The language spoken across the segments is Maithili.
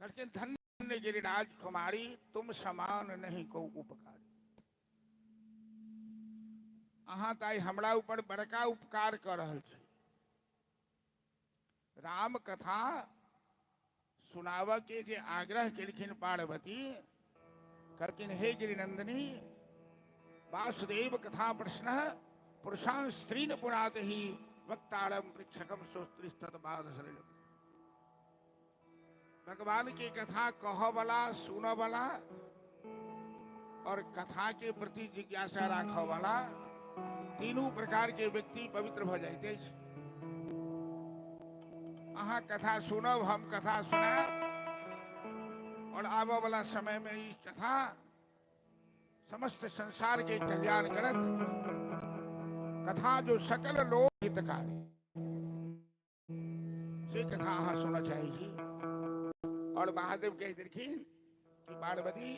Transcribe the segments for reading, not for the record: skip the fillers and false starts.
कहलखिन धन्य गिरिराज कुमारी, तुम समान नहीं को उपकारी। अहाँ तऽ आइ हमरा ऊपर बड़का उपकार कऽ रहल छी। राम कथा सुनाबऽ के जे आग्रह केलखिन पार्वती, कहलखिन हे गिरिनंदिनी, वासुदेव कथा प्रश्न पुरुषान स्त्रीन पुरात ही वक्तारम पृच्छकम सोस्त्रीस्तद शरीर। भगवान के कथा कह वाला, सुन वाला और कथा के प्रति जिज्ञासा राख वाला तीनू प्रकार के व्यक्ति पवित्र भ जाइत अछि। अहाँ कथा सुनब, हम कथा सुनायब और आबऽ वाला समय में ई कथा समस्त संसार के कल्याण करत। कथा जो सकल लोक हितकारी, से कथा अहाँ सुनऽ चाहै छी। और महादेव कहि देलखिन कि पार्वती,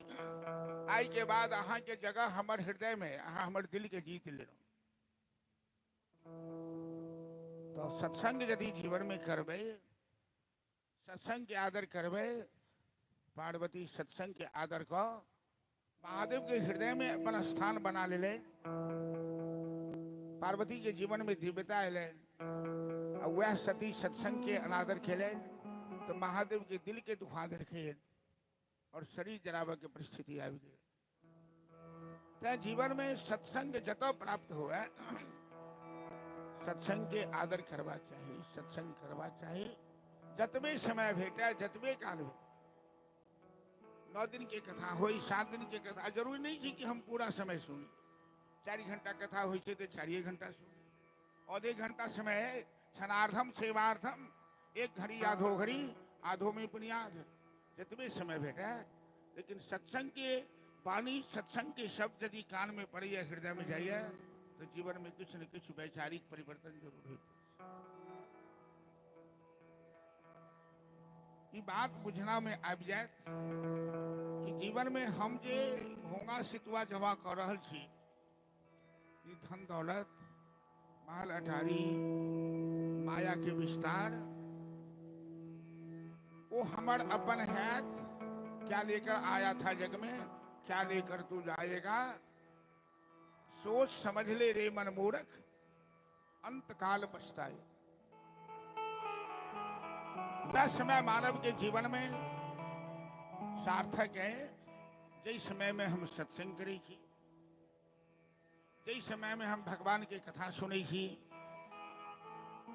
आइ के बाद अहाँ के जगह हमर हृदय में, अहाँ हमर दिल के जीत लेलहुँ। तो सत्संग यदि जीवन में करबै, सत्संग के आदर करबै, पार्वती सत्संग के आदर कऽ महादेव के हृदय में अपन स्थान बना लेले। पार्वती के जीवन में दिव्यता एलै आ वह सती सत्संग के अनादर केले तो महादेव के दिल के दुखा देलखिन और शरीर जराबऽ के परिस्थिति आबि गेल। तैं जीवन में सत्संग जतऽ प्राप्त हुए, सत्संग के आदर करबाक चाही, सत्संग करबाक चाही। जतबे समय भेटै, जतबे काल भेटै, 9 दिन के कथा होई, 7 दिन के कथा, जरूरी नहीं छै कि हम पूरा समय सुनी। 4 घंटा कथा होइ छै तऽ 4 घंटा सुनी, आधे घंटा समय क्षणार्धम सेवार्थम, 1 घड़ी आधो घड़ी, आधो में बुनियाद, जतबे समय भेटै। लेकिन सत्संग के वाणी, सत्संग के शब्द यदि कान में पड़ैया, हृदय में जाइए, तो जीवन में किछु न किछु वैचारिक परिवर्तन जरूर होइत। ई बात बुझना में आबि जायत कि जीवन में हम जे भोंगा सितुआ जमा कऽ रहल छी, ई धन दौलत, महल अटारी, माया के विस्तार, वो हमर अपन हैत। क्या लेकर आया था जग में, क्या लेकर तू जाएगा, सोच समझ ले रे मन मूरख, अंत काल पछताए। वह समय मानव के जीवन में सार्थक है जिस समय में हम सत्संग करै छी, जिस समय में हम भगवान के कथा सुनै छी,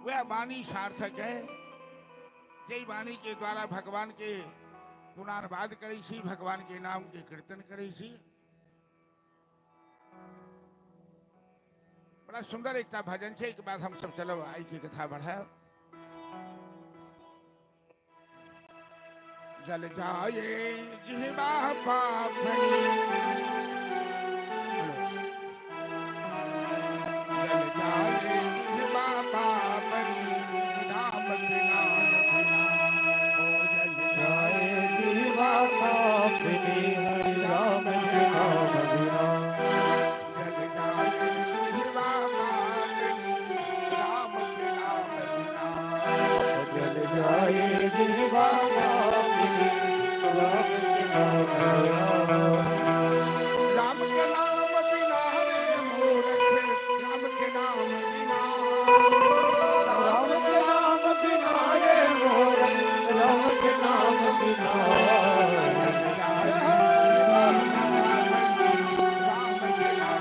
वह वाणी सार्थक है जै वाणी के द्वारा भगवान के गुणानुवाद करै छी, भगवान के नाम के कीर्तन करै छी। बड़ा सुंदर एकटा भजन छै, एक बाद हम सब चलब आई के कथा बढ़ायब। जल जाए जिहबा पापनी, जल जाए जिहबा पापनी, राम के नाम बिना। ओ जल जाए जिहबा पापनी, हरि राम के नाम बिना। जल जाए जिहबा पापनी, राम के नाम बिना। जल जाए जिहबा पापनी, राम के नाम बिना। राम के नाम बिना रे मूरख, राम के नाम बिना। राम के नाम बिना रे मूरख, राम के नाम बिना। राम के नाम बिना।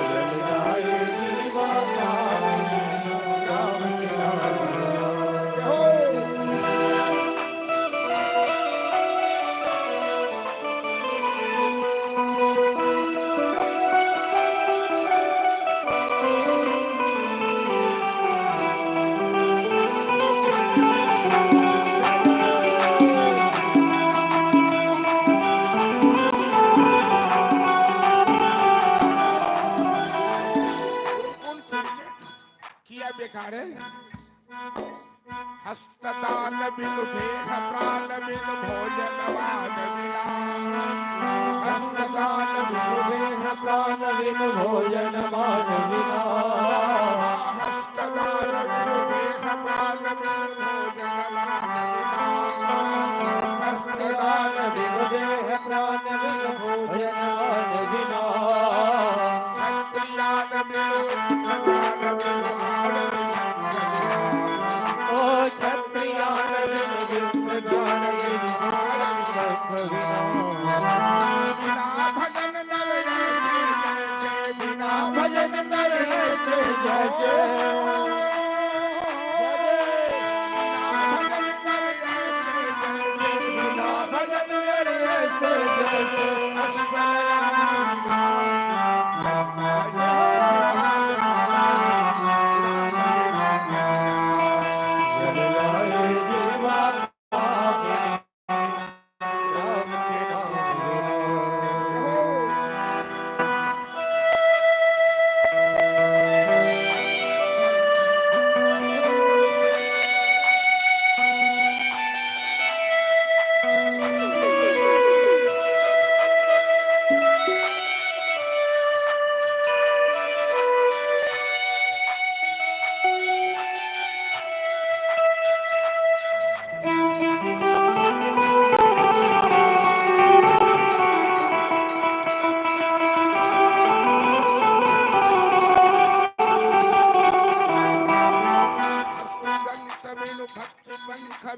जल जाए जिहबा पापनी, राम के नाम बिना। हो। कोन चीज किया बेकार है? हस्तदान बिनु देह प्राण बिनु भोजन वान बिना। हस्तदान बिनु देह प्राण बिनु भोजन मान बिना। हस्तदान बिनु देह प्राण बिनु भोजन वान बिना।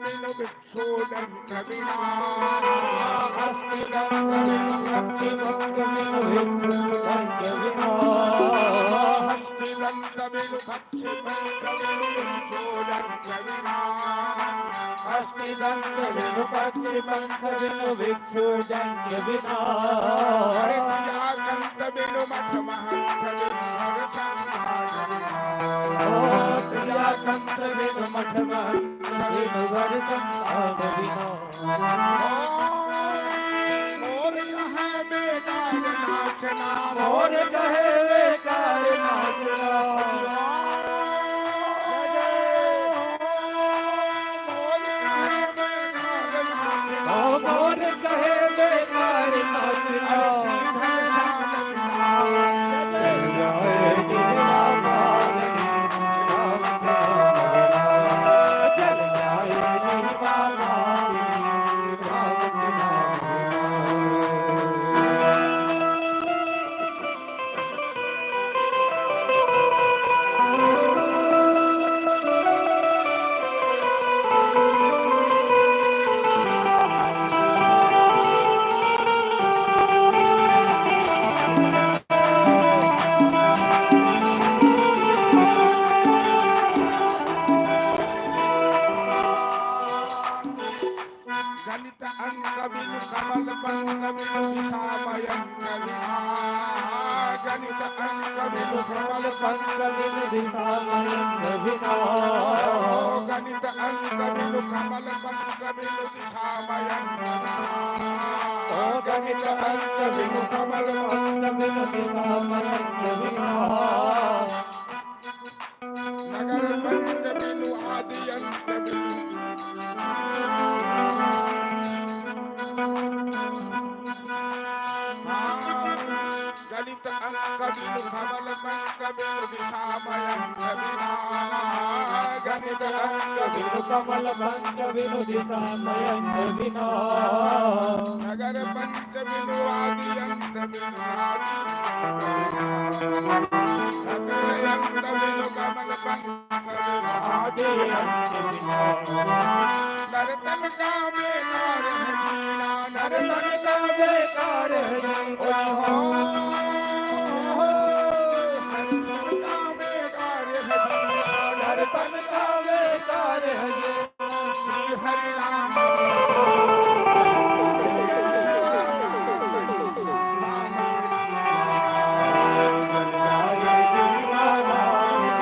बिनु भिक्षु डंक बिना, हस्ति दंत बिनु पक्षी पंख बिनु भिक्षु डंक बिना, हस्ति दंत बिनु पक्षी पंख बिनु भिक्षु डंक बिना, हस्ति दंत बिनु पक्षी पंख बिनु भिक्षु डंक बिना, हरे प्रिया कंत बिनु मठ महंत बिनु हर संतान बिना, ओ प्रिया कंत बिनु मठ महंत बिनु घर संतान बिना, मोर कहे बेकार नाचना, मोर कहे बेकार नाचना, मोर कहे बेकार नाचना, ओ मोर कहे बेकार नाचना, श्रीधर श्याम बिना, चल जाए जिहवा पावनी राम के नाम बिना, चल जाए जिहवा पावनी राम के नाम बिना। गणित अंक बिनु कमल पंक बिनु दिशामयंक बिना, गणित अंक बिनु कमल कमल पंख बिनु दिशा मयंक बिना, गणित अंक बिनु कमल पंक बिनु दिशामयंक बिना, ओ गणित अंक बिनु कमल पंख बिनु दिशा मयंक बिना, नगर पंच बिनु आदि अंत बिनु, गणित अंक बिनु कमल पंक बिनु दिशामयंक बिना, गणित अंक बिनु बिनु कमल पंख बिनु दिशा मयंक बिना, नगर पंच बिनु आदि अंत बिनु, नगर अंत बिनु कमल पंक बिनु आदि अंत बिना, नरतन का बेकार है जीना, नरतन नरतन का बेकार है जीना, नरतन का बेकार है जीना, नरतन का बेकार है जीना, श्री हरि राम चल जाए जिहवा पावनी राम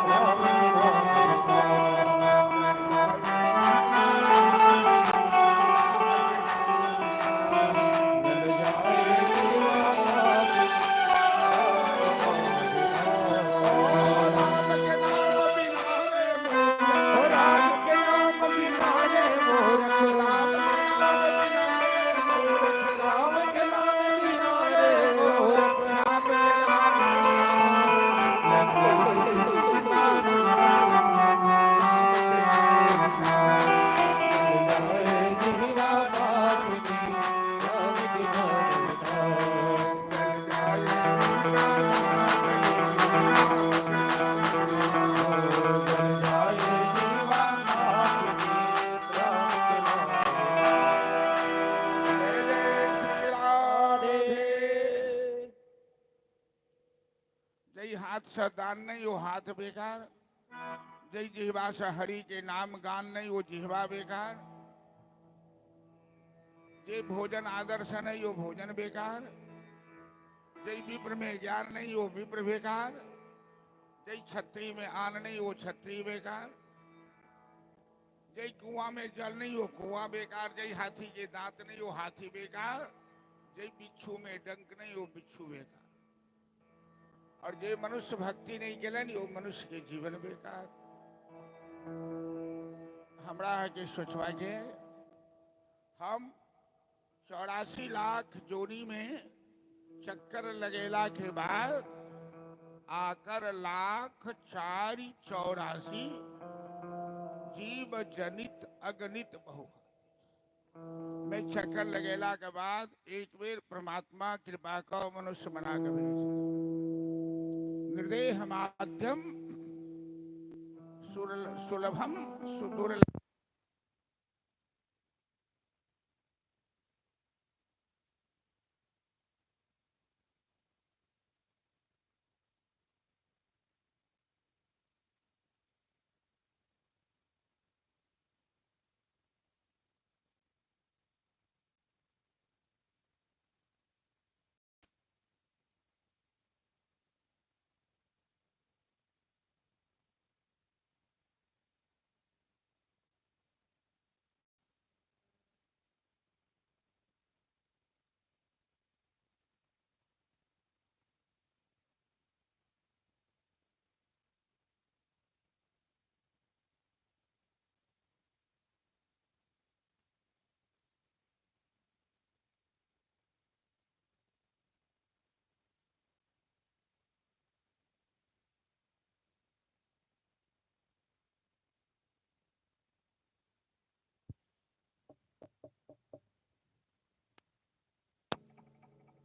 के नाम बिना, चल जाए जिहवा पावनी राम के नाम बिना। राम के नाम बिना रे ओ राम के नाम बिना रे मूरख, राम के नाम बिना रे मूरख, राम के नाम बिना रे मूरख, राम के नाम चल जाए जिहवा पावनी राम के नाम बिना। चल जाए जिहवा पावनी राम के नाम बिना। जय जय श्री राधे। राधे। जय हाथ से दान नहीं वो हाथ बेकार, जय जिहवा से हरि के नाम गान नहीं वो जिहवा बेकार, जे भोजन आदर्श नहीं वो भोजन बेकार, जय विप्र में ज्ञान नहीं वो विप्र बेकार, जय छत्री में आन नहीं वो छत्री बेकार, जय कुआं में जल नहीं वो कुआं बेकार, जय हाथी के दांत नहीं वो हाथी बेकार, जय बिच्छू में डंक नहीं वो बिच्छू बेकार, और जे मनुष्य भक्ति नहीं केलनि वो मनुष्य के जीवन बेकार। हमरा के सोचवा के हम 84 लाख जोड़ी में चक्कर लगेला के बाद आकर लाख चारि 84 जीव जनित अगणित बहु में चक्कर लगेला के बाद एक बेर परमात्मा कृपा का मनुष्य बना के भेज। निर्देह माध्यम सुलभम सुदुर्लभ।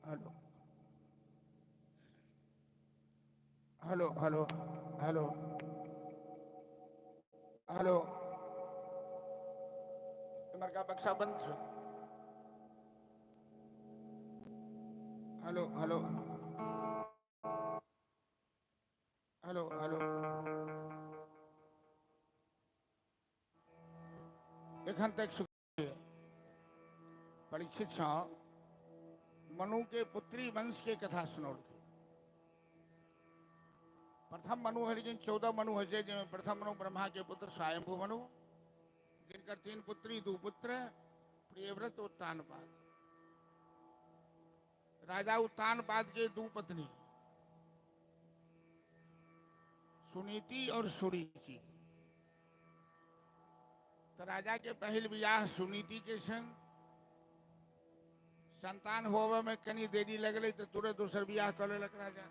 Hello hello hello hello hello, इमहरका बक्सा बंद छै। हेलो हेलो हेलो हेलो, एखन तक परीक्षित सँ मनु के पुत्री वंश के कथा सुनौलकै। प्रथम मनु है लेकिन 14 मनु है, जाहिमे प्रथम मनु ब्रह्मा के पुत्र स्वयंभू मनु, जिनकर 3 पुत्री 2 पुत्र, प्रियव्रत उत्तानपाद। राजा उत्तानपाद के 2 पत्नी सुनीति और सुरुचि। तो राजा के पहिल बियाह सुनीति के संग, संतान होवे में कनी देरी लगले तो तुरंत दोसर बियाह कर लेलक राजा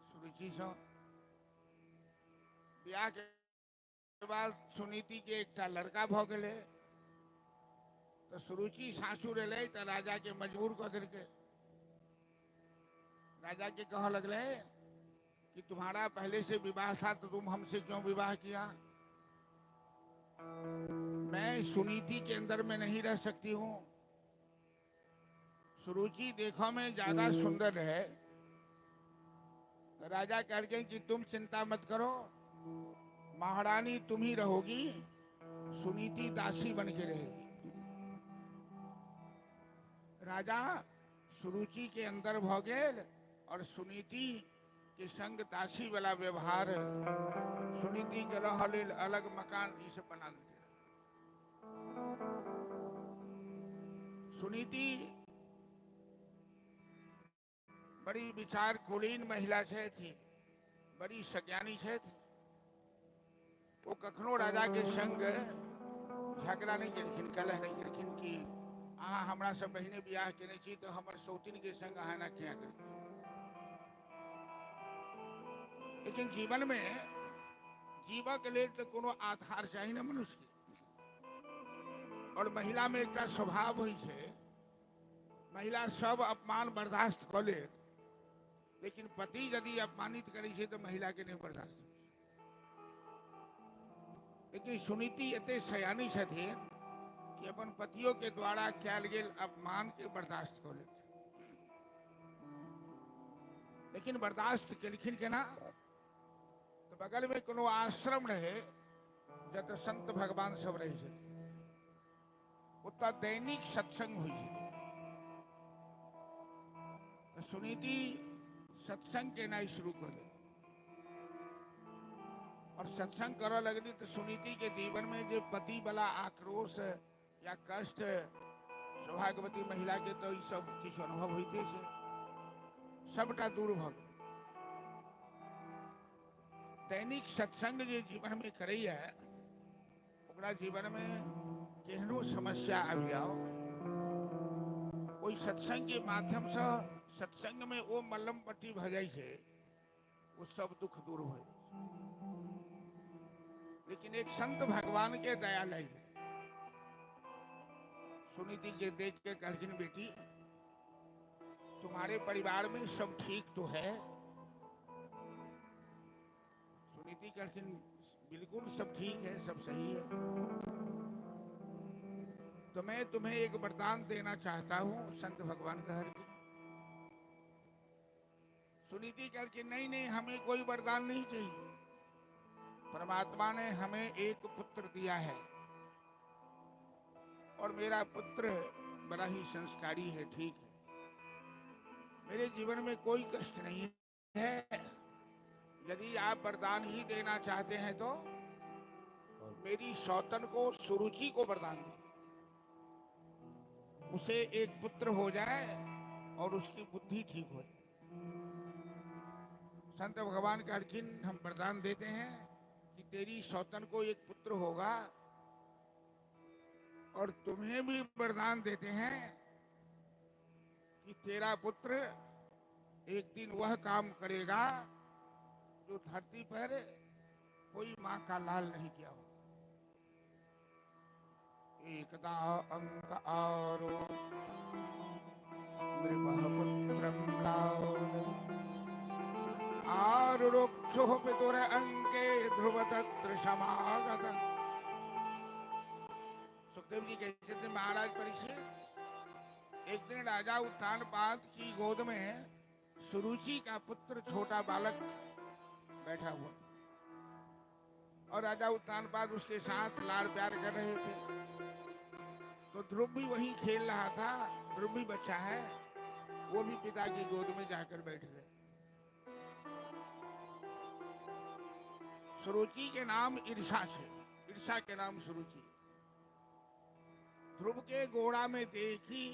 सुरुचि से। बियाह के बाद सुनीति के एकटा लड़का भ गेलै, तो सुरुचि सासुर एलै तो राजा के मजबूर कऽ देलकै। राजा के कह लगले कि तुम्हारा पहले से विवाह था तो तुम हमसे क्यों विवाह किया? मैं सुनीति के अंदर में नहीं रह सकती हूँ, सुरुचि देखो में ज्यादा सुंदर है। तो राजा कहते कि तुम चिंता मत करो, महारानी तुम ही रहोगी, सुनीति दासी बन के रहेगी। राजा सुरुचि के अंदर भ गेल और सुनीति के संग दासी वाला व्यवहार, सुनीति के रह लेल अलग मकान ई सब बना देलकै। सुनीति बड़ी विचार कुलीन महिला छथि, बड़ी सज्ञानी छथि। वो कखनो राजा के संग झगड़ा नहीं केलखिन, कलह नहीं केलखिन कि अहाँ हमरा से पहिने बियाह केने छी तो हमर सौतिन के संग अहाँ एना किया करै छी। लेकिन जीवन में जीवक लेल तो कोनो आधार चाही ने मनुष्य के। और महिला में एकटा स्वभाव होइ छै, महिला सब अपमान बर्दाश्त कऽ लेत, लेकिन पति यदि अपमानित करै छै तो महिला के नहीं बर्दाश्त होइ छै। लेकिन सुनीति एते सयानी छथिन कि अपन पतियों के द्वारा कयल गेल अपमान के बर्दाश्त कऽ लेत। लेकिन बर्दाश्त केलखिन केना? तो बगल में कोनो आश्रम रहे जतऽ संत भगवान सब रहै छथिन, ओतऽ दैनिक सत्संग होइ छै। तो सुनीति सत्संग केनाइ शुरू कऽ देलकै और सत्संग करऽ लगली तो सुनीति के जीवन में जे पति वाला आक्रोश या कष्ट, सौभाग्यवती महिला के तो ई सब किछु अनुभव होइते छै, सबटा दूर भऽ गेल। दैनिक सत्संग जे जीवन में करैया ओकरा जीवन में केहनो समस्या आबि जाओ, ओहि सत्संग के माध्यम से सत्संग में ओ मलम पट्टी भऽ जाइ छै, ओ सब दुख दूर हो जाइ छै। लेकिन एक संत भगवान के दया लागि गेल। सुनीति के देख के कहलखिन, बेटी तुम्हारे परिवार में सब ठीक तो है? सुनीति कहलखिन, बिल्कुल सब ठीक है, सब सही है। तो मैं तुम्हें एक वरदान देना चाहता हूं, संत भगवान कहलखिन। सुनीति कहलखिन, नहीं नहीं, हमें कोई वरदान नहीं चाहिए, परमात्मा ने हमें एक पुत्र दिया है और मेरा पुत्र बड़ा ही संस्कारी है, ठीक है, मेरे जीवन में कोई कष्ट नहीं है। यदि आप वरदान ही देना चाहते हैं तो मेरी सौतन को, सुरुचि को वरदान दे, उसे एक पुत्र हो जाए और उसकी बुद्धि ठीक हो जाए। संत भगवान कहलखिन, हम वरदान देते हैं कि तेरी सौतन को एक पुत्र होगा और तुम्हें भी वरदान देते हैं कि तेरा पुत्र एक दिन वह काम करेगा जो धरती पर कोई माँ का लाल नहीं किया हो। एकदा अंक आरो नृपः पुत्र पुत्रम आरुरोक्षुः पितुर अंके ध्रुव तत्र समागत। सुखदेव जी कहते थे महाराज परीक्षित, एक दिन राजा उत्तानपाद की गोद में सुरुचि का पुत्र छोटा बालक बैठा हुआ और राजा उत्तानपाद उसके साथ लाड़ प्यार कर रहे थे। तो ध्रुव भी वहीं खेल रहा था, ध्रुव भी बच्चा है, वो भी पिता की गोद में जाकर बैठ गए। सुरुचि के नाम ईर्षा है, ईर्षा के नाम सुरुचि। ध्रुव के गोड़ा में देखी,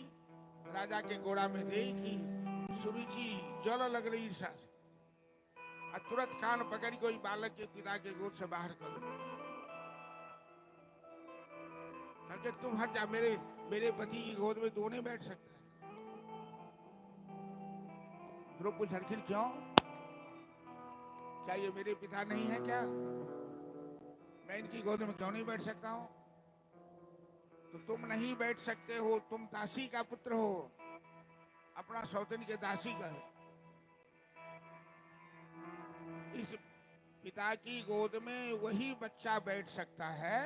राजा के गोड़ा में देखी सुरुचि जल लग रही ईर्षा से, और तुरंत कान पकड़ कोई बालक के पिता के गोद से बाहर कर करके तुम हट जा, मेरे मेरे पति की गोद में दो नहीं बैठ सकता है। ध्रुव पूछलखिन क्यों, क्या ये मेरे पिता नहीं है क्या, मैं इनकी गोद में क्यों नहीं बैठ सकता हूं? तो तुम नहीं बैठ सकते हो, तुम दासी का पुत्र हो, अपना सौतन के दासी का है। इस पिता की गोद में वही बच्चा बैठ सकता है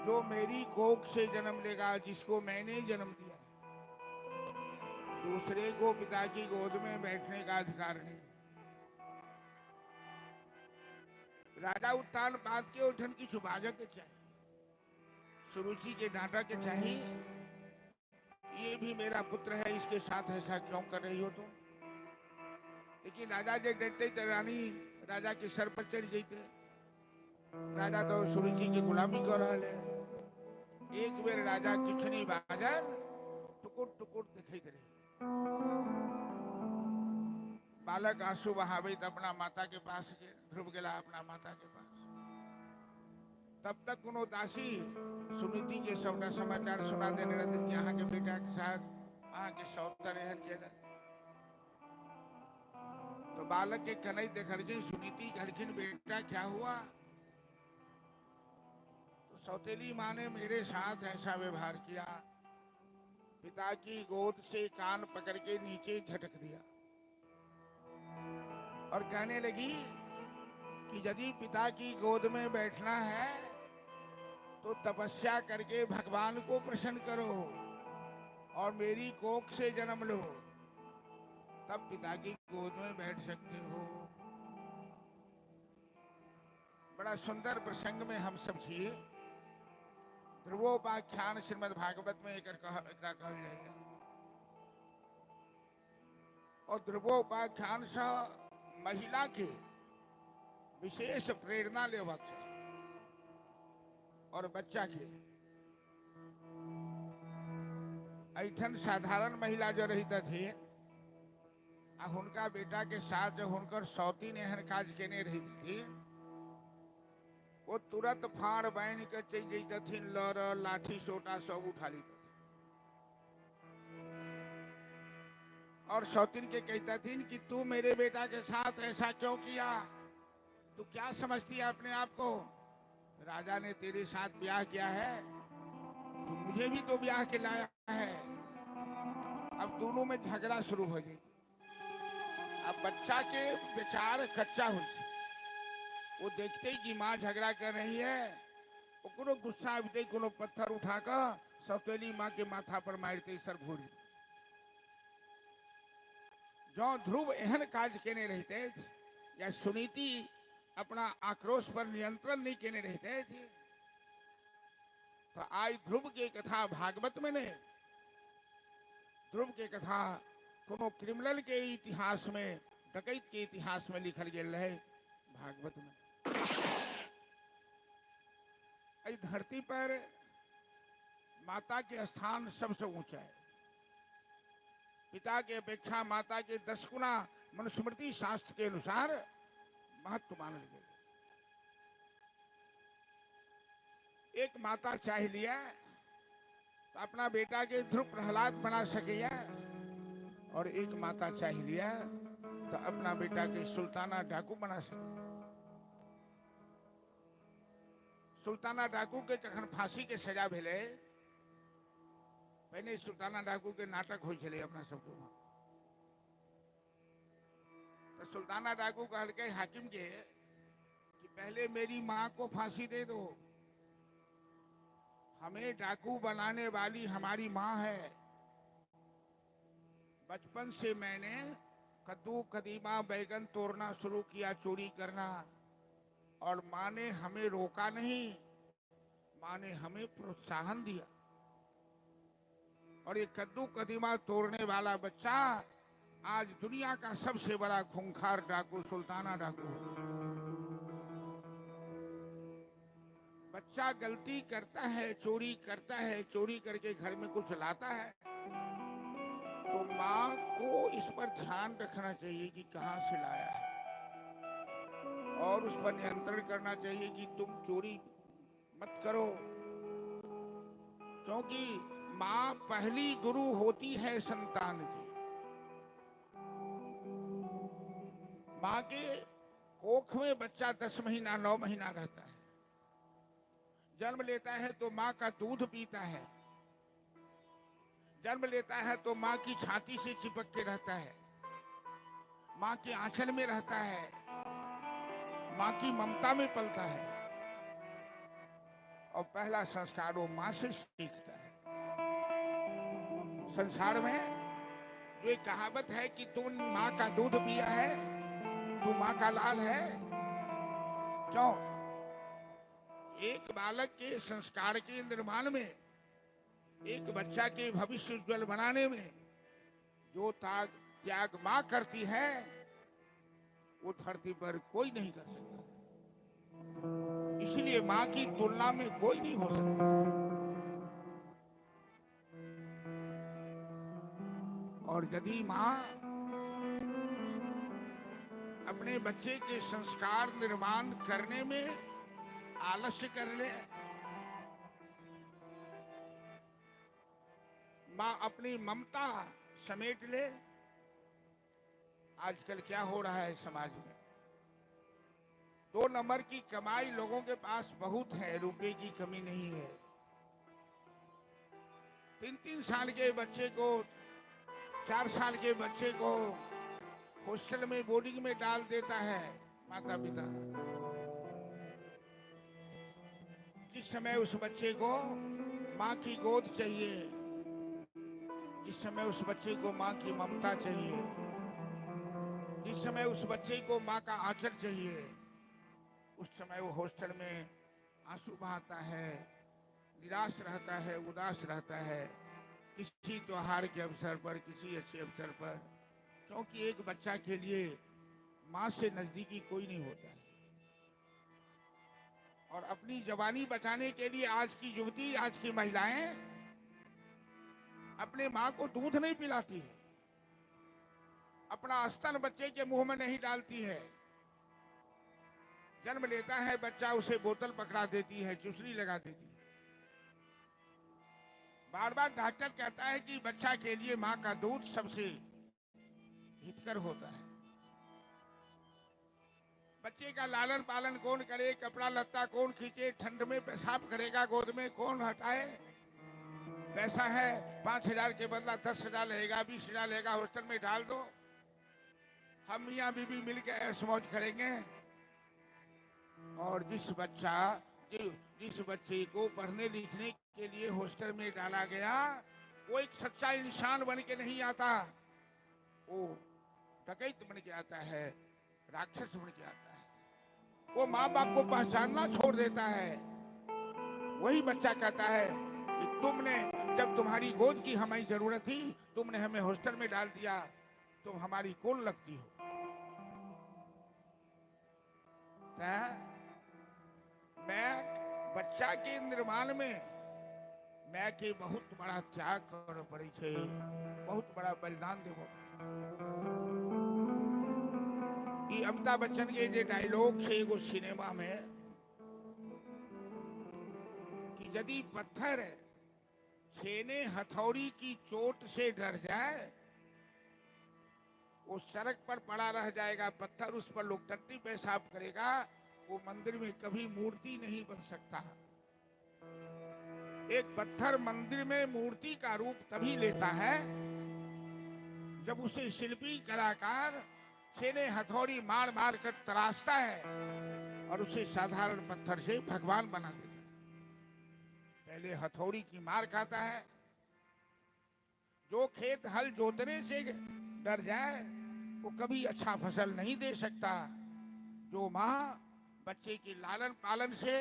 जो मेरी कोख से जन्म लेगा, जिसको मैंने जन्म दिया। दूसरे को पिता की गोद में बैठने का अधिकार नहीं। राजा उत्तानपाद के उठन की छुबाजा के चाहिए, सुरुचि के डांटा के चाहिए, ये भी मेरा पुत्र है, इसके साथ ऐसा क्यों कर रही हो तुम? लेकिन राजा जे डरते तो रानी राजा के सर पर चढ़ जाते। राजा तो सुरुचि के गुलामी कर रहा है। एक बेर राजा किछु नहीं बाजल, टुकुर टुकुर देखते रहे। बालक आंसू बहावित अपना माता के पास गेल, ध्रुव गेला अपना माता के पास। तब तक कोनो दासी सुनीति के सबटा समाचार सुना देने रहथिन कि अहाँ के बेटा के साथ अहाँ के सौतर एहन केलक। तो बालक के कनैत देखलखिन सुनीति, कहलखिन बेटा क्या हुआ? तो सौतेली माँ ने मेरे साथ ऐसा व्यवहार किया, पिता की गोद से कान पकड़ के नीचे झटक दिया और कहने लगी कि यदि पिता की गोद में बैठना है तो तपस्या करके भगवान को प्रसन्न करो और मेरी कोख से जन्म लो, तब पिता की गोद में बैठ सकते हो। बड़ा सुंदर प्रसंग में हम सब छिए। ध्रुवोपाख्यान श्रीमद् भागवत में एक कहल जाएगा। और ध्रुवोपाख्यान से महिला के विशेष प्रेरणा लेवा और बच्चा के। ऐठन साधारण महिला जो रही थी आ हुनका बेटा के साथ जो हुनकर सौतीन एहन काज केने रही थी, वो तुरंत फाड़ बांध के चलि जैतथिन, लड़ लाठी सोटा सब उठा ली और सौतीन के कहतथिन कि तू मेरे बेटा के साथ ऐसा क्यों किया, तू क्या समझती है अपने आप को? राजा ने तेरे साथ ब्याह किया है तो मुझे भी तो ब्याह के लाया है। अब दोनों में झगड़ा शुरू हो गई। अब बच्चा के विचार कच्चा हो, वो देखते ही कि माँ झगड़ा कर रही है, ओकरो गुस्सा आबते कोनो पत्थर उठाकर सौतेली माँ के माथा पर मारते सर घोड़ी। जो ध्रुव एहन काज केने रहते या सुनीति अपना आक्रोश पर नियंत्रण नहीं केने रहते तो आज ध्रुव के कथा भागवत में नहीं, ध्रुव के कथा कोनो क्रिमिनल के इतिहास में, डकैत के इतिहास में लिखल गेल रहे भागवत में। इस धरती पर माता के स्थान सबसे ऊंचा है। पिता के अपेक्षा माता के 10 गुना मनुस्मृति शास्त्र के अनुसार महत्व मानल गया। एक माता चाह लिया तो अपना बेटा के ध्रुव प्रहलाद बना सके, और एक माता चाह लिया तो अपना बेटा के सुल्ताना डाकू बना सके। सुल्ताना डाकू के जखन फांसी के सजा भेलै, पहिने सुल्ताना डाकू के नाटक होइ छलै अपना सबके वहाँ। तो सुल्ताना डाकू कहलकै हाकिम के कि पहले मेरी माँ को फांसी दे दो, हमें डाकू बनाने वाली हमारी माँ है। बचपन से मैंने कद्दू कदीमा बैगन तोड़ना शुरू किया, चोरी करना, और माँ ने हमें रोका नहीं, माँ ने हमें प्रोत्साहन दिया। और ये कद्दू कदीमा तोड़ने वाला बच्चा आज दुनिया का सबसे बड़ा खूंखार डाकू सुल्ताना डाकू। बच्चा गलती करता है, चोरी करता है, चोरी करके घर में कुछ लाता है, तो माँ को इस पर ध्यान रखना चाहिए कि कहाँ से लाया है, और उस पर नियंत्रण करना चाहिए कि तुम चोरी मत करो, क्योंकि माँ पहली गुरु होती है संतान की। माँ के कोख में बच्चा 10 महीना 9 महीना रहता है। जन्म लेता है तो माँ का दूध पीता है, जन्म लेता है तो माँ की छाती से चिपक के रहता है, माँ के आंचल में रहता है, माँ की ममता में पलता है, और पहला संस्कार वो माँ से सीखता है। संसार में जो एक कहावत है कि तुम माँ का दूध पिया है, तू माँ का लाल है, क्यों? एक बालक के संस्कार के निर्माण में, एक बच्चा के भविष्य उज्जवल बनाने में जो त्याग माँ करती है, वो धरती पर कोई नहीं कर सकता। इसलिए माँ की तुलना में कोई नहीं हो सकता। और यदि माँ अपने बच्चे के संस्कार निर्माण करने में आलस्य कर ले, माँ अपनी ममता समेट ले। आजकल क्या हो रहा है समाज में, 2 नंबर की कमाई लोगों के पास बहुत है, रुपए की कमी नहीं है। 3-3 साल के बच्चे को, 4 साल के बच्चे को हॉस्टल में, बोर्डिंग में डाल देता है माता पिता। जिस समय उस बच्चे को माँ की गोद चाहिए, जिस समय उस बच्चे को माँ की ममता चाहिए, जिस समय उस बच्चे को माँ का आंचल चाहिए, उस समय वो हॉस्टल में आंसू बहाता है, निराश रहता है, उदास रहता है, किसी त्योहार के अवसर पर, किसी अच्छे अवसर पर, क्योंकि एक बच्चा के लिए माँ से नज़दीकी कोई नहीं होता है। और अपनी जवानी बचाने के लिए आज की युवती, आज की महिलाएं अपने माँ को दूध नहीं पिलाती है, अपना स्तन बच्चे के मुंह में नहीं डालती है। जन्म लेता है बच्चा, उसे बोतल पकड़ा देती है, चुसरी लगा देती है। बार बार डॉक्टर कहता है कि बच्चा के लिए माँ का दूध सबसे हितकर होता है। बच्चे का लालन पालन कौन करे, कपड़ा लत्ता कौन खींचे, ठंड में पेशाब करेगा गोद में कौन हटाए। पैसा है, 5,000 के बदला 10,000 लेगा, 20,000 लेगा, हॉस्टल में डाल दो, हम मियाँ बीबी मिलकर ऐश मौज करेंगे। और जिस बच्चे को पढ़ने लिखने के लिए हॉस्टल में डाला गया, वो एक सच्चा इंसान बन के नहीं आता, वो डकैत बन के आता है, राक्षस बन के आता है। वो माँ बाप को पहचानना छोड़ देता है। वही बच्चा कहता है कि तुमने, जब तुम्हारी गोद की हमारी जरूरत थी, तुमने हमें हॉस्टल में डाल दिया, तुम हमारी कौन लगती हो। मैं बच्चा के निर्माण में मैं के बहुत बड़ा त्याग कर पड़े छे, बहुत बड़ा बलिदान देव। अमिताभ बच्चन के जे डायलॉग छे एगो सिनेमा में कि यदि पत्थर छेने हथौड़ी की चोट से डर जाए, वो सड़क पर पड़ा रह जाएगा पत्थर, उस पर लोग टट्टी पेशाब करेगा, वो मंदिर में कभी मूर्ति नहीं बन सकता। एक पत्थर मंदिर में मूर्ति का रूप तभी लेता है जब उसे शिल्पी कलाकार छेने हथौड़ी मार मार कर तराशता है और उसे साधारण पत्थर से भगवान बना देता है। पहले हथौड़ी की मार खाता है। जो खेत हल जोतने से डर जाए वो कभी अच्छा फसल नहीं दे सकता। जो माँ बच्चे की लालन पालन से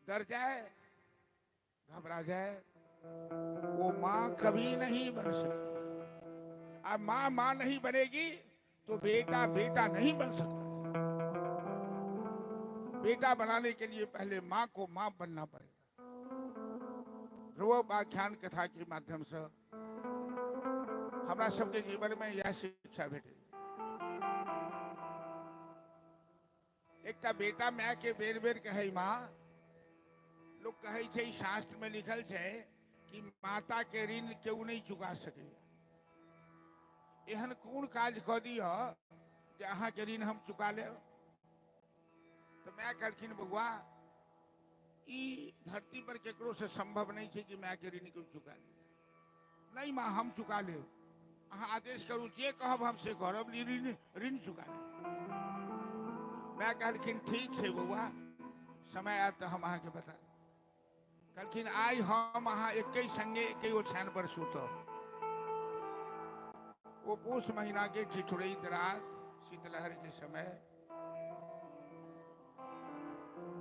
डर जाए, घबरा जाए, वो माँ कभी नहीं बन सकती। अब माँ माँ नहीं बनेगी तो बेटा बेटा नहीं बन सकता। बेटा बनाने के लिए पहले माँ को माँ बनना पड़ेगा। ध्रुव आख्यान कथा के माध्यम से हमरा सबके जीवन में यह शिक्षा भेटे। एकटा बेटा my के बेर बेर कहे माँ, लोग कहे छै शास्त्र में लिखल छै कि माता के ऋण केओ नहीं चुका सके। एहन कोन काज कऽ दिअ जे अहाँ के ऋण हम चुका लेब। तो my कहलखिन बौआ ई धरती पर केकरो से संभव नहीं छै कि my के ऋण केओ चुका ले। नहीं माँ हम चुका लेब, अहाँ आदेश करू, जे कहब हम से करब, ऋण चुका लेब। My कहलखिन ठीक छै बौआ, समय आयत तऽ हम अहाँके बता देब। कहलखिन आइ हम अहाँ एके संगे एके ओछान पर सुतब। वो पूस महीना के ठिठुरैत रात, शीतलहर के समय,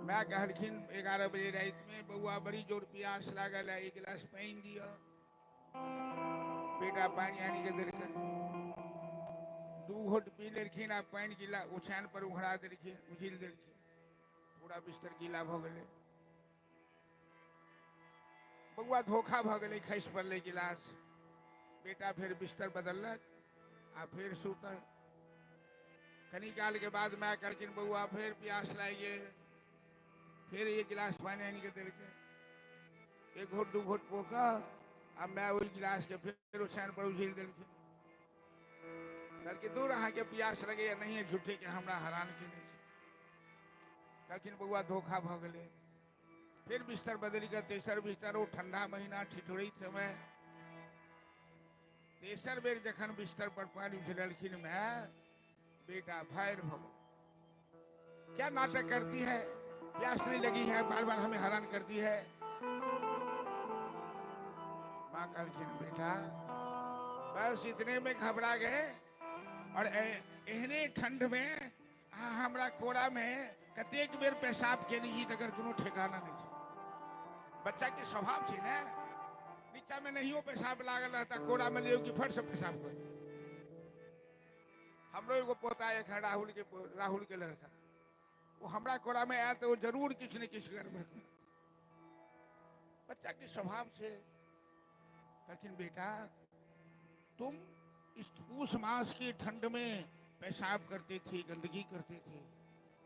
my कहलखिन 11 बजे राति में, बौआ बड़ी जोर प्यास लागल है, एक गिलास पानि दिअ। बेटा पानि आनि के देलखिन, 2 घोट पी लेलखिन आ पानि गिला ओछान पर उघड़ा देलखिन, उझिल देलखिन, पूरा बिस्तर गीला भऽ गेलै। बौआ धोखा भऽ गेलै, खसि पड़लै गिलास। बेटा फेर बिस्तर बदललक आ फेर सुतल। कनी काल के बाद my कहलखिन बौआ फेर प्यास लागि गेल, फेर एक गिलास पानि आनि के देलकै, 1 घोट 2 घोट पो कऽ आ my ओहि गिलास के फेर ओछान पर उझिल देलखिन। कहलखिन दूर अहाँके प्यास लगैया नहीं, झूठे के हमरा हरान केने छै। कहलखिन बौआ धोखा भऽ गेलै। फिर बिस्तर बदलि कऽ तेसर बिस्तर, ओ ठंडा महीना ठिठुरैत समय, तेसर बेर जखन बिस्तर पर पानि उझललखिन my, बेटा फायर भऽ गेल। क्या नाटक करती है, प्यास नहीं लगी है, बार बार हमें हैरान करती है। माँ कहलखिन बेटा बस इतने में घबरा गए और एहने ठंड में अहाँ हमरा कोरा में कतेक बेर पेशाब केने छी तकर कोनो ठेकाना नहीं छै। बच्चा के स्वभाव छै ने, नीचा में नहियो पेशाब लागल रहता, कोरा में लियो कि फट से पेशाब कर। हमरो एगो पोता एक है, राहुल के लड़का, वो हमरा कोरा में आया तो वो जरूर किछु ने किछु गड़बड़ करत। बच्चा के स्वभाव से। कहलखिन बेटा तुम इस पूस मास की ठंड में पेशाब करते थे, गंदगी करते थे,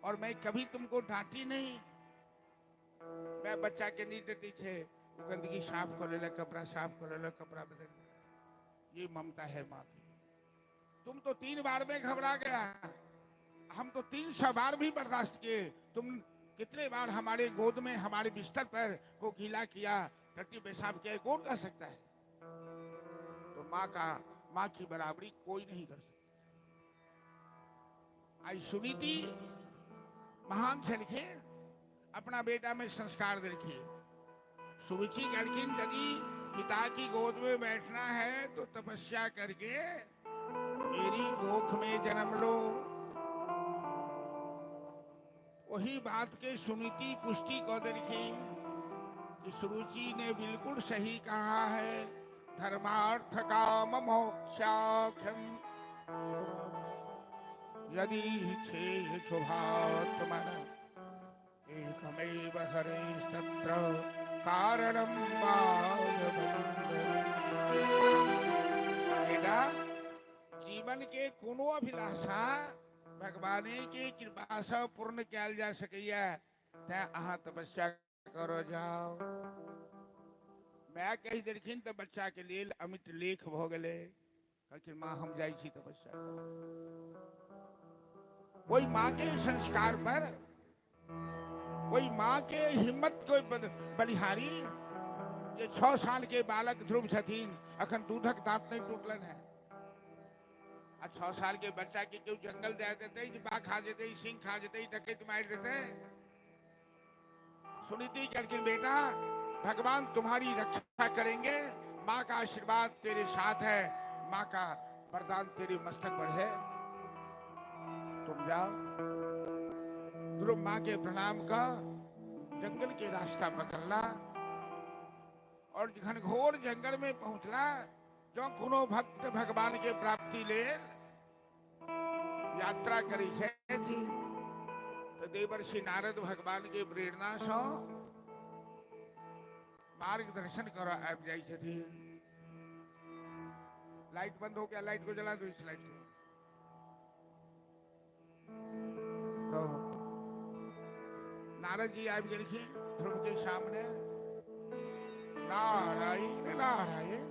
और मैं कभी तुमको डांटी नहीं। मैं बच्चा के नहीं देती थे, वो गंदगी साफ कर लेलक, कपड़ा साफ कर लेलक, कपड़ा बदल लेलक। ये ममता है माँ की। तुम तो 3 बार में घबरा गया, हम तो 300 बार भी बर्दाश्त किए। तुम कितने बार हमारे गोद में, हमारे बिस्तर पर को गीला किया, टट्टी पेशाब किया, कौन कर सकता है? तो माँ की बराबरी कोई नहीं कर सकता। आई सुनीति महान छलखिन, अपना बेटा में संस्कार देलखिन। सुरुचि कहलखिन यदि पिता की गोद में बैठना है तो तपस्या करके मेरी गोख में जन्म लो। वही बात के सुनीति पुष्टि कऽ देलखिन कि सुरुचि ने बिल्कुल सही कहा है, धर्मार्थ काम मोक्षाख्यम यदि छे शुभात्मन एकमेव हरेस्तत्र कारणम माधवन्दनम्। बेटा जीवन के कोनो अभिलाषा भगवाने के कृपा से पूर्ण कयल जा सकैया, तैं अहाँ तपस्या करो जाओ। My कहि देलखिन तऽ बच्चा के लेल अमित लेख भऽ गेलै। कहलखिन माँ हम जाइ छी तपस्या करऽ। ओहि माँ के संस्कार पर, ओहि माँ के हिम्मत के बलिहारी, जे 6 साल के बालक ध्रुव छथिन, अखन दूधक दांत नहीं टूटलन है, आ 6 साल के बच्चा के केओ जंगल दे देते, बाघ खा जेते, सिंह खा जेते, डकैत मारि देते। सुनीति कहलखिन बेटा भगवान तुम्हारी रक्षा करेंगे, माँ का आशीर्वाद तेरे साथ है, माँ का वरदान तेरे मस्तक पर है, तुम जाओ। ध्रुव माँ के प्रणाम का जंगल के रास्ता पकड़ला और घनघोर जंगल में पहुंचला। जो कोनो भक्त भगवान के प्राप्ति लेल यात्रा करी छथि तो देवर्षि नारद भगवान के प्रेरणा से मार्गदर्शन कर आबि जाइ छथिन। लाइट बंद हो गया, लाइट को जला दो, इस लाइट को। तो नारद जी आबि गेलखिन ध्रुव के सामने। नारायण नारायण,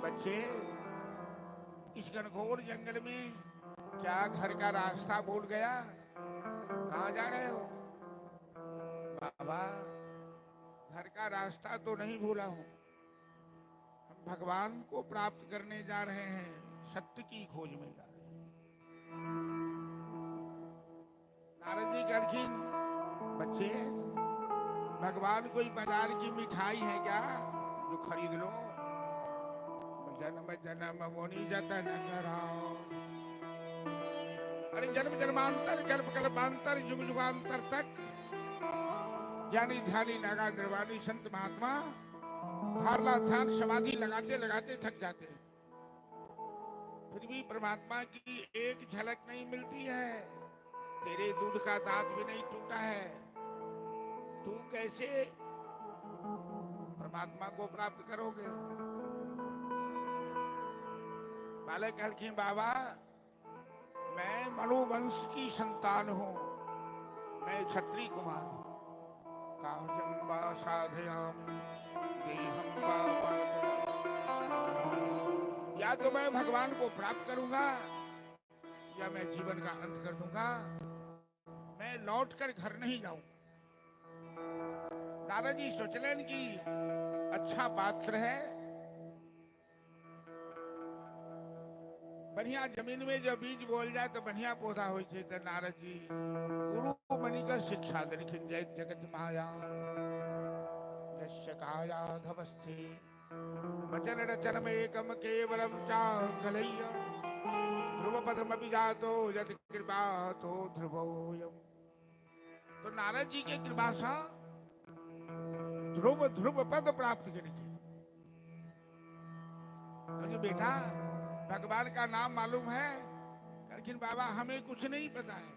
बच्चे इस घनघोर जंगल में क्या घर का रास्ता भूल गया, कहाँ जा रहे हो? बाबा घर का रास्ता तो नहीं भूला हूं, हम भगवान को प्राप्त करने जा रहे हैं, सत्य की खोज में जा रहे हैं। नारद जी कहलखिन बच्चे भगवान कोई बाजार की मिठाई है क्या जो खरीद लो? जन्म जन्म मोनि जतन कराओ। अरे जन्म जन्मांतर कल्प कल्पांतर युग युगांतर तक ज्ञानी ध्यानी नागा निर्वाणी संत महात्मा धारला ध्यान समाधि लगाते लगाते थक जाते हैं, फिर भी परमात्मा की एक झलक नहीं मिलती है। तेरे दूध का दांत भी नहीं टूटा है, तू कैसे परमात्मा को प्राप्त करोगे? बालक कहलखिन बाबा मैं मनुवंश की संतान हूं, मैं क्षत्रिय कुमार हूं। या तो मैं भगवान को प्राप्त करूंगा या मैं जीवन का अंत कर दूंगा, मैं लौट कर घर नहीं जाऊंगा। दादाजी सोचलेन कि अच्छा पात्र है, बढ़िया जमीन में जब बीज बोल जाए तो बढ़िया पौधा हो। तो नारद जी गुरु बनिकर शिक्षा देलखिन। जय जगत माया यस्य काया धवस्थे वचन रचन में एकम केवलम चाकलय्य ध्रुव पदमपि जातो यत् कृपा तो ध्रुवोऽयम्। तो नारद जी के कृपा से ध्रुव ध्रुव पद प्राप्त करेंगे। बेटा भगवान का नाम मालूम है? लेकिन बाबा हमें कुछ नहीं पता है।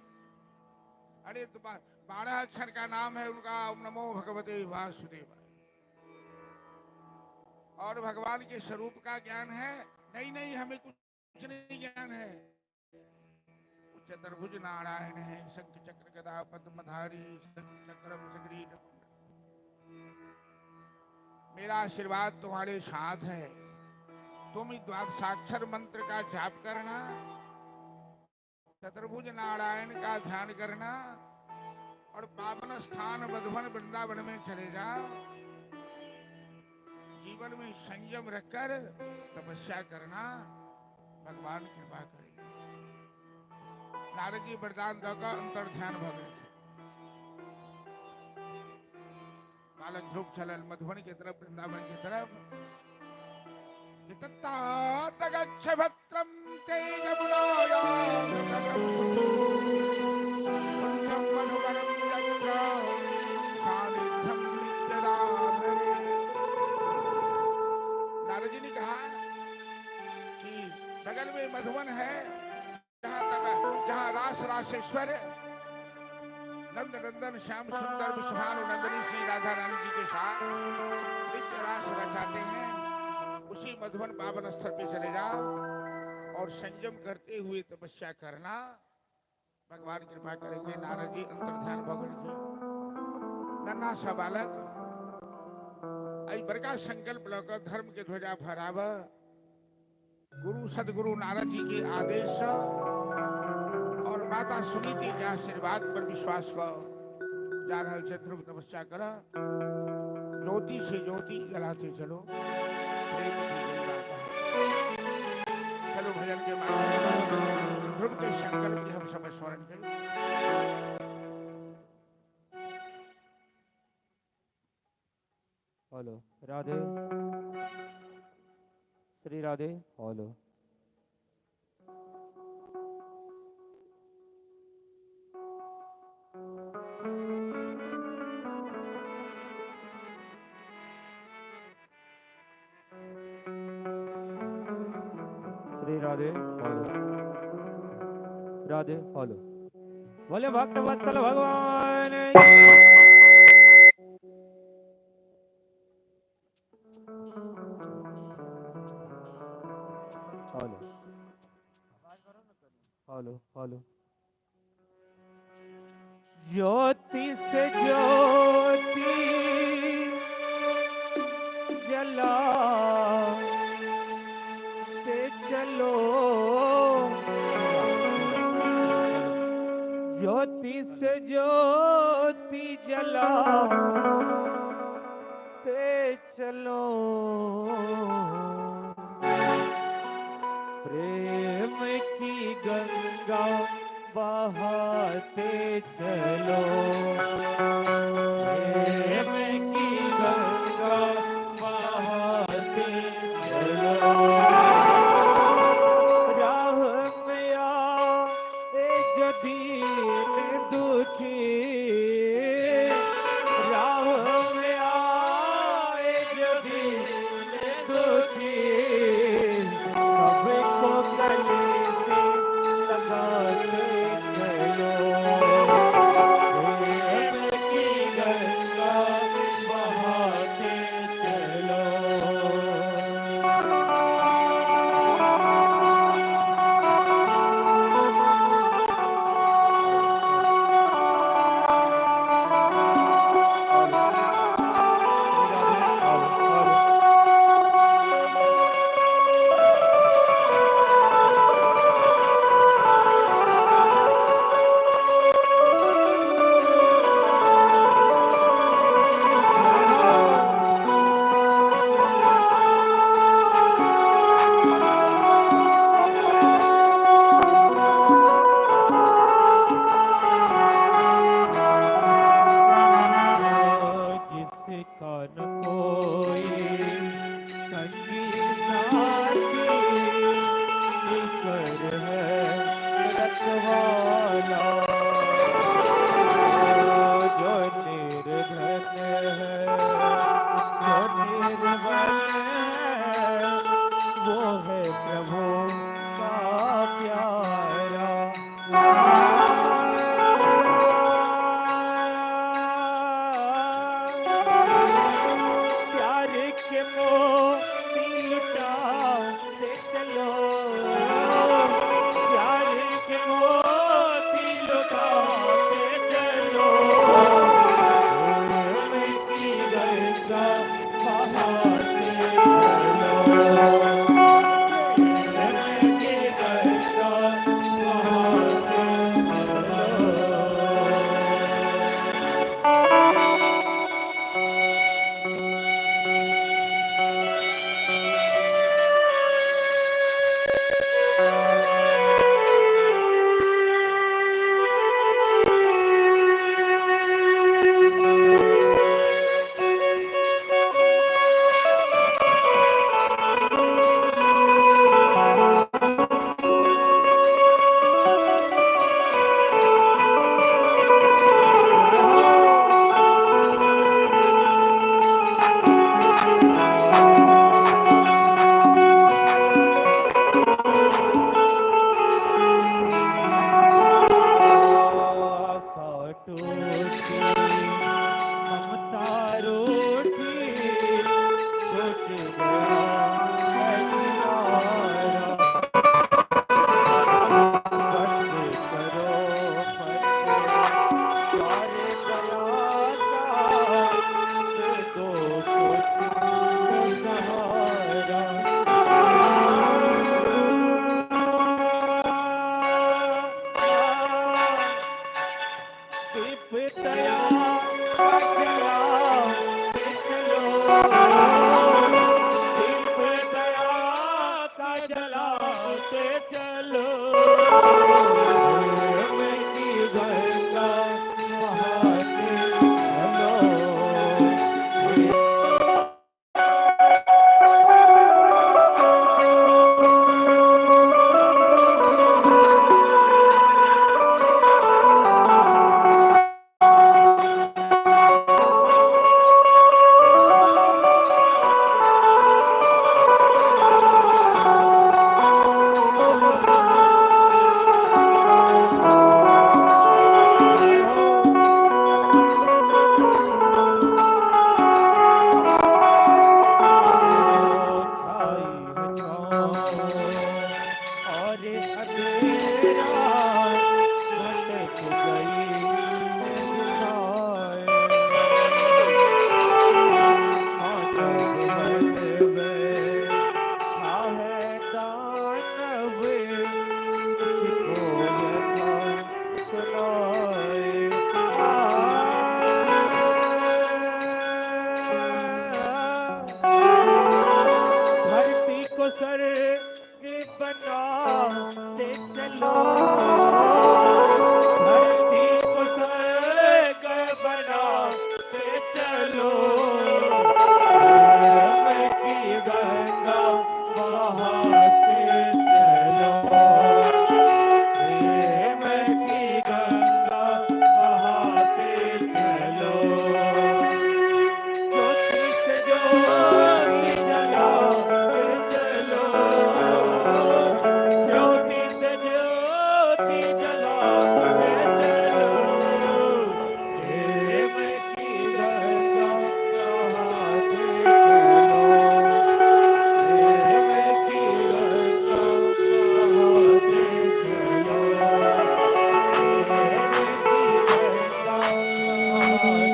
अरे तो 12 अक्षर का नाम है उनका, ओम नमो भगवते वासुदेवाय। और भगवान के स्वरूप का ज्ञान है? नहीं नहीं हमें कुछ नहीं ज्ञान है। चतुर्भुज नारायण है, शंख चक्र गदा पद्मधारी, शंख चक्रम सग्रीव। मेरा आशीर्वाद तुम्हारे साथ है, तुम द्वादशाक्षर मंत्र का जाप करना, चतुर्भुज नारायण का ध्यान करना और पावन स्थान मधुबन वृंदावन में चले जाओ। जीवन में संयम रखकर तपस्या करना, भगवान कृपा करेंगे। नारद जी वरदान दकर अंतर ध्यान भग गए। बालक ध्रुव चलल मधुबन की तरफ, वृंदावन की तरफ। भद्रम ते नारद जी ने कहा कि बगल में मधुबन है, जहाँ रास रासेश्वर नंद नंदन श्याम सुंदर विश्वानु नंदनी श्री राधा रानी जी के साथ नित्य रास रचाते हैं। उसी मधुबन पावन स्थल पे चले जाओ और संयम करते हुए तपस्या करना, भगवान कृपा करेंगे। नारद जी अंतर्ध्यान भगवान जी नन्हा सा बालक आई बड़का संकल्प लकर धर्म के ध्वजा फहराव गुरु सदगुरु नारद जी के आदेश और माता सुनीति के आशीर्वाद पर विश्वास कर जा रहा है। ध्रुव तपस्या कर, ज्योति से ज्योति जलाते चलो। प्रेम की गंगा। चलो भजन के माध्यम ध्रुव के संकल्प के हम सब स्मरण करें। Hello Radhe, Shri Radhe. Hello Shri Radhe. Hello Radhe. Hello बोले भक्त वत्सल भगवान। Hello hello hello. ज्योति से ज्योति जला से चलो, ज्योति से ज्योति जला ते चलो, प्रेम की गंगा बहाते चलो, प्रेम की गंगा बहाते चलो। राह में आए जो दीन दुखी, राह में आए जो दीन दुखी, सबको गले से लगाते चलो, प्रेम की गंगा बहाते चलो। जिसका न कोई संगी साथी, ईश्वर है रखवाला। जो निर्धन है, जो निर्बल है, वो है प्रभु का प्यारा। प्यार के मोती लुटाते चलो, प्यार के मोती लुटाते चलो, प्रेम की गंगा बहाते चलो, प्रेम की गंगा बहाते चलो। आशा टूटी, ममता रूठी, टूट गया है किनारा। बंद करो फट द्वार दया का, दे दो कुछ तो सहारा। दीप दया का जलाते चलो, दीप दया का जलाते प्रेम की गंगा बहाते चलो। छाई है छाँव और अंधेरा भटक गई दिशाएं। मानव मन में है दानव, किसको व्यथा सुनाए। धरती को स्वर्ग बनाते चलो, धरती को स्वर्ग बनाते चलो, प्रेम की गंगा बहाते चलो, प्रेम की गंगा बहाते चलो, ज्योति से ज्योति जलाते चलो, ज्योति से ज्योति जलाते चलो, प्रेम की गंगा बहाते चलो, प्रेम की गंगा बहाते चलो, प्रेम की गंगा बहाते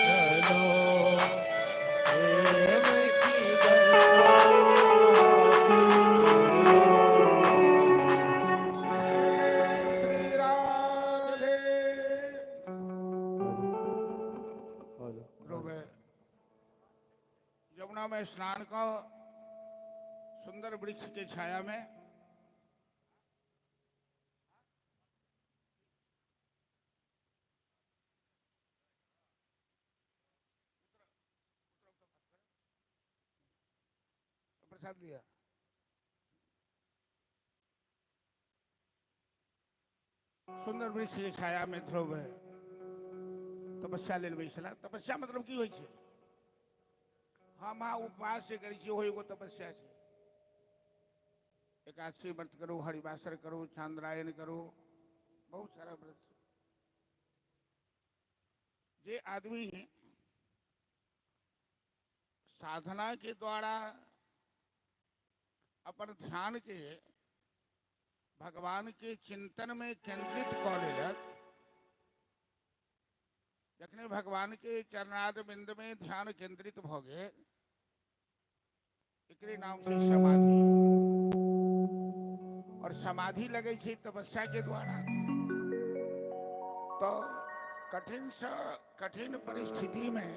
चलो, प्रेम की गंगा बहाते चलो। श्री राधे। ध्रुव यमुना में स्नान का सुंदर वृक्ष के छाया में प्रसाद लिया। सुंदर वृक्ष के छाया में ध्रुव तपस्या लेल बैसला। तपस्या मतलब की होइ छै? हम अहाँ उपवास जे करै छी, ओहो एगो तपस्या छै। एकादशी व्रत करू, हरिवासर करू, चांद्रायण करू, बहुत सारा व्रत छै। जे आदमी साधना के द्वारा अपन ध्यान के भगवान के चिंतन में केंद्रित कऽ लेलक, जखने भगवान के चरणाद बिंद में ध्यान केंद्रित भऽ गेल, एकरे नाम छै समाधि। और समाधि लगै छै तपस्या के द्वारा, तो कठिन से कठिन परिस्थिति में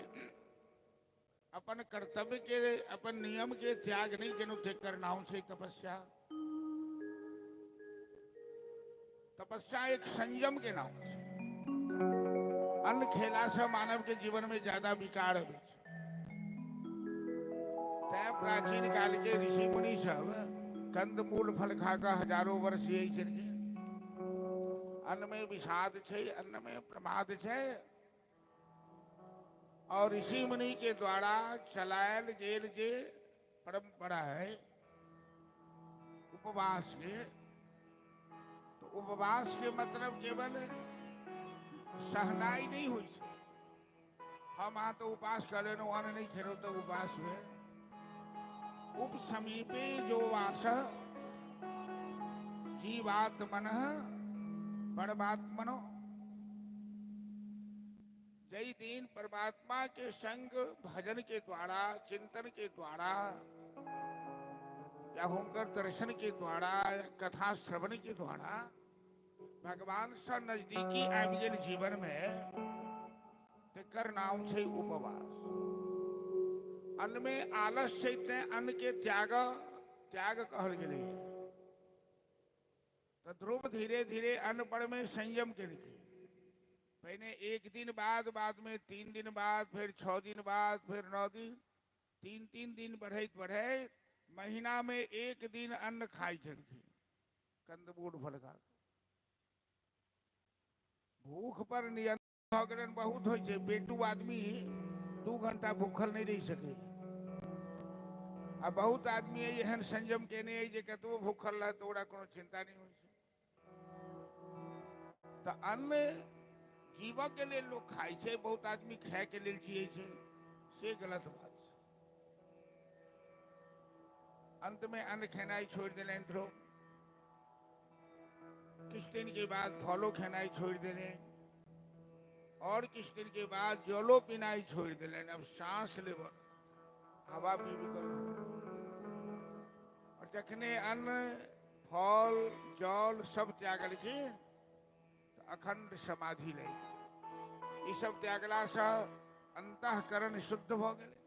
अपन कर्तव्य के, अपन नियम के त्याग नहीं केलहुँ, तेकर नाम छै तपस्या। तपस्या एक संयम के नाम छै। अन्न खेला से मानव के जीवन में ज्यादा विकार अबै छै। तैं प्राचीन काल के ऋषि मुनि सब कंद मूल फल खा कऽ हजारों वर्ष जियै छलखिन। अन्न में विषाद छै, अन्न में प्रमाद छै, और ऋषि मुनि के द्वारा चलायल गेल जे परंपरा है उपवास के, तो उपवास के मतलब केवल सहनाई नहीं होइ छै। हम अहाँ तो उपवास कर लेलहुँ, अन्न नहीं खेलहुँ तो उपवास भेल। उप समीपे जो वास जीवात्मन परमात्मनो, जय दिन परमात्मा के संग भजन के द्वारा, चिंतन के द्वारा, या हुनकर दर्शन के द्वारा, या कथा श्रवण के द्वारा भगवान से नजदीकी आबि गेल जीवन में, तेकर नाम छै उपवास। अन्न में आलस छै तें अन्न के त्याग त्याग कहल गेलै। तो ध्रुव धीरे धीरे अन्न पर में संयम केलखिन। पहिने एक दिन बाद, बाद में 3 दिन बाद, फिर 6 दिन बाद, फिर 9 दिन, 3-3 दिन बढ़ैत बढ़ैत महीना में 1 दिन अन्न खाइ छलखिन, कंदमूल फल खा। भूख पर नियंत्रण भऽ गेलनि बहुत होइ छै। पेटू आदमी 2 घंटा भूखल नहि रहि सकै। आ बहुत आदमी एहन संयम केने अइ जे कतबो भूखल रहत ओकरा कोनो चिंता नहि होइ छै। तऽ अन्न जीवऽ के लेल लोक खाइ छै, बहुत आदमी खाय के लेल जियै छै, से गलत बात छै। अंत में अन्न खेनाइ छोड़ि देलनि ध्रुव। किछु दिन के बाद फलो खेनाइ छोड़ि देलनि और किछु दिन के बाद जलो पीनाइ छोड़ि देलनि। अब सांस लेबऽ, हवा पीबी कर। और जखने अन्न फल जल सब त्यागलखिन तऽ अखंड समाधि लागि गेल। ई सब त्यागलासँ अंतःकरण शुद्ध भऽ गेलै,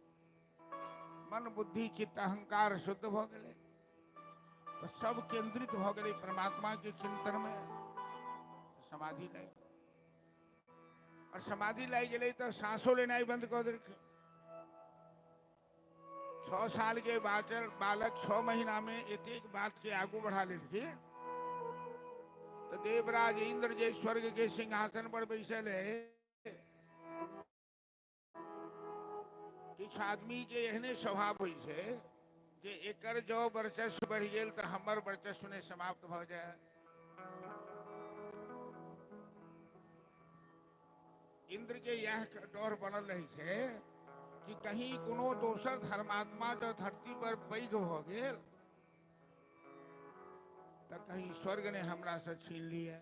मन बुद्धि चित्त अहंकार शुद्ध भऽ गेलै, तऽ सब केंद्रित भऽ गेलै परमात्मा के चिंतन में। समाधि लागि गेलै और समाधि लागि गेलै तऽ सांसो लेनाइ बंद कऽ देलखिन। 6 साल के बाचल बालक 6 महीना में एतेक बात के आगू बढ़ा लेलखिन तऽ देवराज इंद्र जे स्वर्ग के सिंहासन पर बैसल है, किछु आदमी के एहने स्वभाव होइ छै जे एकर जो वर्चस्व बढ़ि गेल तऽ हमर वर्चस्व नहि समाप्त भऽ जाय। इंद्र के यह डर बनल रहै छै कि कहीं कोनो दोसर धर्मात्मा जँ धरती पर पैघ भऽ गेल तऽ कहीं स्वर्ग ने हमरा से छीन लिअ।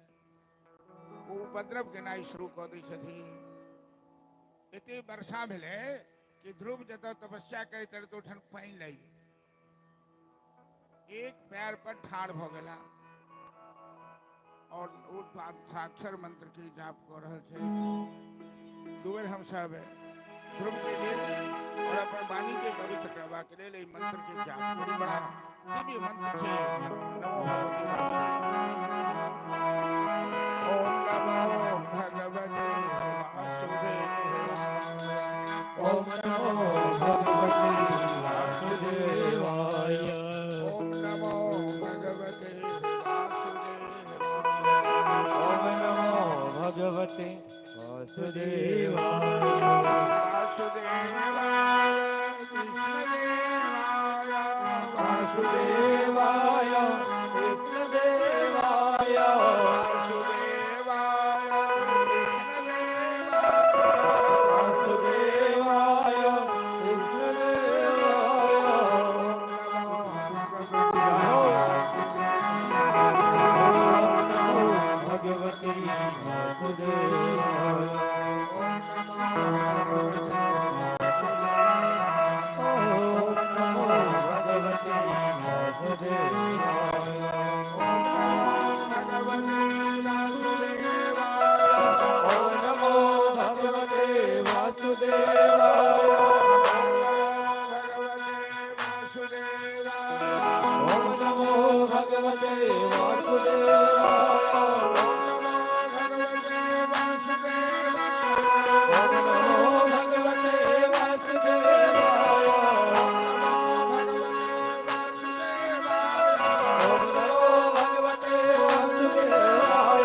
ओ उपद्रव केनाइ शुरू कऽ दै छथिन। एते वर्षा भेलै कि ध्रुव जतऽ तपस्या करैत रहै तऽ ओहिठाम पानि लागि गेल। एक पैर पर ठाढ़ भऽ गेला और ओ साक्षर मंत्र के जाप कऽ रहल छै। दू बेर हमसब ध्रुव के लेल और अपन वाणी के पवित्र करबाक लेल एहि मंत्र के जाप करी। बड़ा दिव्य मंत्र छै। नमो भगवते ओम नमो भगवते वासुदेवाय। ओम नमो भगवते वासुदेवाय। ओम नमो भगवते वासुदेवाय। ओम नमो भगवते वासुदेवाय। वासुदेवाय कृष्णदेवाय। वासुदेवाय कृष्णदेवाय। वासुदेवाय कृष्णदेवाय। वासुदेवाय कृष्णदेवाय। ओम नमो ओम नमो भगवते वासुदेवाय। ओम नमो भगवते वासुदेवाय। ओम नमो भगवते वासुदेवाय। ओम नमो भगवते वासुदेवाय। ओम नमो भगवते वासुदेवाय। ओम नमो भगवते वासुदेवाय। ओम नमो भगवते वासुदेवाय।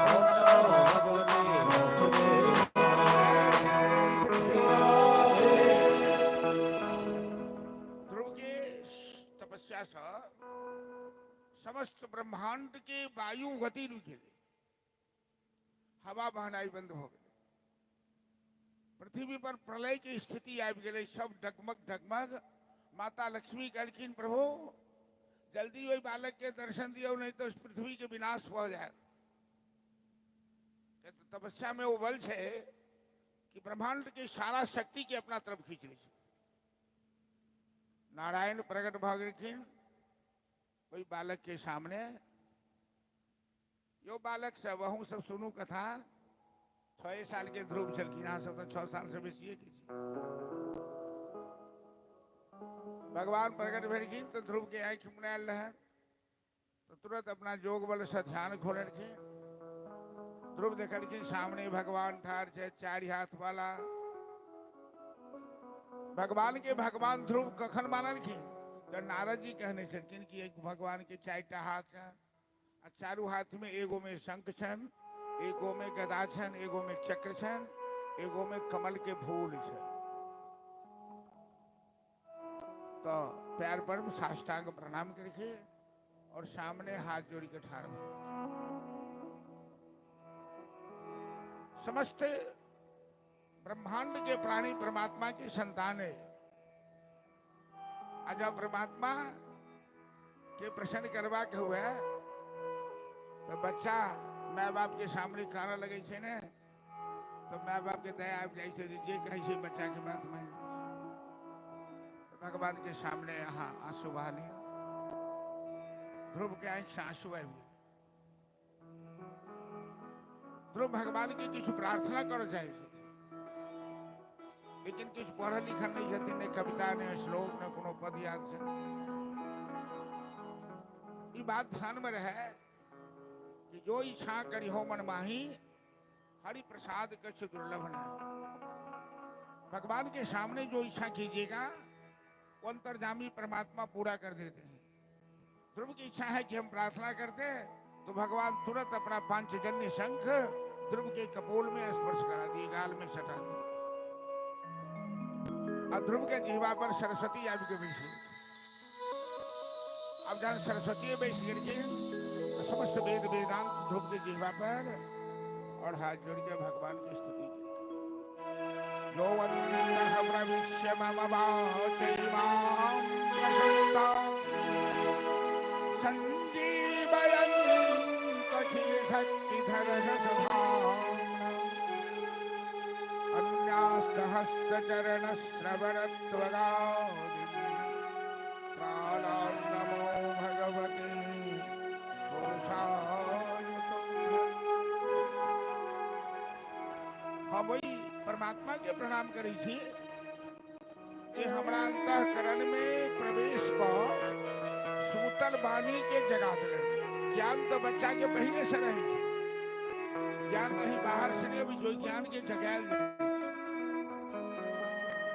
ओम नमो भगवते वासुदेवाय। ध्रुव के तपस्या से समस्त ब्रह्मांड के वायु गति रुकि गेलै, हवा बहनाइ बंद भऽ गेलै, पृथ्वी पर प्रलय के स्थिति आबि गेलै, सब डगमग डगमग। माता लक्ष्मी कहलखिन प्रभु जल्दी ओहि बालक के दर्शन दियौ, नहीं तो पृथ्वी के विनाश भऽ जायत। तपस्या में वो बल छै कि ब्रह्मांड के सारा शक्ति के अपना तरफ खींच लै छै। नारायण प्रकट भऽ गेलखिन ओहि बालक के सामने। यो बालक सब अहूँ सब सुनू कथा। 6 साल के ध्रुव छलखिन, अहाँ सब तऽ 6 साल से बेसिए के छी। भगवान प्रकट भेलखिन तऽ ध्रुव के आँखि मुनायल रहनि, तऽ तुरंत अपना जोग बल से ध्यान खोललखिन। ध्रुव देखलखिन सामने भगवान ठाढ़ छै, 4 हाथ वाला। भगवान के भगवान ध्रुव कखन मानलखिन? जब नारद जी कहने छलखिन कि एक भगवान के 4 हाथ छनि आ चारू हाथ में एगो में शंख छनि, एगो में गदा छनि, एगो में चक्र छनि, एगो में कमल के फूल छनि। तो पैर पर साष्टांग प्रणाम करके और सामने हाथ जोड़ के ठाढ़ भऽ। समस्त ब्रह्मांड के प्राणी परमात्मा की संतान है। आज जब परमात्मा के प्रसन्न करवा के हुए तो बच्चा my बाप के सामने काना लगे छे ने, तो my बाप के दया आबि जाइ छै जे कहै छै बच्चा के बात मानि। भगवान के सामने यहाँ आंसू बहा लिया। ध्रुव के आंखि से आंसू आबि गेल। ध्रुव भगवान के किछु प्रार्थना करऽ चाहै छथिन, लेकिन किछु पढ़ल लिखल नहीं छथिन, नहि कविता, नहि श्लोक, नहि कोनो पद याद छै। ई बात ध्यान में रहे कि जो इच्छा करी हो मन माही, हरि प्रसाद कछु दुर्लभ नहीं। भगवान के सामने जो इच्छा कीजिएगा वो अंतर्जामी परमात्मा पूरा कर देते हैं। ध्रुव की इच्छा है कि हम प्रार्थना करते तो भगवान तुरंत अपना पांचजन्य शंख ध्रुव के कपोल में स्पर्श करा दिए, गाल में सटा दिए और ध्रुव के जीवा पर सरस्वती आबि के बैस गेल। अब जहन सरस्वती बैस गेलखिन तो समस्त वेद वेदांत ध्रुव के जीवा पर और हाथ जोड़ के भगवान की स्तुति की। यो अन्तः प्रविश्य मम वाचैवां प्रसन्तां संजीवयन् कठिन शक्तिधरसभाम्ना अन्यास्तहस्तचरणश्रवणत्वगादिं प्राणान् नमो भगवते पुरुषाय तुभ्यम्। हम ओहि परमात्मा के प्रणाम करै छी जे हमरा अंतःकरण में प्रवेश कऽ सूतल वाणी के जगा देलनि। ज्ञान तो बच्चा के पहले से रहै छै, ज्ञान कहीं बाहर से नहीं अबै छै, ज्ञान के जगायल जाइ छै।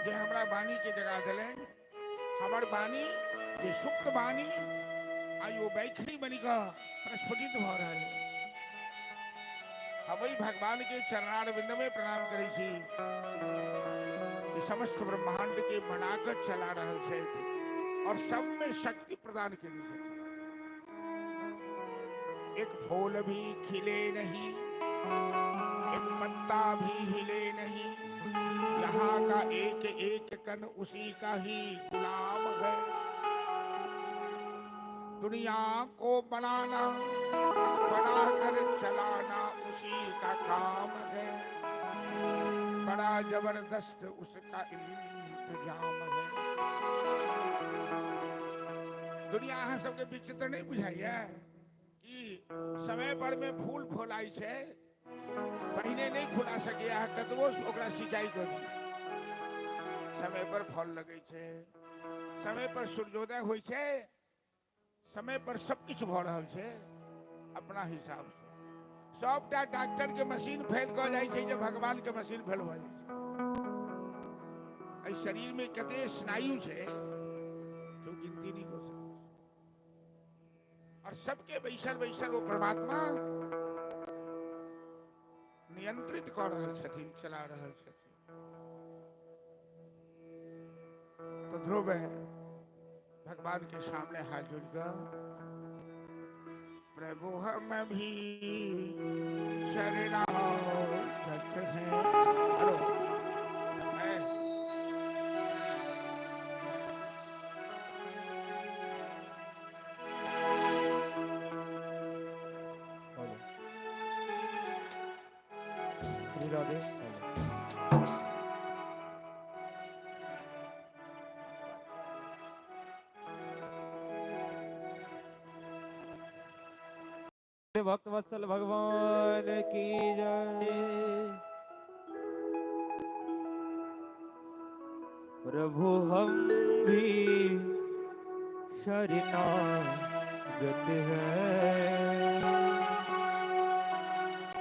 जे हमरा वाणी के जगा देलनि, हमर वाणी जे सुप्त वाणी आइ ओ वैखरी बनि कऽ प्रस्फुटित भऽ रहल है। हम ओहि भगवान के चरणारविंद में प्रणाम करै छी जे समस्त ब्रह्मांड के बनाकर चला रहल छथि और सब में शक्ति प्रदान केने छथि। एक फूल भी खिले नहीं, एक पत्ता भी हिले नहीं, यहाँ का एक एक कण उसी का ही गुलाम है। दुनिया को बनाना, बनाकर चलाना उसी का काम है। बड़ा जबरदस्त उसका इंतजाम है। दुनिया अहाँ सबके विचित्र नहीं बुझाइए कि समय पर में फूल फुलाई छै, पहिने नहीं फुला सके अहाँ कतबो ओकरा सिंचाई करू, समय पर फल लगै छै, समय पर सूर्योदय होइ छै, समय पर सब किछु भऽ रहल छै अपना हिसाब से। सबटा डॉक्टर के मशीन फेल कऽ जाइ छै जे भगवान के मशीन फेल भऽ जाइ छै। एहि शरीर में कते स्नायु छै जो गिनती नहीं हो सकै, और सबके बैसल बैसल वो परमात्मा नियंत्रित कऽ रहल छथिन, चला रहल छथिन। तो ध्रुव है भगवान के सामने हाथ जोड़ कर, प्रभु हम भी शरणागत हैं। हेलो श्री राधे। भक्त वत्सल भगवान की जय। प्रभु हम भी शरणागत है,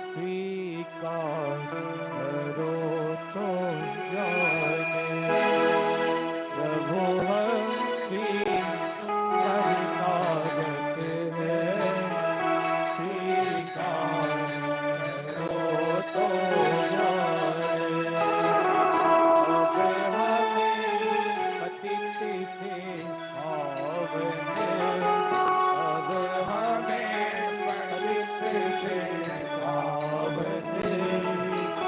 स्वीकार करो तो जाने। प्रभु हम भी शरणागत है, स्वीकार करो तो जाने। अब हमें पतित से पावन, अब हमें पतित से पावन,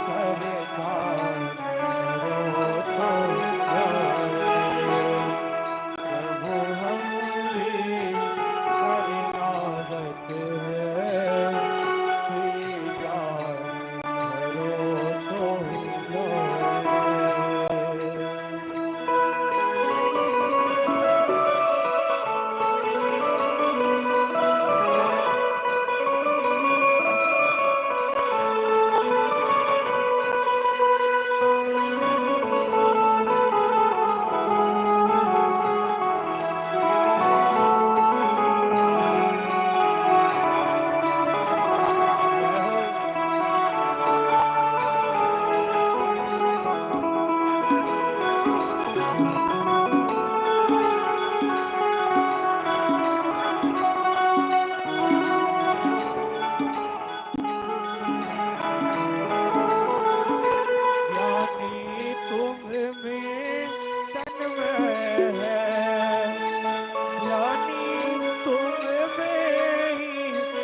सरकार करो तो जाने। प्रभु हम भी शरणागत है, स्वीकार करो तो जाने। जय हो। ज्ञानी तुम में तन्मय है, ज्ञानी तुम में ही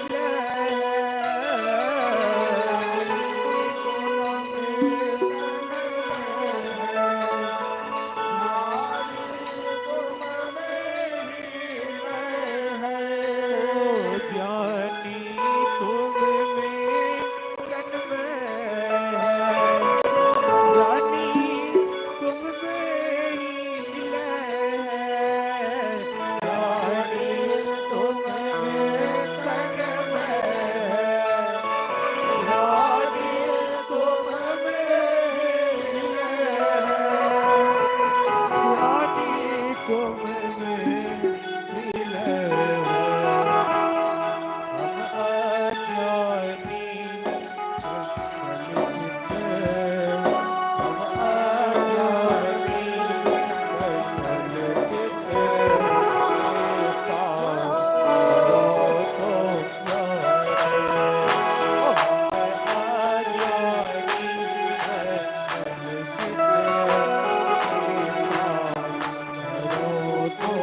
लय है। ज्ञानी तुम में तन्मय है, ज्ञानी तुम में ही लय है, ज्ञानी तुम में तन्मय है, ज्ञानी तुम में ही लय है, ज्ञानी तुम में ही लय है। हम अज्ञानी कलित, हम अज्ञानी कलित, कृपा करो तो जाने। हम अज्ञानी कलित, कृपा करो तो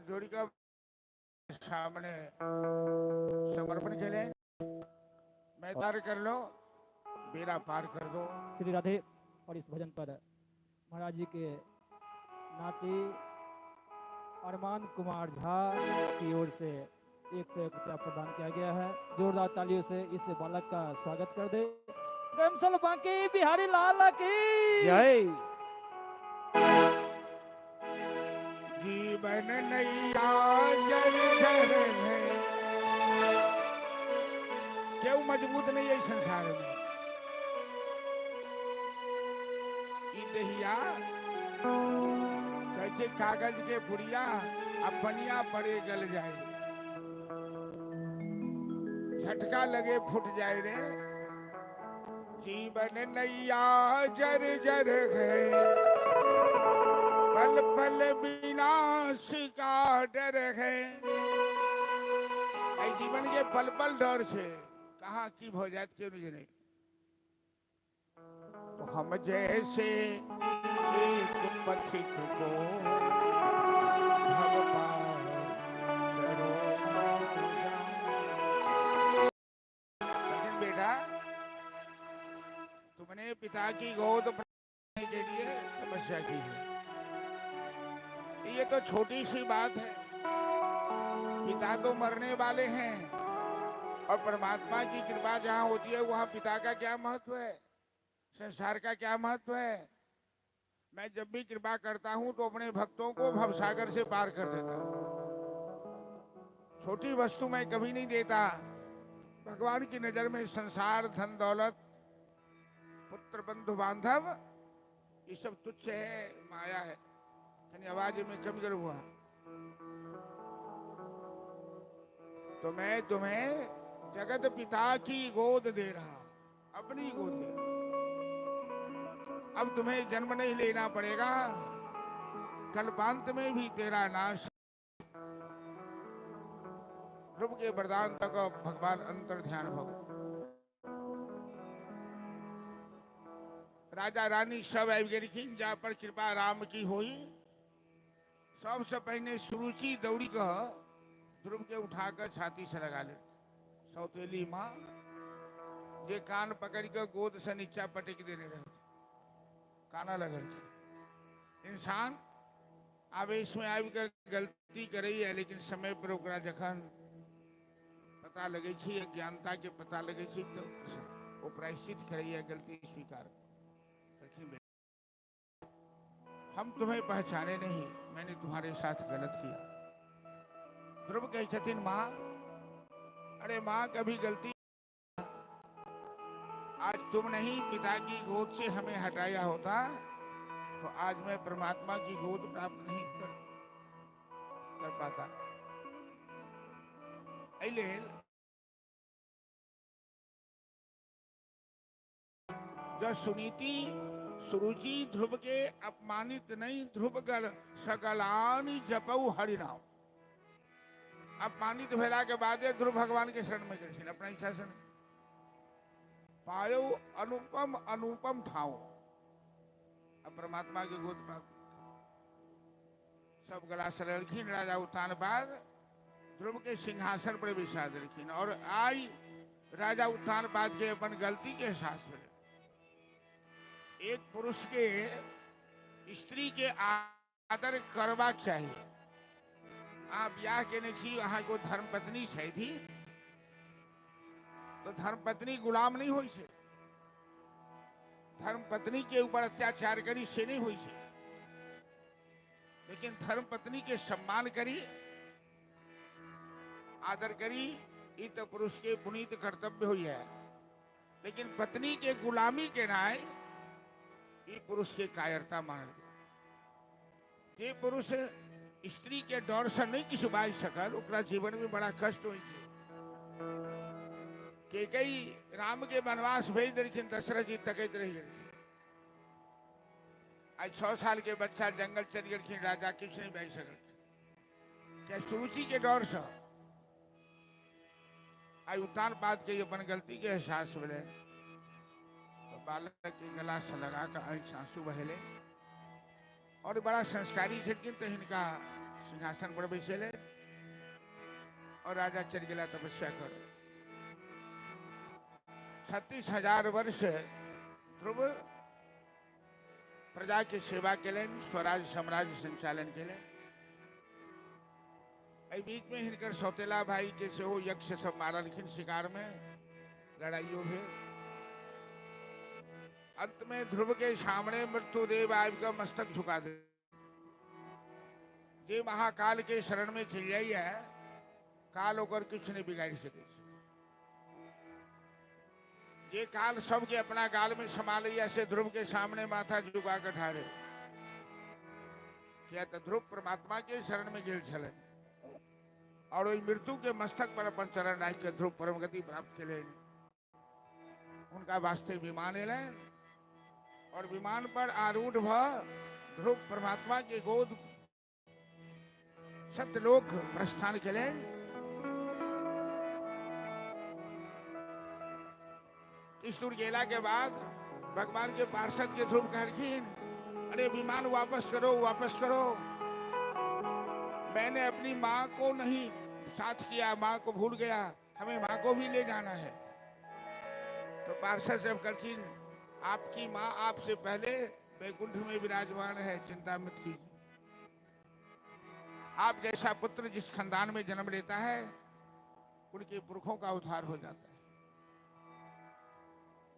जोड़ी का सामने समर्पण के लिए मैं पार कर लो, बेड़ा पार कर दो। श्री राधे। और इस भजन पर महाराज जी के नाती अरमान कुमार झा की ओर से 101 रुपया प्रदान किया गया है। जोरदार तालियों से इस बालक का स्वागत कर दे। प्रेम से बांके बिहारी लाल की जय। जीवन नैया जल जल है, क्यों मजबूत नहीं है संसार में। ई दहिया कैसे कागज के पुड़िया अपनिया पड़े गल जाए, झटका लगे फुट जाए रे। जीवन नैया जर जर है, पल पल विनाश का डर है। ऐ जीवन के पल पल डर से कहाँ की हो जाए क्यों नहीं जाने। तो हम जैसे एक पथिक को भव पार करो। लेकिन बेटा तुमने पिता की गोद के लिए तपस्या की है, ये तो छोटी सी बात है। पिता तो मरने वाले हैं और परमात्मा की कृपा जहाँ होती है वहाँ पिता का क्या महत्व है, संसार का क्या महत्व है। मैं जब भी कृपा करता हूँ तो अपने भक्तों को भवसागर से पार कर देता हूँ। छोटी वस्तु मैं कभी नहीं देता। भगवान की नजर में संसार, धन दौलत, पुत्र बंधु बांधव, ये सब तुच्छ है, माया है। आवाज में कम कर हुआ तो मैं तुम्हें जगत पिता की गोद दे रहा, अपनी गोद दे रहा। अब तुम्हें जन्म नहीं लेना पड़ेगा, कल्पांत में भी तेरा नाश। ध्रुव के वरदान तक भगवान अंतर ध्यान भव। राजा रानी सब आबि गेलखिन, जा पर कृपा राम की हुई। सबसे पहले सुरुचि दौड़ी कह ध्रुव के उठाकर छाती से लगा ले। सौतेली माँ जे कान पकड़ के गोद से नीचा पटक देने रहे, काना लगल। इंसान आवेश में आबि के गलती करे है, लेकिन समय पर ओकरा जखन पता लगे छी, अज्ञानता के पता लगे छी, तो वो प्रायश्चित करे है, गलती स्वीकार। हम तुम्हें पहचाने नहीं, मैंने तुम्हारे साथ गलत किया। ध्रुव कहै छथिन माँ, अरे माँ कभी गलती, आज तुम नहीं पिता की गोद से हमें हटाया होता तो आज मैं परमात्मा की गोद प्राप्त नहीं कर पाता। एहि लेल जो सुनीति सुरुचि ध्रुव के अपमानित नहीं, ध्रुव कर सकलानि जपऊ हरिनाम। अपमानित भेला के बाद ध्रुव भगवान के शरण में गेलखिन, अपना इच्छा से नहीं। पायो अनुपम अनुपम ठाओ, अब परमात्मा के गोद प्राप्त। सब गला से लड़खिन राजा उत्तानपाद ध्रुव के सिंहासन पर बैसा देलखिन। और आई राजा उत्तानपाद के अपन गलती के एहसास भेलै। एक पुरुष के स्त्री के आदर करबाक चाही। अहाँ ब्याह केने छी, अहाँ को धर्मपत्नी छथि तो धर्मपत्नी गुलाम नहीं होइ छै। धर्मपत्नी के ऊपर अत्याचार करी से नहीं होइ छै, लेकिन धर्मपत्नी के सम्मान करी, आदर करी, ई तो पुरुष के पुनीत कर्तव्य हुई है। लेकिन पत्नी के गुलामी केनाइ ई पुरुष के कायरता मानल गेल। जे पुरुष स्त्री के डर से नहीं किछु बाजि सकल, ओकरा जीवन में बड़ा कष्ट होइ छै। के कई राम के वनवास भेज देलखिन, दशरथ जी तकैत रहि गेलखिन। आइ 6 साल के बच्चा जंगल चलि गेलखिन, राजा किछु नहीं बाजि सकलखिन। क्या सुरुचि के डर से आइ उत्तानपाद के अपन गलती के एहसास भेलै तो बालक के गला से लगा कऽ आँखि आंसू बहेले। और बड़ा संस्कारी छलखिन तो हिनका सिंहासन पर बैसेले और राजा चलि गेला तपस्या कर। 36,000 वर्ष ध्रुव प्रजा के सेवा केलनि, स्वराज्य साम्राज्य संचालन केलनि। एहि बीच में हिनकर सौतेला भाई के सेहो यक्ष सब मारलखिन शिकार में, लड़ाइयो भेल। अंत में ध्रुव के सामने मृत्युदेव आबि कऽ मस्तक झुका दे। जे महाकाल के शरण में चलि जाइए, काल ओकर किछु नहीं बिगाड़ि सकै छै। जे काल सबके अपना गाल में समा लैया से ध्रुव के सामने माथा झुका कऽ ठाढ़े, किया तऽ ध्रुव परमात्मा के शरण में गेल छलनि और ओहि मृत्यु के मस्तक पर अपन चरण राखि कऽ ध्रुव परम गति प्राप्त केलनि। हुनका वास्ते विमान एलनि और विमान पर आरूढ़ भऽ ध्रुव परमात्मा के गोद सत्यलोक प्रस्थान केलनि। किछु दूर गेला के बाद भगवान के पार्षद के ध्रुव कहलखिन, अरे विमान वापस करो, वापस करो, मैंने अपनी माँ को नहीं साथ किया, माँ को भूल गया, हमें माँ को भी ले जाना है। तो पार्षद सब कहलखिन, आपकी माँ आपसे पहले वैकुंठ में विराजमान है, चिंता मत कीजिए। आप जैसा पुत्र जिस खानदान में जन्म लेता है उनके पुरखों का उद्धार हो जाता है।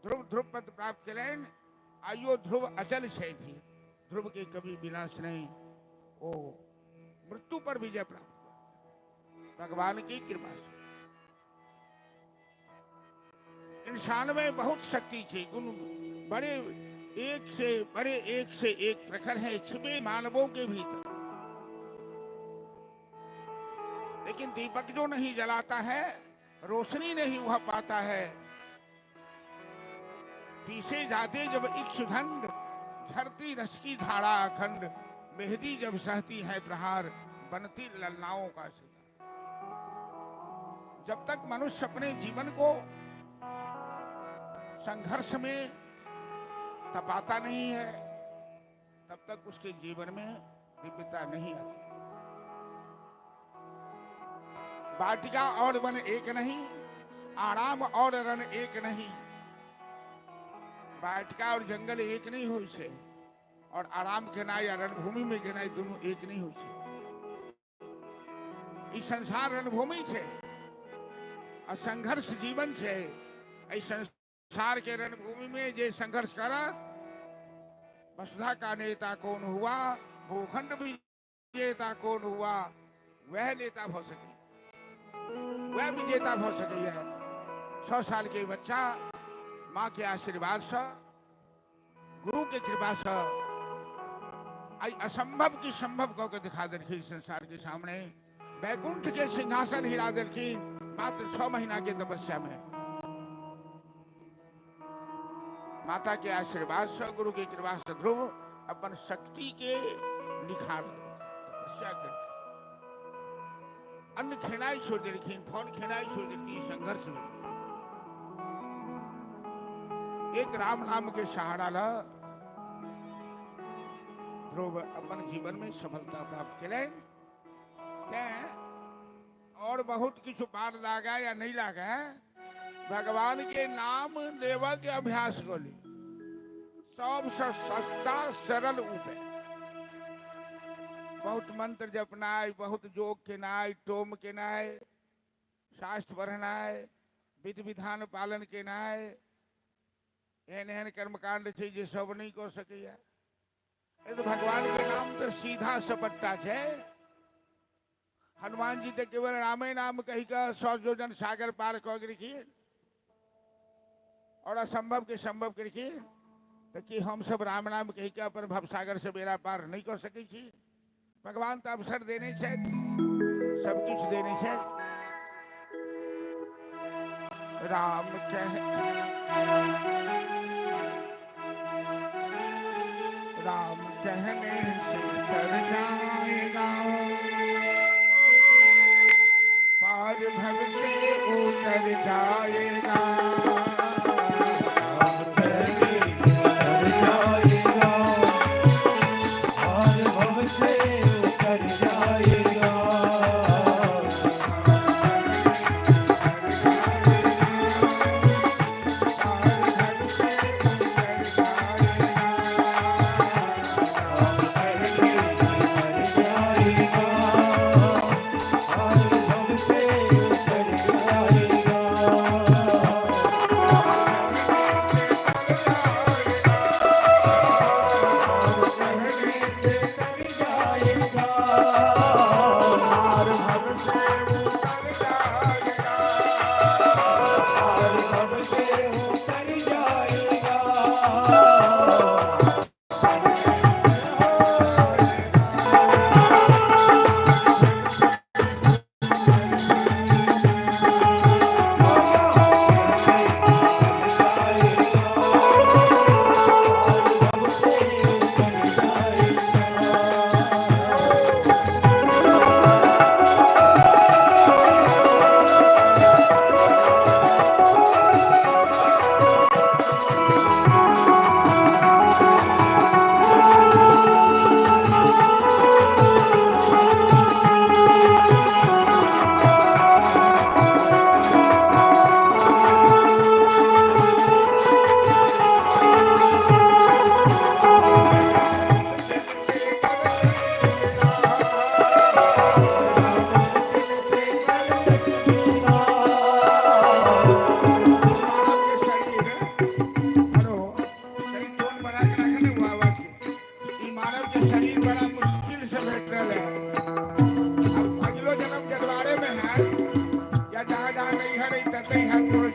ध्रुव ध्रुव पद प्राप्त केलनि, आइयो ध्रुव अचल छथि, ध्रुव के कभी विनाश नहीं, ओ मृत्यु पर विजय प्राप्त भगवान की कृपा से। इंसान में बहुत शक्ति थी, गुण बड़े एक से बड़े एक से एक प्रखर है छिपे मानवों के भीतर, लेकिन दीपक जो नहीं जलाता है, रोशनी नहीं वह पाता है। पीसे जाते जब इक्षुदंड, झरती रस की धारा अखंड, मेहदी जब सहती है प्रहार, बनती ललनाओं का शिकार। जब तक मनुष्य अपने जीवन को संघर्ष में तपाता नहीं है, तब तक उसके जीवन में दिव्यता नहीं आती। वाटिका और वन एक नहीं, आराम और रण एक नहीं। वाटिका और जंगल एक नहीं होई छे, और आराम केनाइ या रणभूमि में गेनाइ दुनू एक नहीं होई छे। ई संसार रणभूमि छे और संघर्ष जीवन छे। एहि संसार के रणभूमि में जे संघर्ष करत, वसुधा का नेता कौन हुआ, भूखंड विजेता कौन हुआ, वह नेता भ सके, वह विजेता भ सकैया। 6 साल के बच्चा माँ के आशीर्वाद से, गुरु के कृपा से आई असंभव की संभव कह के दिखा देलखिन संसार के सामने। वैकुंठ के सिंहासन हिला देलखिन मात्र 6 महीना के तपस्या में। माता के आशीर्वाद से, गुरु के कृपा से ध्रुव अपन शक्ति के निखार तपस्या कर अन्न खेनाई छोड़ देलखिन, फल खेनाई छोड़ देलखिन संघर्ष में। एक राम नाम के सहारा ल ध्रुव अपन जीवन में सफलता प्राप्त केलनि। तें और बहुत किछु पार लागे या नहीं लागे, भगवान के नाम लेवा के अभ्यास कर ली, सबसे सस्ता सरल उपाय। बहुत मंत्र जपनाय, बहुत जोग केनाय, टोम केनाय, शास्त्र पढ़नाय, विधि विधान पालन केनाय, एहन एहन कर्मकांड छै जे सब नहीं कऽ सकैया। ए तो भगवान के नाम तो सीधा सपट्टा छै। हनुमान जी तो केवल रामे नाम कही कऽ 100 योजन सागर पार कऽ गेलखिन और असंभव के संभव केलखिन। तो की हम सब राम नाम कही कऽ अपन भवसागर से बेड़ा पार नहीं कऽ सकै छी? भगवान तो अवसर देने छथि, सब किछु देने छथि। राम कह राम कहने से तर जाएगा, पार भव से उतर जाएगा। राम कहने से तर जाएगा, पार भव से उतर जाएगा।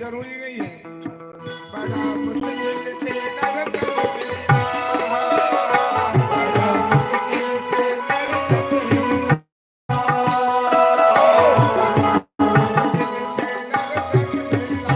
जरूरी नहीं है। बड़ा मुश्किल से नरक मिलता, बड़ा मुश्किल से नरक मिलता, मुश्किल से नरक मिलता,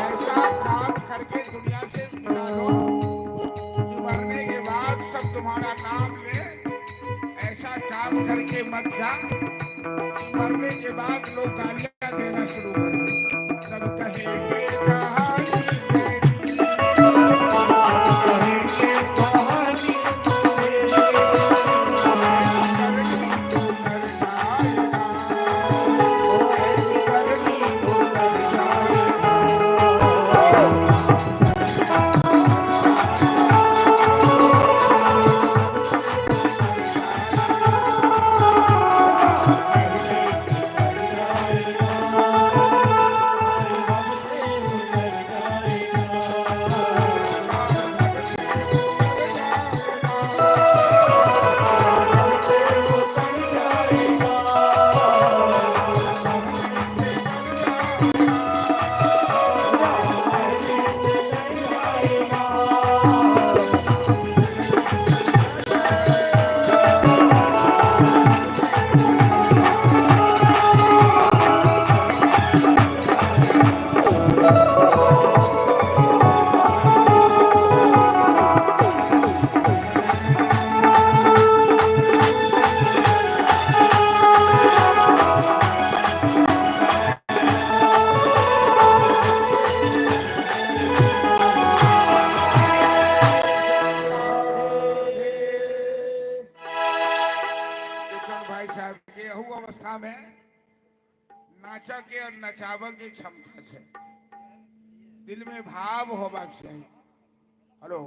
ऐसा काम करके दुनिया से मिला लो कि मरने के बाद सब तुम्हारा नाम ले। ऐसा काम करके मत जा कि मरने के बाद लोग गालियां देना शुरू कर दें। सब कहेंगे कहानी तेरी, करनी तो कर जाएगा, ऐसी करनी तो कर जाएगा। किशन भाई साहब के अहू अवस्था में नाचा के और नचावे के क्षमता है, दिल में भाव होबाक चाही। हेलो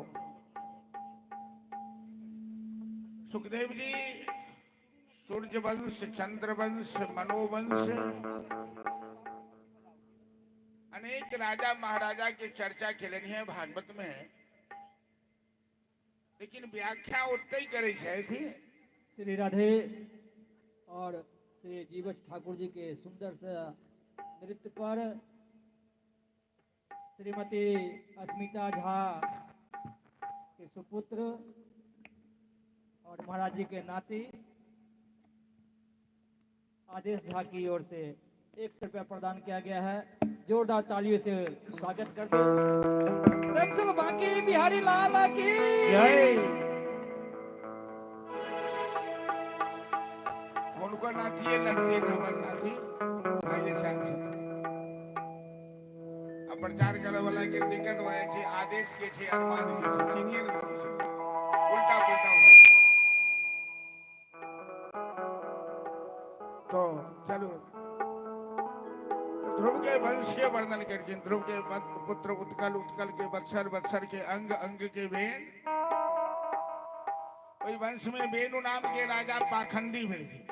सुखदेव जी, सूर्यवंश, चंद्रवंश, मनोवंश, अनेक राजा महाराजा के चर्चा केलनि है भागवत में, लेकिन व्याख्या ओतै करै छथि। श्री राधे और श्री जीवछ ठाकुर जी के सुंदर से नृत्य पर श्रीमती अस्मिता झा के सुपुत्र और महाराज जी के नाती आदेश झा की ओर से 100 रुपया प्रदान किया गया है। जोरदार तालियों से स्वागत करते हैं। बाकी बिहारी लाल की जय। हुनकर नातिए लगते हमर नाती भाई साहब छथिन। आ प्रचार करऽ वाला के दिक्कत भऽ जाइ छै, आदेश के छै, अरमान के छै, चिन्हिए नहि पबै छै, उल्टा पुल्टा भऽ जाइ छै। तो चलू, ध्रुव के वंश के वर्णन करखिन। ध्रुव के पुत्र उत्कल, उत्कल के वत्सर, वत्सर के अंग, अंग के when. ओहि वंश में वेणु नाम के राजा पाखंडी भेलखिन।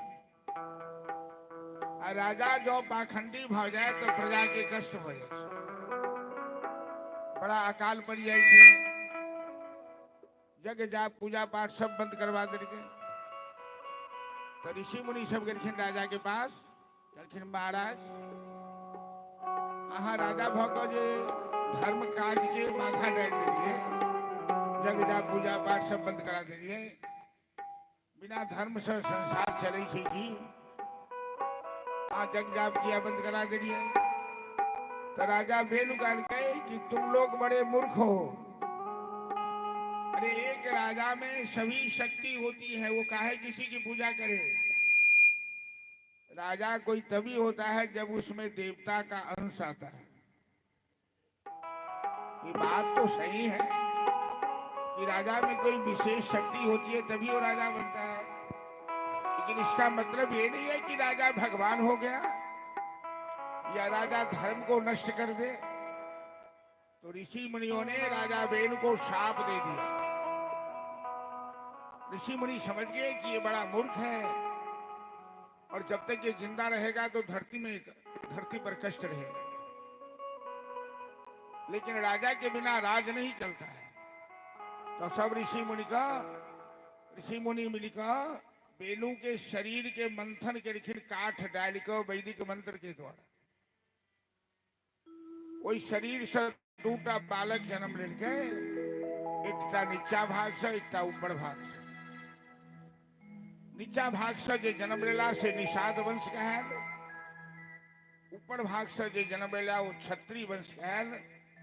आ राजा जो पाखंडी भऽ जाय तो प्रजा के कष्ट भऽ जाइ छै, बड़ा अकाल पड़ि जाइ छै, यज्ञ जाप पूजा पाठ सब बंद करवा देलकै। तो ऋषि मुनि सब गेलखिन राजा के पास, कहलखिन महाराज अहाँ राजा भऽ कऽ जे धर्म काज के बाधा डालि देलियै, यज्ञ जाप पूजा पाठ सब बंद करा देलियै, बिना धर्म से संसार चलै छै की? आ यज्ञ जाप किया बंद करा देलियै? तो राजा वेणु कहलकै कि तुम लोग बड़े मूर्ख हो। अरे एक राजा में सभी शक्ति होती है, वो काहे किसी की पूजा करे? राजा कोई तभी होता है जब उसमें देवता का अंश आता है। ये बात तो सही है कि राजा में कोई विशेष शक्ति होती है तभी वो राजा बनता है, लेकिन इसका मतलब ये नहीं है कि राजा भगवान हो गया या राजा धर्म को नष्ट कर दे। तो ऋषि मुनियों ने राजा वेणु को शाप दे दिया। ऋषि मुनि समझ गए कि ये बड़ा मूर्ख है और जब तक ये जिंदा रहेगा तो धरती पर कष्ट रहेगा, लेकिन राजा के बिना राज नहीं चलता है। तो सब ऋषि मुनि मिलकर वेणु के शरीर के मंथन के लिखित काठ डाल के वैदिक मंत्र के द्वारा वही शरीर से दूटा बालक जन्म लेलकै, एकटा नीचा भाग से एकटा ऊपर भाग से। नीचा भाग से जे जन्म लेला से निषाद वंश कहायल, ऊपर भाग से जे जन्म लेला वो क्षत्रिय वंश कहायल।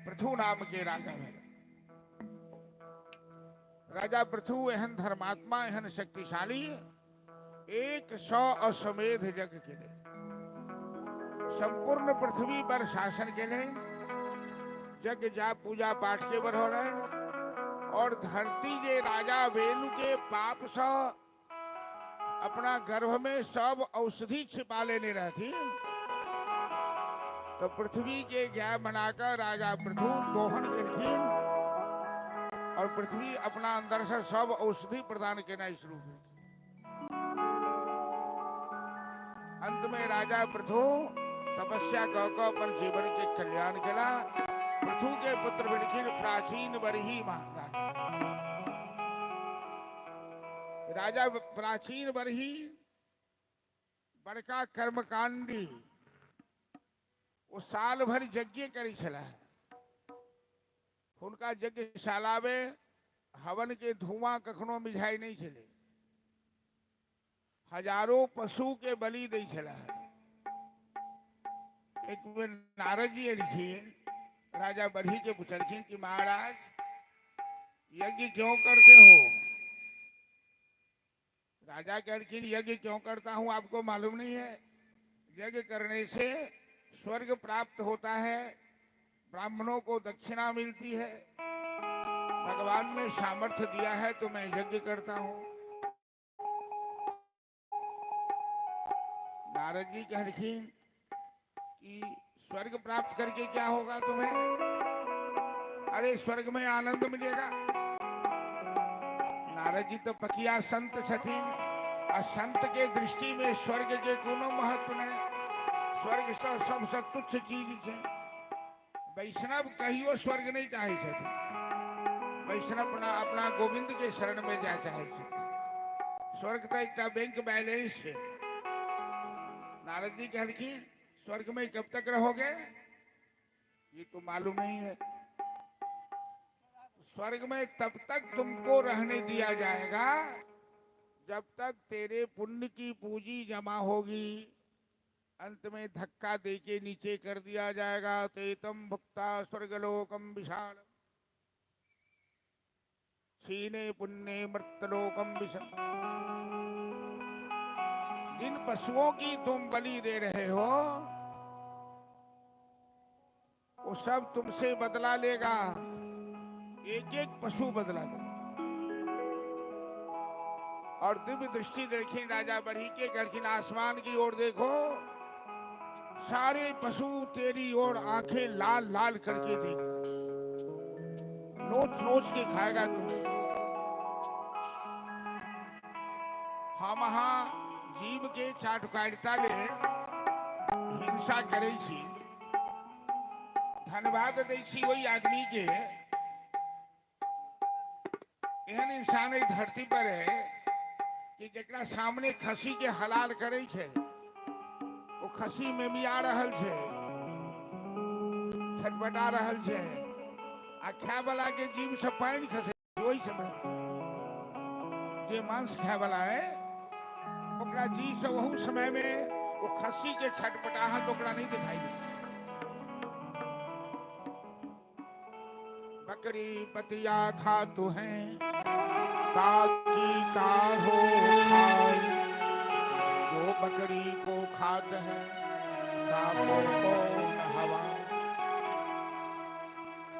पृथु नाम के राजा भेल। राजा पृथु एहन धर्मात्मा, एहन शक्तिशाली, 100 अश्वमेध यज्ञ केले, संपूर्ण पृथ्वी पर शासन केले, यज्ञ जाप पूजा पाठ के बढ़ौलनि और धरती जे राजा वेणु के पाप से अपना गर्भ में सब औषधि छिपा लेने रहती, तो पृथ्वी के गाय बनाकर राजा पृथु दोहन केलखिन और पृथ्वी अपना अंदर से सब औषधि प्रदान केनाइ शुरू केलखिन। अंत में राजा पृथु तपस्या कऽ कऽ अपन जीवन के कल्याण केला। पृथु के पुत्र भेलखिन प्राचीन बरही महाराज। राजा प्राचीन बरही बड़का कर्मकांडी, वो साल भर यज्ञ करै छलाह। हुनका यज्ञशाला में हवन के धुआं कखनो मिझाइ नहीं छलै, हजारों पशु के बलि दै छलाह। एक बेर नारद जी एलखिन, राजा बरही के पूछलखिन कि महाराज यज्ञ क्यों करते हो? राजा कहलखिन यज्ञ क्यों करता हूं आपको मालूम नहीं है? यज्ञ करने से स्वर्ग प्राप्त होता है, ब्राह्मणों को दक्षिणा मिलती है, भगवान ने सामर्थ्य दिया है तो मैं यज्ञ करता हूं। नारद जी कहलखिन कि स्वर्ग प्राप्त करके क्या होगा तुम्हें? अरे स्वर्ग में आनंद मिलेगा। नारद जी तो पकिया संत छथिन आ संत के दृष्टि में स्वर्ग के कोनो महत्व नहीं, स्वर्ग से सबसे तुच्छ चीज है। वैष्णव कहियो स्वर्ग नहीं चाहे छथिन, वैष्णव अपना अपना गोविंद के शरण में जाए चाहे छथिन। स्वर्ग तो एक बैंक बैलेंस है। नारद जी कहलखिन स्वर्ग में कब तक रहोगे? ये तो मालूम नहीं है। स्वर्ग में तब तक तुमको रहने दिया जाएगा जब तक तेरे पुण्य की पूंजी जमा होगी। अंत में धक्का देके नीचे कर दिया जाएगा। तेतम भुक्ता स्वर्गलोकम विशाल क्षीणे पुण्ये मर्त्यलोकम विषम। जिन पशुओं की तुम बलि दे रहे हो वो सब तुमसे बदला लेगा। एक एक पशु बदला लेगा। और दिव्य दृष्टि देखी राजा बढ़ी के, कहलखिन आसमान की ओर देखो, सारे पशु तेरी ओर आंखें लाल लाल करके देख, नोच नोच के खाएगा तुम्हें। हम अहाँ जीव के चाटुकारिता ले हिंसा करै छी, धन्यवाद दै छी ओहि आदमी के। एहन इंसान एहि धरती पर है कि जकरा सामने खसी के हलाल करै छै, ओ खसी मेमिया रहल छै, छटपटा रहल छै, आ खाय वाला के जीव से पानि खसै छै। ओहि समय जे मांस खाय वाला है ओकरा जी से ओहू समय में ओ खस्सी के छटपटाहट ओकरा नहीं दिखाई दे। बकरी पतिया खातु हैं बाकी का हो खाए, जो बकरी को खात है ताको कौन हवा।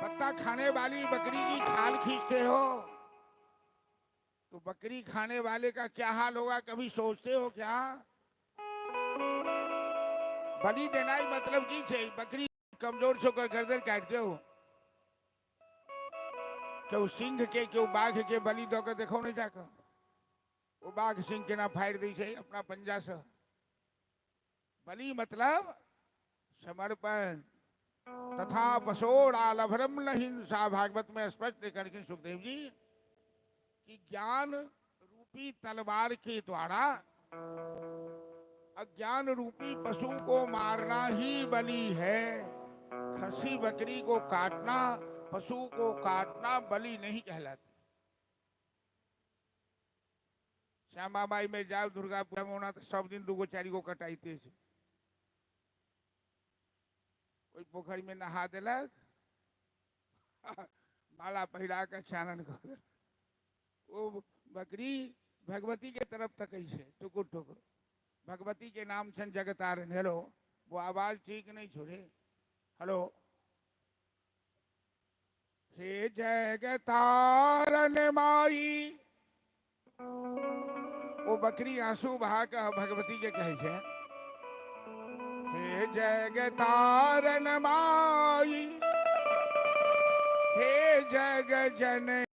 पत्ता खाने वाली बकरी की खाल खींचते हो तो बकरी खाने वाले का क्या हाल होगा, कभी सोचते हो क्या? बलि देना ही मतलब की छे, बकरी कमजोर से ओकर गर्दन काटि दो, क्यों सिंह के क्यों बाघ के बलि दऽ के देखो नहीं जाकर, वो बाघ सिंह केना फाड़ि दै छै अपना पंजा से। बलि मतलब समर्पण। तथा पशोरालभरम न हिंसा, भागवत में स्पष्ट करके सुखदेव जी कि ज्ञान रूपी तलवार के द्वारा अज्ञान रूपी पशु को मारना ही बलि है। खसी बकरी को काटना, पशु को काटना बलि नहीं कहलाती। श्यामा माई में जाओ दुर्गा पूजा में, ओना तो सब दिन दूगो चारि गो कटाइते छै। ओहि पोखरि में नहा देलक, माला पहिरा के चानन कर देलक। ओ बकरी भगवती के तरफ तकै छै टुकुर टुकुर। भगवती के नाम छनि जगतारण। हेलो, वो आवाज ठीक नहीं छोड़े। हेलो, हे जगतारण माई। ओ बकरी आंसू बहा के भगवती के कहै छै, हे जगतारण माई, हे जग जननी,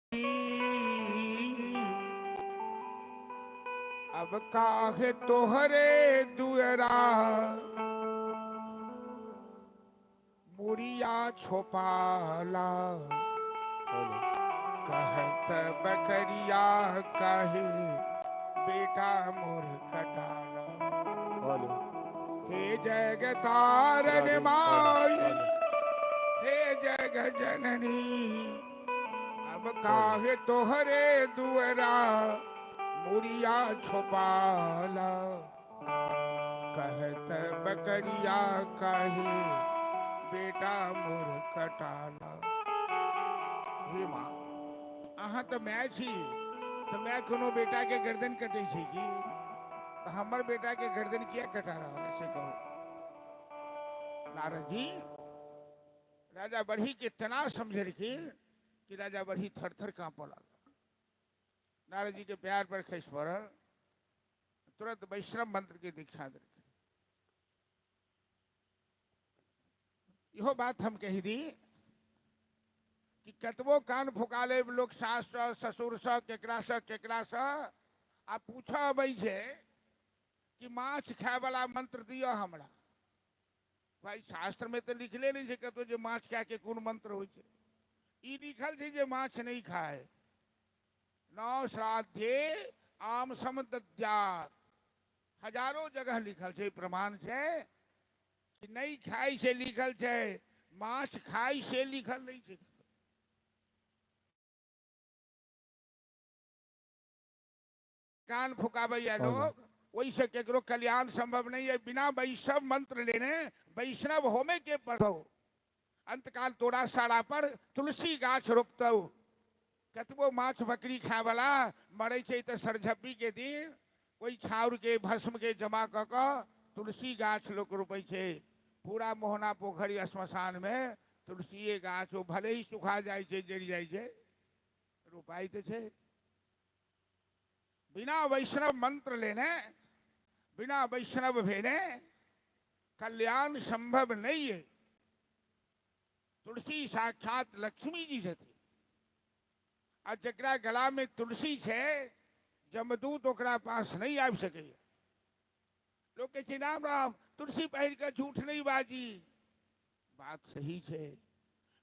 अब काहे तोहरे दुअरा मुड़िया छोपाला। कहत बकरिया कहे बेटा मोर कटाला। हे जगतारण माई, हे जग जननी, अब काहे तोहरे दुअरा मुड़िया छुपाला। कहत बकरिया कहे बेटा मोर कटाला। हे माँ, अहाँ तो my छी, तो my कोनो बेटा के गर्दन कटै छै की? तो हमर बेटा के गर्दन किया कटा रहल है से कहू। नारद जी राजा बढ़ी के तना समझलखिन कि राजा बढ़ी थर थर कांपऽ लागल। नारद जी के प्यार पर खसि पड़ल, तुरंत वैष्णव मंत्र के दीक्षा देलखिन। इहो बात हम कहि दी कि कतबो कान फुका लेब लोक सास सँ ससुर सँ केकरा सँ केकरा सँ, आ पूछऽ अबै छै कि माछ खाय वाला मंत्र दिअ हमरा। भाई शास्त्र में तो लिखले नहीं छै कतौ जे माछ खाय के कोन मंत्र होइ छै। ई लिखल छै जे माछ नहीं खाए। नौ श्राद्धे आम सम दद्यात, हजारों जगह लिखल छै, प्रमाण छै कि नहीं खाय से लिखल छै, माछ खाय से लिखल नहीं छै। कान फुकाबैया लोग, ओहिसँ केकरो कल्याण संभव नहीं है। बिना वैष्णव मंत्र लेने वैष्णव होमे के पढ़ो। अंतकाल तोरा सारा पर तुलसी गाछ रोपतौ। कतबो माछ बकरी खाय वाला मरै छै तऽ सरझप्पी के दिन ओहि छाउर के भस्म के जमा कऽ कऽ तुलसी गाछ लोक रोपै छै। पूरा मोहना पोखरि श्मशान में तुलसीए गाछ ओ भले ही सुखा जाइ छै, जरि जाइ छै, रोपाइ तऽ छै। बिना वैष्णव मंत्र लेने, बिना वैष्णव भेने कल्याण संभव नहीं है। तुलसी साक्षात लक्ष्मी जी छथिन आ जकरा गला में तुलसी छै जमदूत ओकरा पास नहीं आबि सकैए। लोग कहै छै राम राम तुलसी पहिर कऽ झूठ नहीं बाजी, बात सही छै,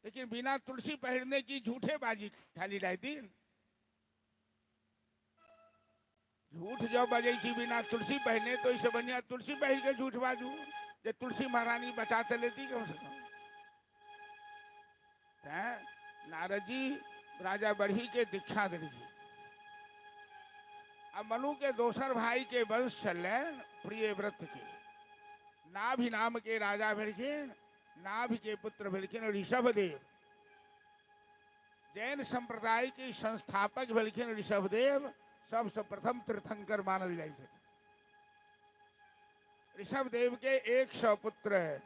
लेकिन बिना तुलसी पहिरने की झूठे बाजी खाली राति दिन। झूठ जब बजै छी बिना तुलसी पहिरने तो इससे बढ़िया तुलसी पहिर के झूठ बाजू, जे तुलसी महारानी बचा तऽ लेती कम से कम। तैं नारद जी राजा बरही के दीक्षा देलखिन। अब मनु के दोसर भाई के वंश छलनि प्रियव्रत के, नाभि नाम के राजा भेलखिन, नाभि के पुत्र भेलखिन ऋषभदेव। जैन संप्रदाय के संस्थापक भेलखिन ऋषभदेव, सबसे प्रथम तीर्थंकर मानल जाइ छथिन। ऋषभदेव के 100 पुत्र है,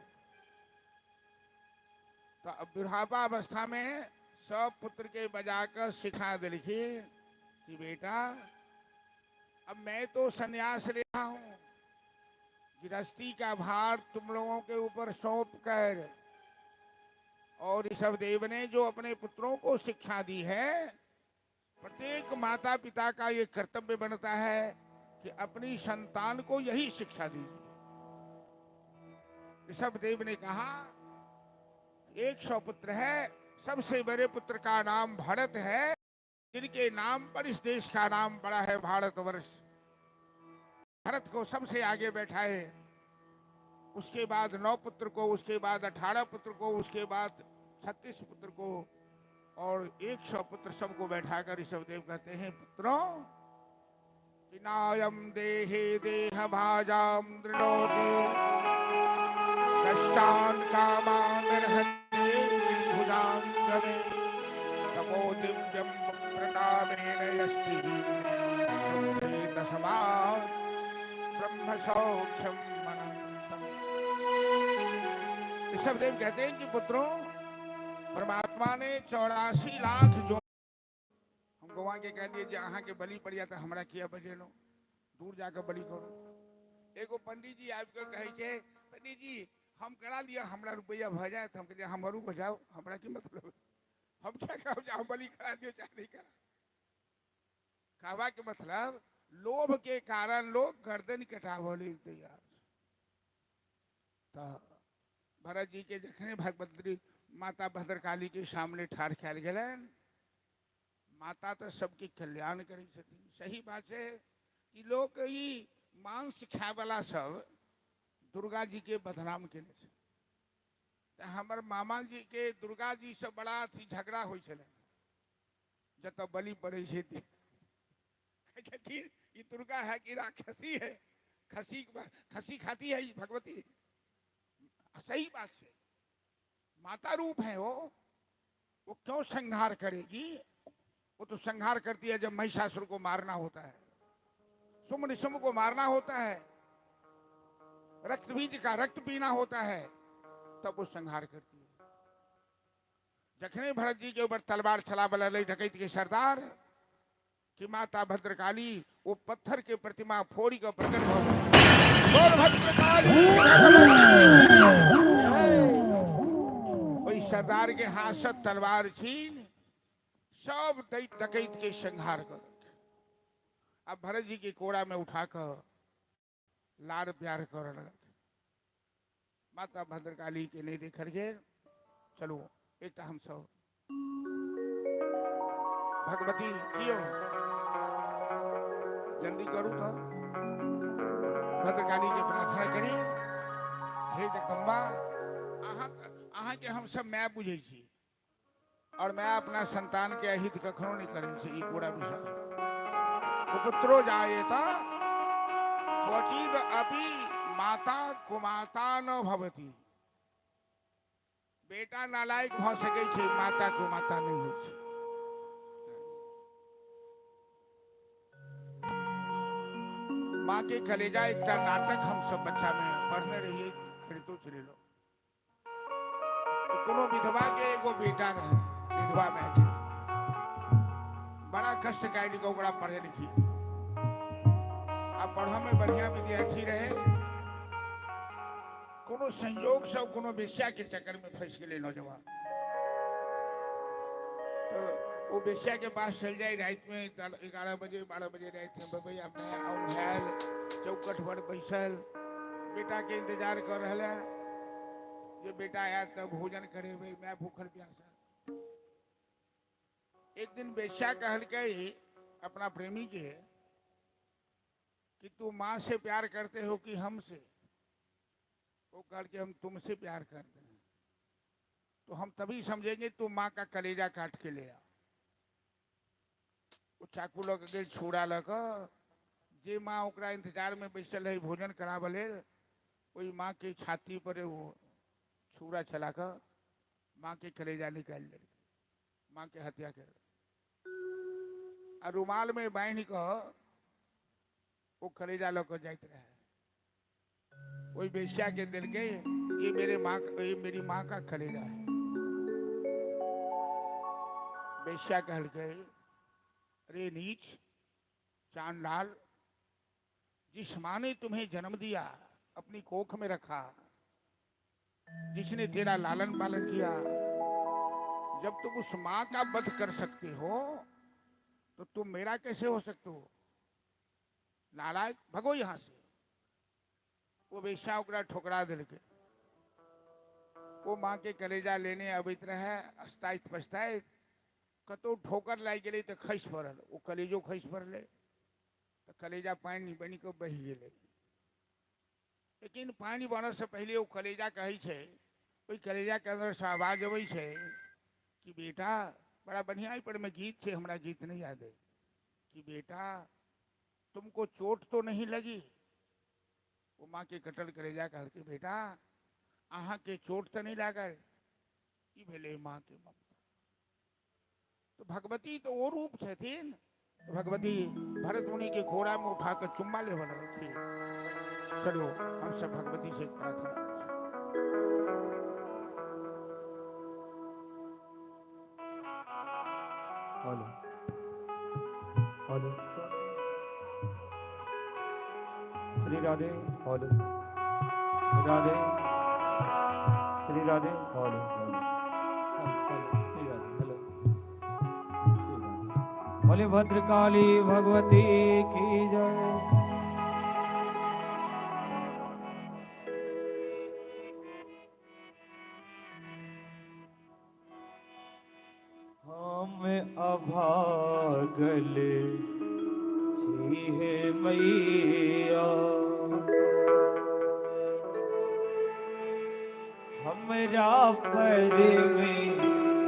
तो अब बुढ़ापा अवस्था में सब पुत्र के बजाकर सिखा दिलखिन कि बेटा अब मैं तो संन्यास ले रहा हूं, गृहस्थी का भार तुम लोगों के ऊपर सौंप कर, और ऋषभदेव ने जो अपने पुत्रों को शिक्षा दी है, प्रत्येक माता पिता का ये कर्तव्य बनता है कि अपनी संतान को यही शिक्षा दीजिए। ऋषभदेव ने कहा 100 पुत्र है, सबसे बड़े पुत्र का नाम भरत है, जिनके नाम पर इस देश का नाम पड़ा है भारतवर्ष। भरत को सबसे आगे बैठाए, उसके बाद 9 पुत्र को, उसके बाद 18 पुत्र को, उसके बाद 36 पुत्र को, और 100 पुत्र सबको बैठाकर ऋषभदेव कहते हैं पुत्रों किनायम देहे देह भाजाम दृणोति कष्टान कामान रहते भुजांगमे तपो दिव्यम प्रकामेन यस्ति तस्मात् ब्रह्म सौख्यम अनंतम। ऋषभदेव कहते हैं कि पुत्रों परमात्मा ने 84 लाख जो हम गवा के कह दिए जे अहाँ के बलि पड़ जाता हमरा किया बजेलो, दूर जाकर बलि करू। एगो पंडित जी आबि कऽ कहै छै पंडित जी हम करा लिअ, हमरा रुपैआ भऽ जायत। हम कहलियै हमरो भऽ जाओ, हमरा की मतलब, हम क्या कहब जे अहाँ बलि करा दियौ चाहे नहीं करा। कहबाके मतलब लोभ के कारण लोग गर्दन कटाबऽ लेल तैयार। तऽ भरत जी के जखने भगवती माता भद्रकाली के सामने ठाढ़ कयल गेलनि, माता तो सबके कल्याण करै छथिन। सही बात है कि लोग ई मांस खाय वाला सब दुर्गा जी के बदनाम केने छै। तऽ हमर मामा जी के दुर्गा जी से बड़ा अथी झगड़ा होइ छलनि, जतऽ बलि पड़ै छै कहै छथिन ई दुर्गा है कि राक्षसी है, खसी खसी खाती है ई भगवती। सही बात है, माता रूप है वो क्यों संहार करेगी? वो तो संहार करती है जब महिषासुर को मारना होता है, शुम्भ निशुम्भ को मारना होता है, रक्त बीज का रक्त पीना होता है, तब वो संहार करती है। जखने भरत जी के ऊपर तलवार चलाबऽ लगलै डकैत के सरदार कि माता भद्रकाली वो पत्थर के प्रतिमा फोड़ी के प्रकट भऽ गेल। बोल भद्रकाली ओहि सरदार के हाथ से तलवार छीन सब डकैत के संहार कर। अब भरत जी के कोड़ा में उठा कर लाड़ प्यार कर लगल। माता भद्रकाली के नहीं देखल गेल। चलो एक हम सब भगवती कियो जल्दी करू तो भद्रकाली के प्रार्थना करी, हे जगदम्बा अहाँ के हम सब my बुझै छी और मैं अपना संतान के अहित कखनो नहीं करै छी, ई पूरा विश्वास। कुपुत्रो जायेत क्वचिद अपि माता कुमाता न भवति। बेटा नालायक भऽ सकै छै, माता कुमाता नहीं होइ छै। माँ के कलेजा एकटा नाटक हम सब बच्चा में पढ़ने रहिए, खरीदो चलेलो। कोनो विधवा के एगो बेटा रहे, विधवा माय के बड़ा कष्ट काटि कऽ ओकरा पढ़े लिखी आ पढ़ऽ में बढ़िया विद्यार्थी रहे। कोनो संयोग से कोनो वेश्या के चक्कर में फंस गेलै नौजवान। तो वो वेश्या के पास चल जाए रात में 11 बजे 12 बजे रात में, बबैया मैं आयल चौकट पर बैसल बेटा के इंतजार कर रहा है, जे बेटा आया तब भोजन करेबै, मैं भूखल प्यासा। एक दिन वेश्या कहलकै अपना प्रेमी के कि तू माँ से प्यार करते हो कि हमसे? वो कह के हम तुमसे प्यार करते हैं। तो हम तभी समझेंगे तू माँ का कलेजा काट के ले आ। वो चाकू लग गेल, छुरा लग, जे माँ ओकरा इंतजार में बैसल है भोजन कराबे लेल, ओहि माँ के छाती पर वो छुरा चला कऽ माँ के कलेजा निकालि लेलकै, माँ के हत्या कर आ रुमाल में बान्हि कऽ वो कलेजा लऽ कऽ जाइत रहे। ओहि वेश्या के देलकै, ये मेरे माँ, ये मेरी माँ का कलेजा है। वेश्या कहलकै, अरे नीच चांडाल, जिस माँ ने तुम्हें जन्म दिया, अपनी कोख में रखा, जिसने तेरा लालन पालन किया, जब तुम उस माँ का वध कर सकते हो तो तुम मेरा कैसे हो सकते हो? नालायक, भगो यहां से। वो वेश्या ओकरा ठोकरा देलकै। वो माँ के कलेजा लेने अबैत रहे, अस्ताइत पछताइत कतौ ठोकर लागि गेलै तऽ खसि पड़ल, ओ कलेजो खसि पड़लै तऽ कलेजा पानि बनि कऽ बहि गेलै। लेकिन पानि बनऽसँ पहिले ओ कलेजा कहै छै, ओहि कलेजाके अन्दरसँ आवाज अबै छै कि बेटा, बड़ा बढ़िया एहि परमे गीत छै, हमरा गीत नहि याद अइ, कि बेटा तुमको चोट तो नहीं लगी? ओ माँ के कटल कलेजा कहलकै, बेटा अहाँके चोट तऽ नहि लागल? ई भेलै माँ के ममता। तो भगवती तो ओ रूप छथिन। भगवती भरत मुनि के घोड़ा में उठा कर चुम्मा लेबऽ लगलखिन। चलो हम सब भगवती से प्रार्थना करै छी। Hello hello, Shri Radhe, hello Radhe, Shri Radhe, hello hello, Shri Radhe, hello Shri Radhe. बोले भद्रकाली भगवती की जय। हम अभागल छी हे मैया, हमरा पर में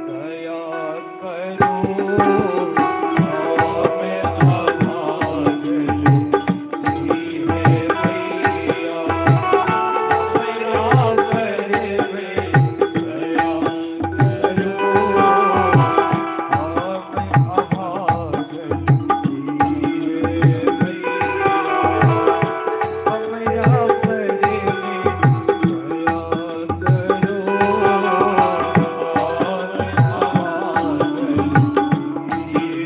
दया करो। हम अभागल छी हे मैया, हमरा पर में दया करो। हम अभागल छी हे मैया, हमरा पर में दया करो। हम अभागल छी।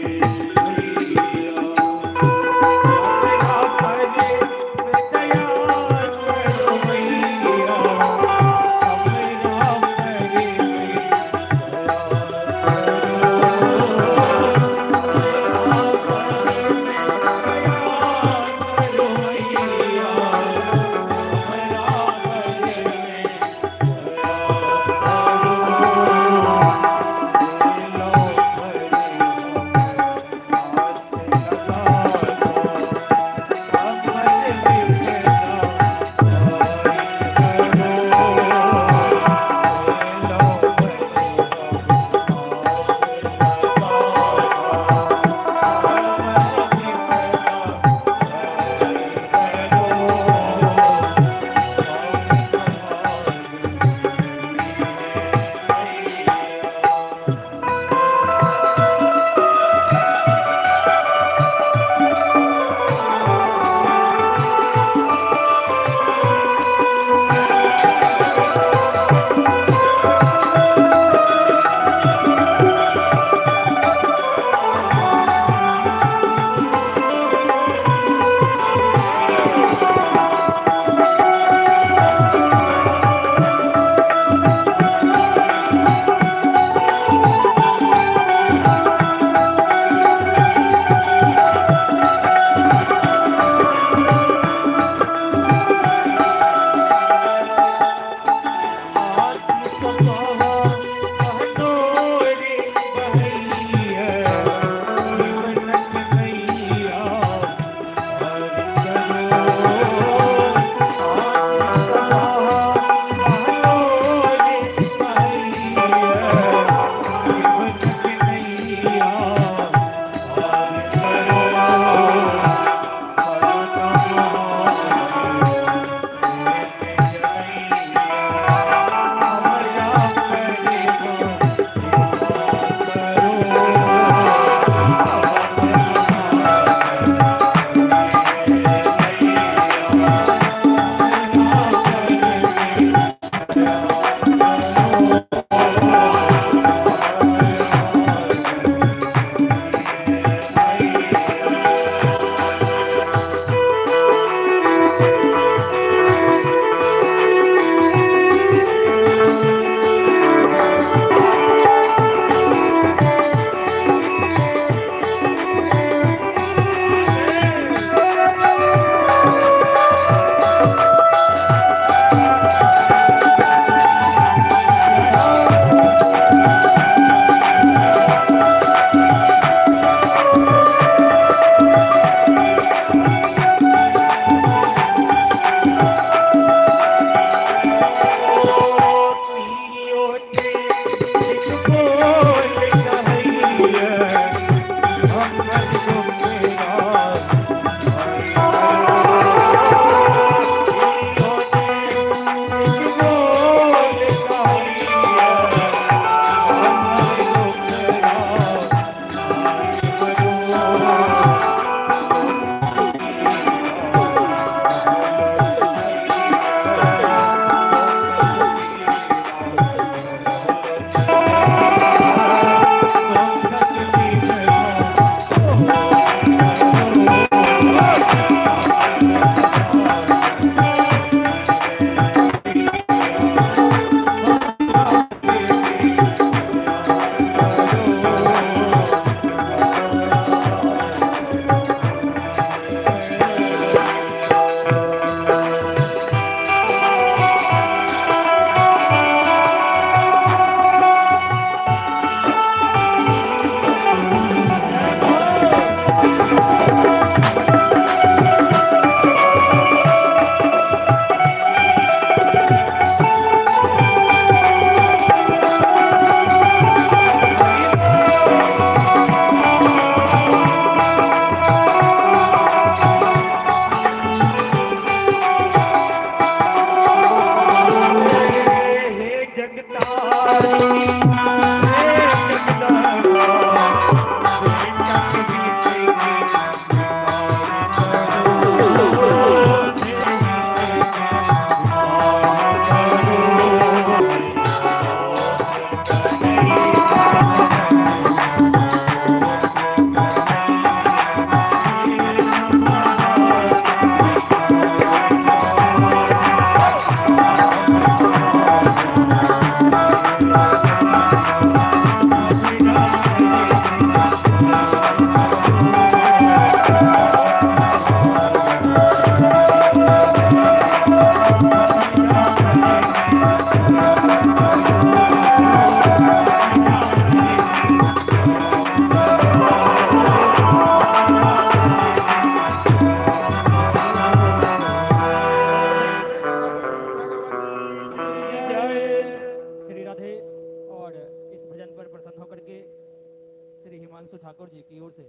ठाकुर जी की ओर से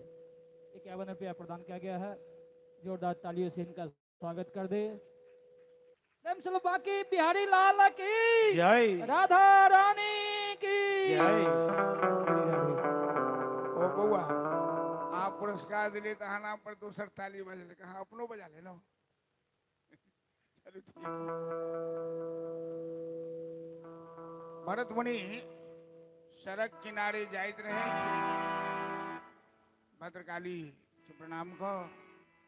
51 रुपया प्रदान किया गया है। जोरदार तालियों से इनका स्वागत कर दे। प्रेम से बाकी बिहारी लाल की जय, राधा रानी की जय। श्री राधे। ओ बौआ, आप पुरस्कार दिले तऽ अहाँ नाम पर दोसर ताली बजल, अहाँ अपनो बजा लेलहुँ। चलू ठीक छै। भरत मुनि सड़क किनारे जाइत रहे, भद्रकाली के प्रणाम कऽ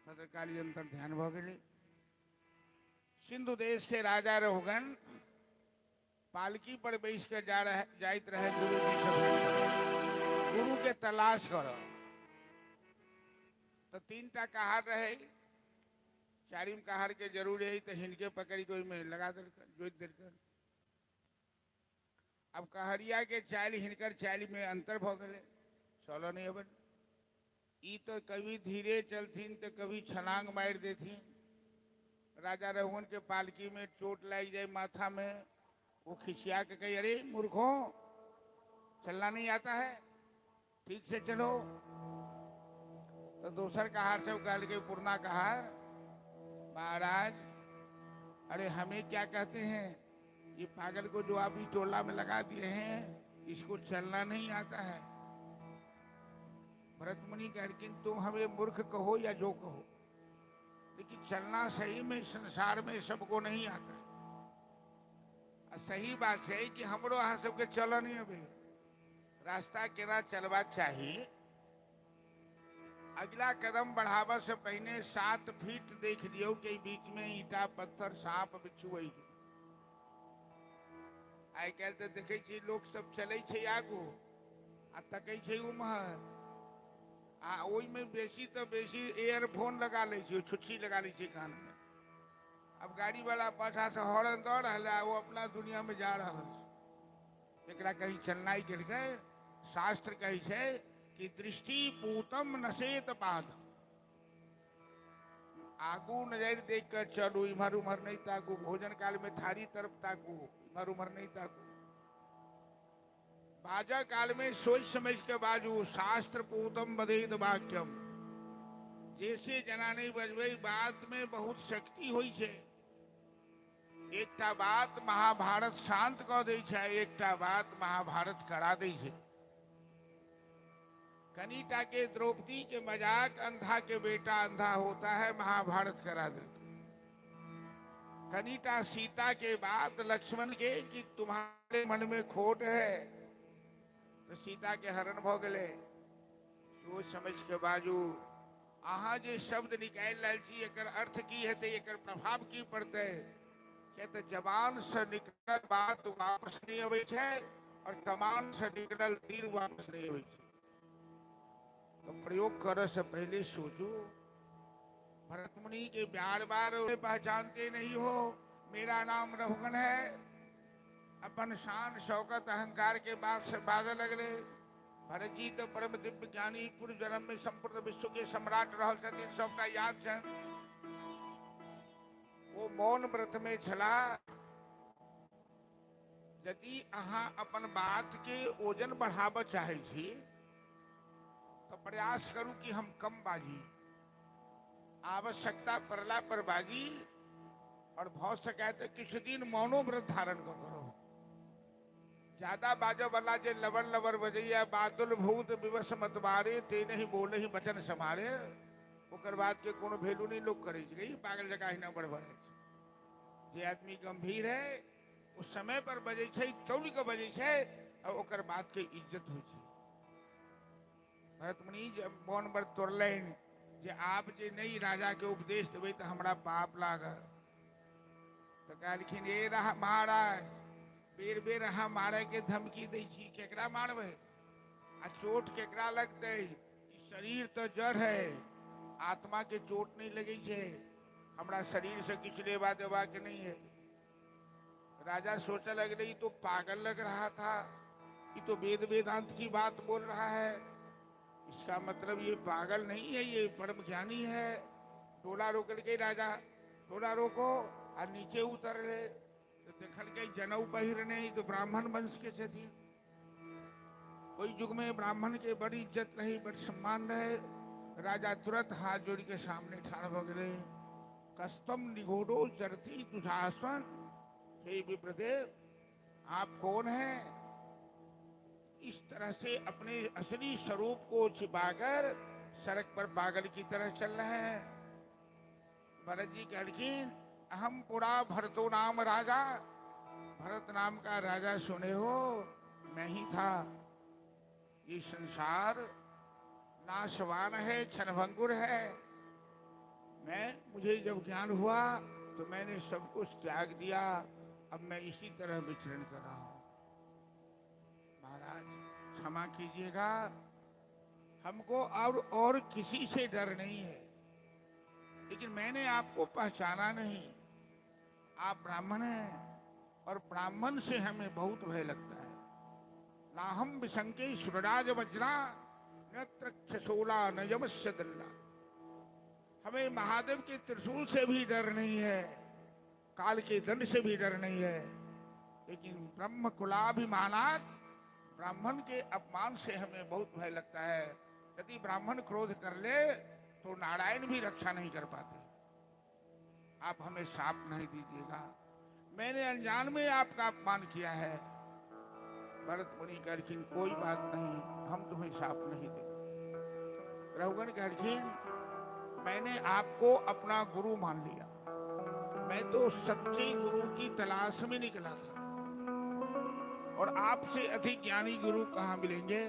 भद्रकाली अंतर ध्यान भऽ गेलै। सिंधु देश के राजा रघुगण पालकी पर बैस के जा रहे जाइत रहे गुरु जी से भेंट करऽ, गुरु के तलाश कर। तो 3टा कहार रहे, चारिम कहार के जरूर रही तो हिनके पकड़ के ओहिमे लगा देलकन, जोति देलकन। अब कहरिया के चालि हिनकर चालि में अंतर भऽ गेलै, चलऽ नहीं अबन। ई तो कभी धीरे चलथिन तो कभी छलांग मारि देथिन। राजा रघुवन के पालकी में चोट लागि जाए माथा में, वो खिसिया के कही, अरे मूर्खों, चलना नहीं आता है, ठीक से चलो। तो दोसर कहार सब कहल के पुरना कहार, महाराज अरे हमें क्या कहते हैं, ये पागल को जो आप इस टोला में लगा दिए हैं, इसको चलना नहीं आता है। भरत मुनि कहलखिन, तुम हमें मूर्ख कहो या जो कहो, लेकिन चलना सही में संसार में सबको नहीं आता है। आ सही बात है कि हमरो अहाँ सबके चलऽ नहीं अबे, रास्ता केना चलबाक चाही। अगला कदम बढ़ाबऽ से पहिने 7 फीट देख लियौ कि बीच में ईटा पत्थर सांप बिच्छू अइ। आइ काल्हि तऽ देखै छियै लोक सब चलै छै आगू आ तकै छै उम्हर, आ ओहिमे बेसी तऽ बेसी एयरफोन लगा लै छै, छुच्छी लगा लै छै कान में। अब गाड़ी वाला पाछा से हॉर्न दऽ रहल है, वो अपना दुनिया में जा रहल छै। एकरा कहीं चलनाइ केलकै। शास्त्र कहै छै कि दृष्टि पूतम नशेत पाद, आगू नजर देख कर चलू, इम्हर उम्हर नहीं ताकू। भोजन काल में थारी तरफ ताकू, इम्हर उम्हर नहीं ताकू। बाजा काल में सोच समझ के बाजू, शास्त्र पूतम बधेत वाक्यम। जैसे जना नहीं बजबै, बात में बहुत शक्ति होइ छै। एकटा बात महाभारत शांत कऽ दै छै, एकटा बात महाभारत करा दै छै। कनिटा के द्रौपदी के मजाक, अंधा के बेटा अंधा होता है, महाभारत करा दे। कनिटा सीता के बात लक्ष्मण के कि तुम्हारे मन में खोट है, तो सीता के हरण भ गेलै। सोच समझ के बाजू, अहाँ जे शब्द निकालि रहल छी एकर अर्थ की हेतै, एकर प्रभाव की पड़तै। किया तऽ जबान से निकलल बात वापस नहीं अबै छै और कमान से निकलल तीर वापस नहीं अबै छै। तो प्रयोग करे से पहले सोचू। भरत मुनि के बार बार पहचानते नहीं हो, मेरा नाम रघुगण है, अपन शान शौकत अहंकार के बात से बाजऽ लगले। भरत जी तो परम दिव्य ज्ञानी, पूर्व जन्म में संपूर्ण विश्व के सम्राट रहल छथिन, सबटा याद छनि। ओ मौन व्रत में छला। यदि अहाँ अपन बात के ओजन बढ़ाबऽ चाहै छी तो प्रयास करू कि हम कम बाजी, आवश्यकता पड़ला पर बाजी, और भऽ सकै तऽ किछु दिन मौनो व्रत धारण कऽ करू। ज्यादा बाजऽ वाला जे लबर लबर बजैया, बातुल भूत विवश मतवारे ते नहीं बोले ही वचन समारे, ओकर बाद के कोनो वैल्यू नहीं लोग करै छै। ई पागल जकाँ अहिना बड़बड़ै छै। जे आदमी गंभीर है ओ समय पर बजै छै, तौल के बजै छै, और ओकर बात के इज्जत होइ छै। भरत मुनि जे मौन व्रत तोड़लनि जे आब जे नहीं राजा के उपदेश देबै तऽ हमरा पाप लागत। तऽ कहलखिन, ए महाराज, बेर बेर अहाँ मारे के धमकी दै छी, केकरा मारबै आ चोट केकरा लगतै? ई शरीर तऽ जड़ है, आत्मा के चोट नहीं लगै छै, हमरा शरीर से किछु लेबा देबा के नहीं है। राजा सोचे लगले, ई तो पागल लग रहा था, ई तो वेद वेदांत की बात बोल रहा है, इसका मतलब ये पागल नहीं है, ये परम ज्ञानी है। टोला रोकल के राजा, टोला रोको आ नीचे उतरले तो देखल के जनऊ पहिरने, ई तो ब्राह्मण वंश के छथिन। कोई युग में ब्राह्मण के बड़ी इज्जत रही, बड़ सम्मान रहे। राजा तुरंत हाथ जोड़ के सामने ठाड़ हो गए। कस्तम निगोडो चरती तुझासन, हे विप्रदेव आप कौन हैं? इस तरह से अपने असली स्वरूप को छिपाकर सड़क पर पागल की तरह चल रहे हैं। भरत जी कहलखिन अहम पुरा भरतो नाम राजा, भरत नाम का राजा सुने हो, मैं ही था। ये संसार नाशवान है, क्षणभंगुर है। मैं मुझे जब ज्ञान हुआ तो मैंने सब कुछ त्याग दिया, अब मैं इसी तरह विचरण कर रहा हूँ। महाराज क्षमा कीजिएगा, हमको और किसी से डर नहीं है, लेकिन मैंने आपको पहचाना नहीं। आप ब्राह्मण हैं और ब्राह्मण से हमें बहुत भय लगता है। नाहम विशंके सुरराज वज्रा न त्रक्षशूला न यमस्य दल्ला। हमें महादेव के त्रिशूल से भी डर नहीं है, काल के दंड से भी डर नहीं है, लेकिन ब्रह्म कुलाभिमानात ब्राह्मण के अपमान से हमें बहुत भय लगता है। यदि ब्राह्मण क्रोध कर ले तो नारायण भी रक्षा नहीं कर पाते। आप हमें शाप नहीं दीजिएगा, मैंने अनजान में आपका अपमान किया है। भरत मुनि कहलखिन कोई बात नहीं, हम तुम्हें शाप नहीं देंगे। रघुगण कहलखिन मैंने आपको अपना गुरु मान लिया, मैं तो सच्चे गुरु की तलाश में निकला था और आपसे अधिक ज्ञानी गुरु कहाँ मिलेंगे।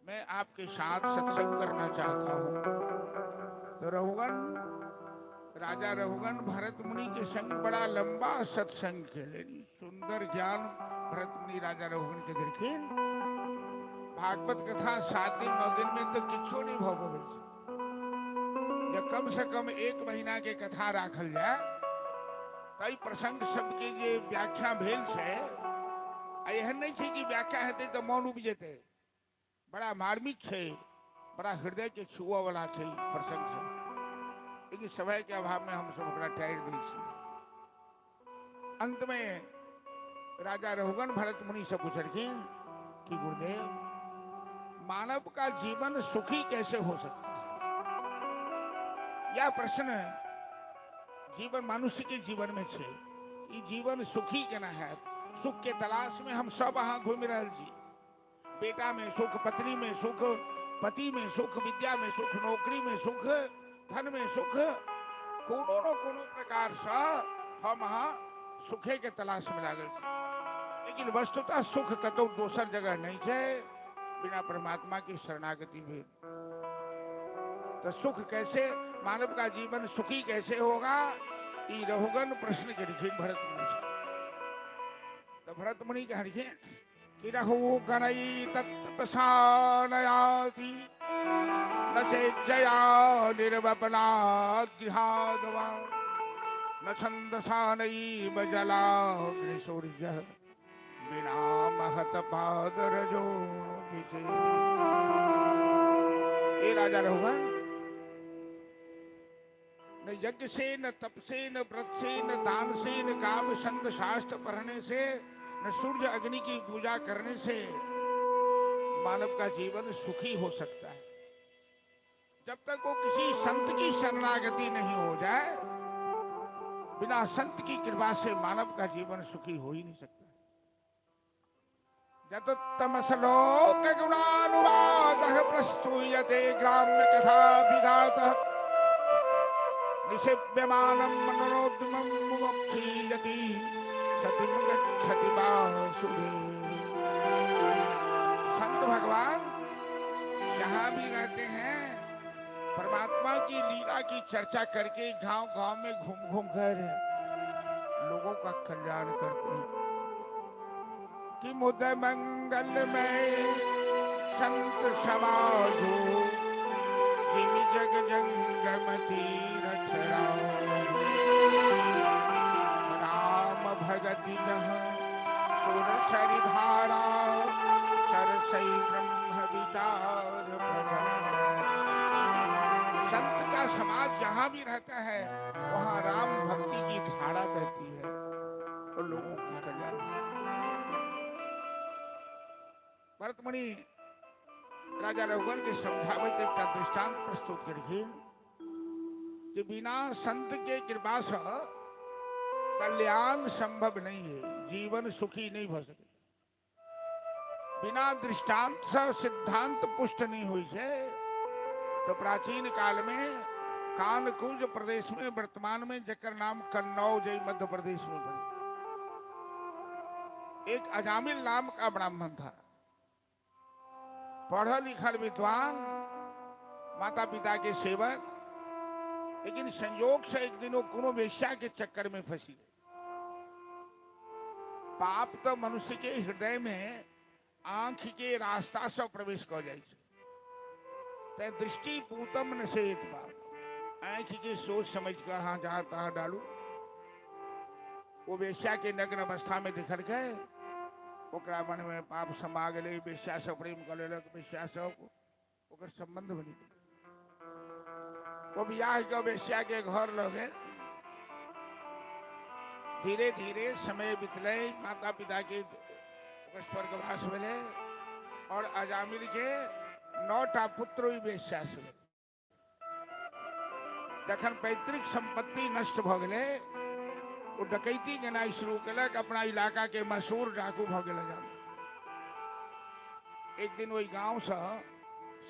मैं आपके साथ सत्संग करना चाहता हूँ। तो रघुगण, राजा रघुगण भरत मुनि के संग बड़ा लंबा सत्संग खेले। सुंदर ज्ञान भरत मुनि राजा रघुगण के देलखिन। भागवत कथा 7 दिन 9 दिन में तो किच्छो नहीं भऽ पबै छै। जब कम से कम 1 महीना के कथा राखल जाए तई प्रसंग सबके जे व्याख्या भेल छै, आ एहन नहीं छै कि व्याख्या हेतै तऽ मन उबि जेतै। बड़ा मार्मिक छै, बड़ा हृदय के छुअ वाला छै प्रसंग सब, लेकिन समय के अभाव में हम सब ओकरा टारि दै छी। अंत में राजा रघुगण भरत मुनि से पूछलखिन कि गुरुदेव मानव का जीवन सुखी कैसे हो सकता है? यह प्रश्न जीवन मनुष्य के जीवन में छे, ई जीवन सुखी केना है? सुख के तलाश में हम सब अहाँ घूमि रहल छी। बेटा में सुख, पत्नी में सुख, पति में सुख, विद्या में सुख, नौकरी में सुख, धन में सुख, कोनो न कोनो प्रकार से हम अहाँ सुखे के तलाश में लागल छी। लेकिन वस्तुतः सुख कतौ दोसर जगह नहीं छै बिना परमात्मा की शरणागति भेल। तो सुख कैसे, मानव का जीवन सुखी कैसे होगा, ई रघुगण प्रश्न केलखिन भरत मुनि से। तो भरत मुनि कहलखिन कि रघुगणै तत्तपसानयाति न चेज्जया निर्वपनात् गृहाद्वा न छन्दसा नैव जलाग्निसूर्यः विना महत पादरजो विषे। ये राजा रघुगण न यज्ञ से, न तप से, न व्रत से, न दान से, न काव्य छंद शास्त्र पढ़ने से, न सूर्य अग्नि की पूजा करने से मानव का जीवन सुखी हो सकता है। जब तक वो किसी संत की शरणागति नहीं हो जाए, बिना संत की कृपा से मानव का जीवन सुखी हो ही नहीं सकता। जतोत्तम श्लोक गुणानुवादः प्रस्तूयते ग्राम्य कथा विघातः निषेव्यमानं मनोद्यमं मुमुक्षीयति सतिं गच्छति वासुदेव। संत भगवान जहाँ भी रहते हैं परमात्मा की लीला की चर्चा करके गांव गांव में घूम घूम कर लोगों का कल्याण करते हैं। कि मुद मंगल में संत समाजो जिमि जग जंगम तीरथ राम। राम भगति जहाँ सुर सरिधारा सरसई ब्रह्म विचार प्रधान। संत का समाज जहाँ भी रहता है वहाँ राम भक्ति की धारा बहती है और लोगों की कल्याण। भरत मुनि राजा रघुवर के समझाबैत एकटा दृष्टांत प्रस्तुत केलखिन कि बिना संत के कृपा से कल्याण संभव नहीं है, जीवन सुखी नहीं भ सके। बिना दृष्टांत से सिद्धांत पुष्ट नहीं हुई है। तो प्राचीन काल में कानकुंज प्रदेश में, वर्तमान में जकर नाम कन्नौज मध्य प्रदेश में बने, एक अजामिल नाम का ब्राह्मण था, पढ़ल लिखल विद्वान, माता पिता के सेवक, लेकिन संयोग से एक दिन वो कोनो वेश्या के चक्कर में फंसी गई। पाप तो मनुष्य के हृदय में आंख के रास्ता से प्रवेश कर जाए, ते दृष्टि पूतम नशेत पाप, आंख के सोच समझ कर हाँ जहां तहां डालू। वो वेश्या के नग्न अवस्था में दिखल गए, ओकरा मन में पाप समा गेलै, वेश्या से प्रेम कर लेलक, वेश्या से ओकर संबंध बनि गेल। वो बियाह के वेश्या के घर लग गेल। धीरे धीरे समय बितलै, माता पिता के ओकर स्वर्गवास भेलै और अजामिल के 9टा पुत्र ओहि वेश्या से भेलै। जखन पैतृक संपत्ति नष्ट भऽ गेलै, ओ डकैती केनाइ शुरू केलक, अपना इलाका के मशहूर डाकू भऽ गेल। एक दिन ओहि गांव से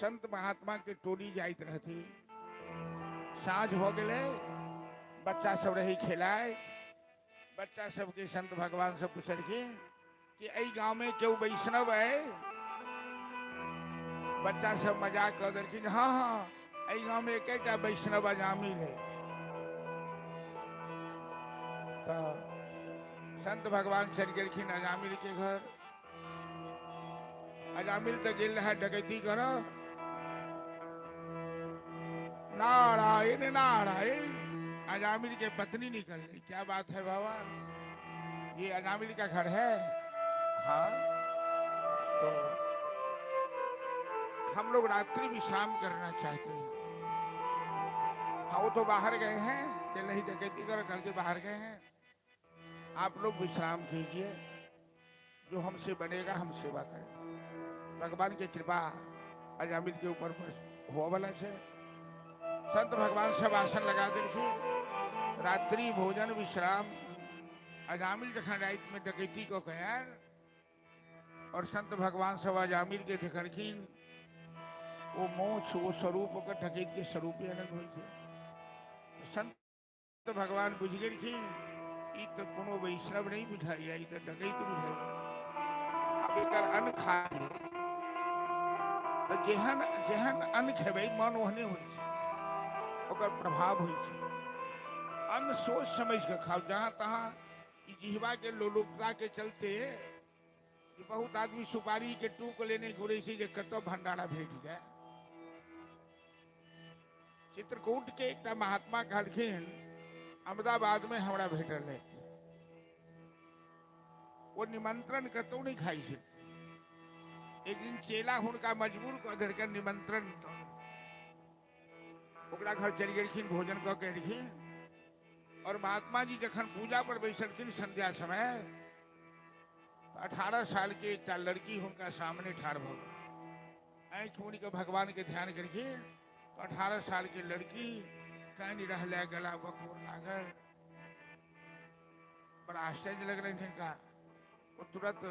संत महात्मा के टोली जाइत रहथिन, साँझ भऽ गेलै, बच्चा सब रही खेलाय, बच्चा सबके संत भगवान से पुछलखिन कि एहि गांव में केओ वैष्णव है? बच्चा सब मजाक कऽ देलखिन, हाँ हाँ एहि गांव में एकेटा वैष्णव अजामिल है। तो संत भगवान चलि गेलखिन अजामिल के घर। अजामिल तो गेल रहे डकैती करऽ, नारायण नारायण। अजामिल के पत्नी निकल गई, क्या बात है बाबा, ये अजामिल का घर है? हाँ, तो हम लोग रात्रि विश्राम करना चाहते हैं। हाँ, वो तो बाहर गए हैं, चल नहीं डकैती कर करके बाहर गए हैं, आप लोग विश्राम कीजिए, जो हमसे बनेगा हम सेवा करें। भगवान की कृपा अजामिल के ऊपर हुआ वाला है। संत भगवान सब आसन लगा देलखिन, रात्रि भोजन विश्राम। अजामिल जखन राति में डकैती को गया और संत भगवान सब अजामिल के देखलखिन, वो मोछ वो स्वरूप ओकर डकैत के स्वरूप ही अलग होइ छै। संत भगवान बुझि गेलखिन ई तो कोनो वैष्णव नहीं बुझाइया, ई तो डकैत बुझाइया। अब एकर अन्न खा तो जेहन जेहन अन्न खेबै मन ओहने होइ छै, ओकर प्रभाव होइ छै। अन्न सोच समझ के खाओ, जहाँ तहाँ ई जिहवा के लोलुपता के चलते बहुत आदमी सुपारी के टूक लेने घुरे छै जे कतऽ भंडारा भेट जाय। चित्रकूट के एकटा महात्मा कहलखिन अहमदाबाद में हमरा भेटल है, वो निमंत्रण कतौ नहीं खाइ छै। एक दिन चेला हुनका मजबूर कऽ देलकनि निमंत्रण, ओकरा घर चलि गेलखिन, भोजन कऽ के एलखिन और महात्मा जी जखन पूजा पर बैसलखिन संध्या समय, 18 साल के एकटा लड़की हुनका सामने ठाढ़ भऽ गेल। आँखि मुनि के भगवान के ध्यान केलखिन, 18 साल के लड़की कानि रहलै, गला बकोर लागल, बड़ा आश्चर्य लगलनि हिनका। वो तुरंत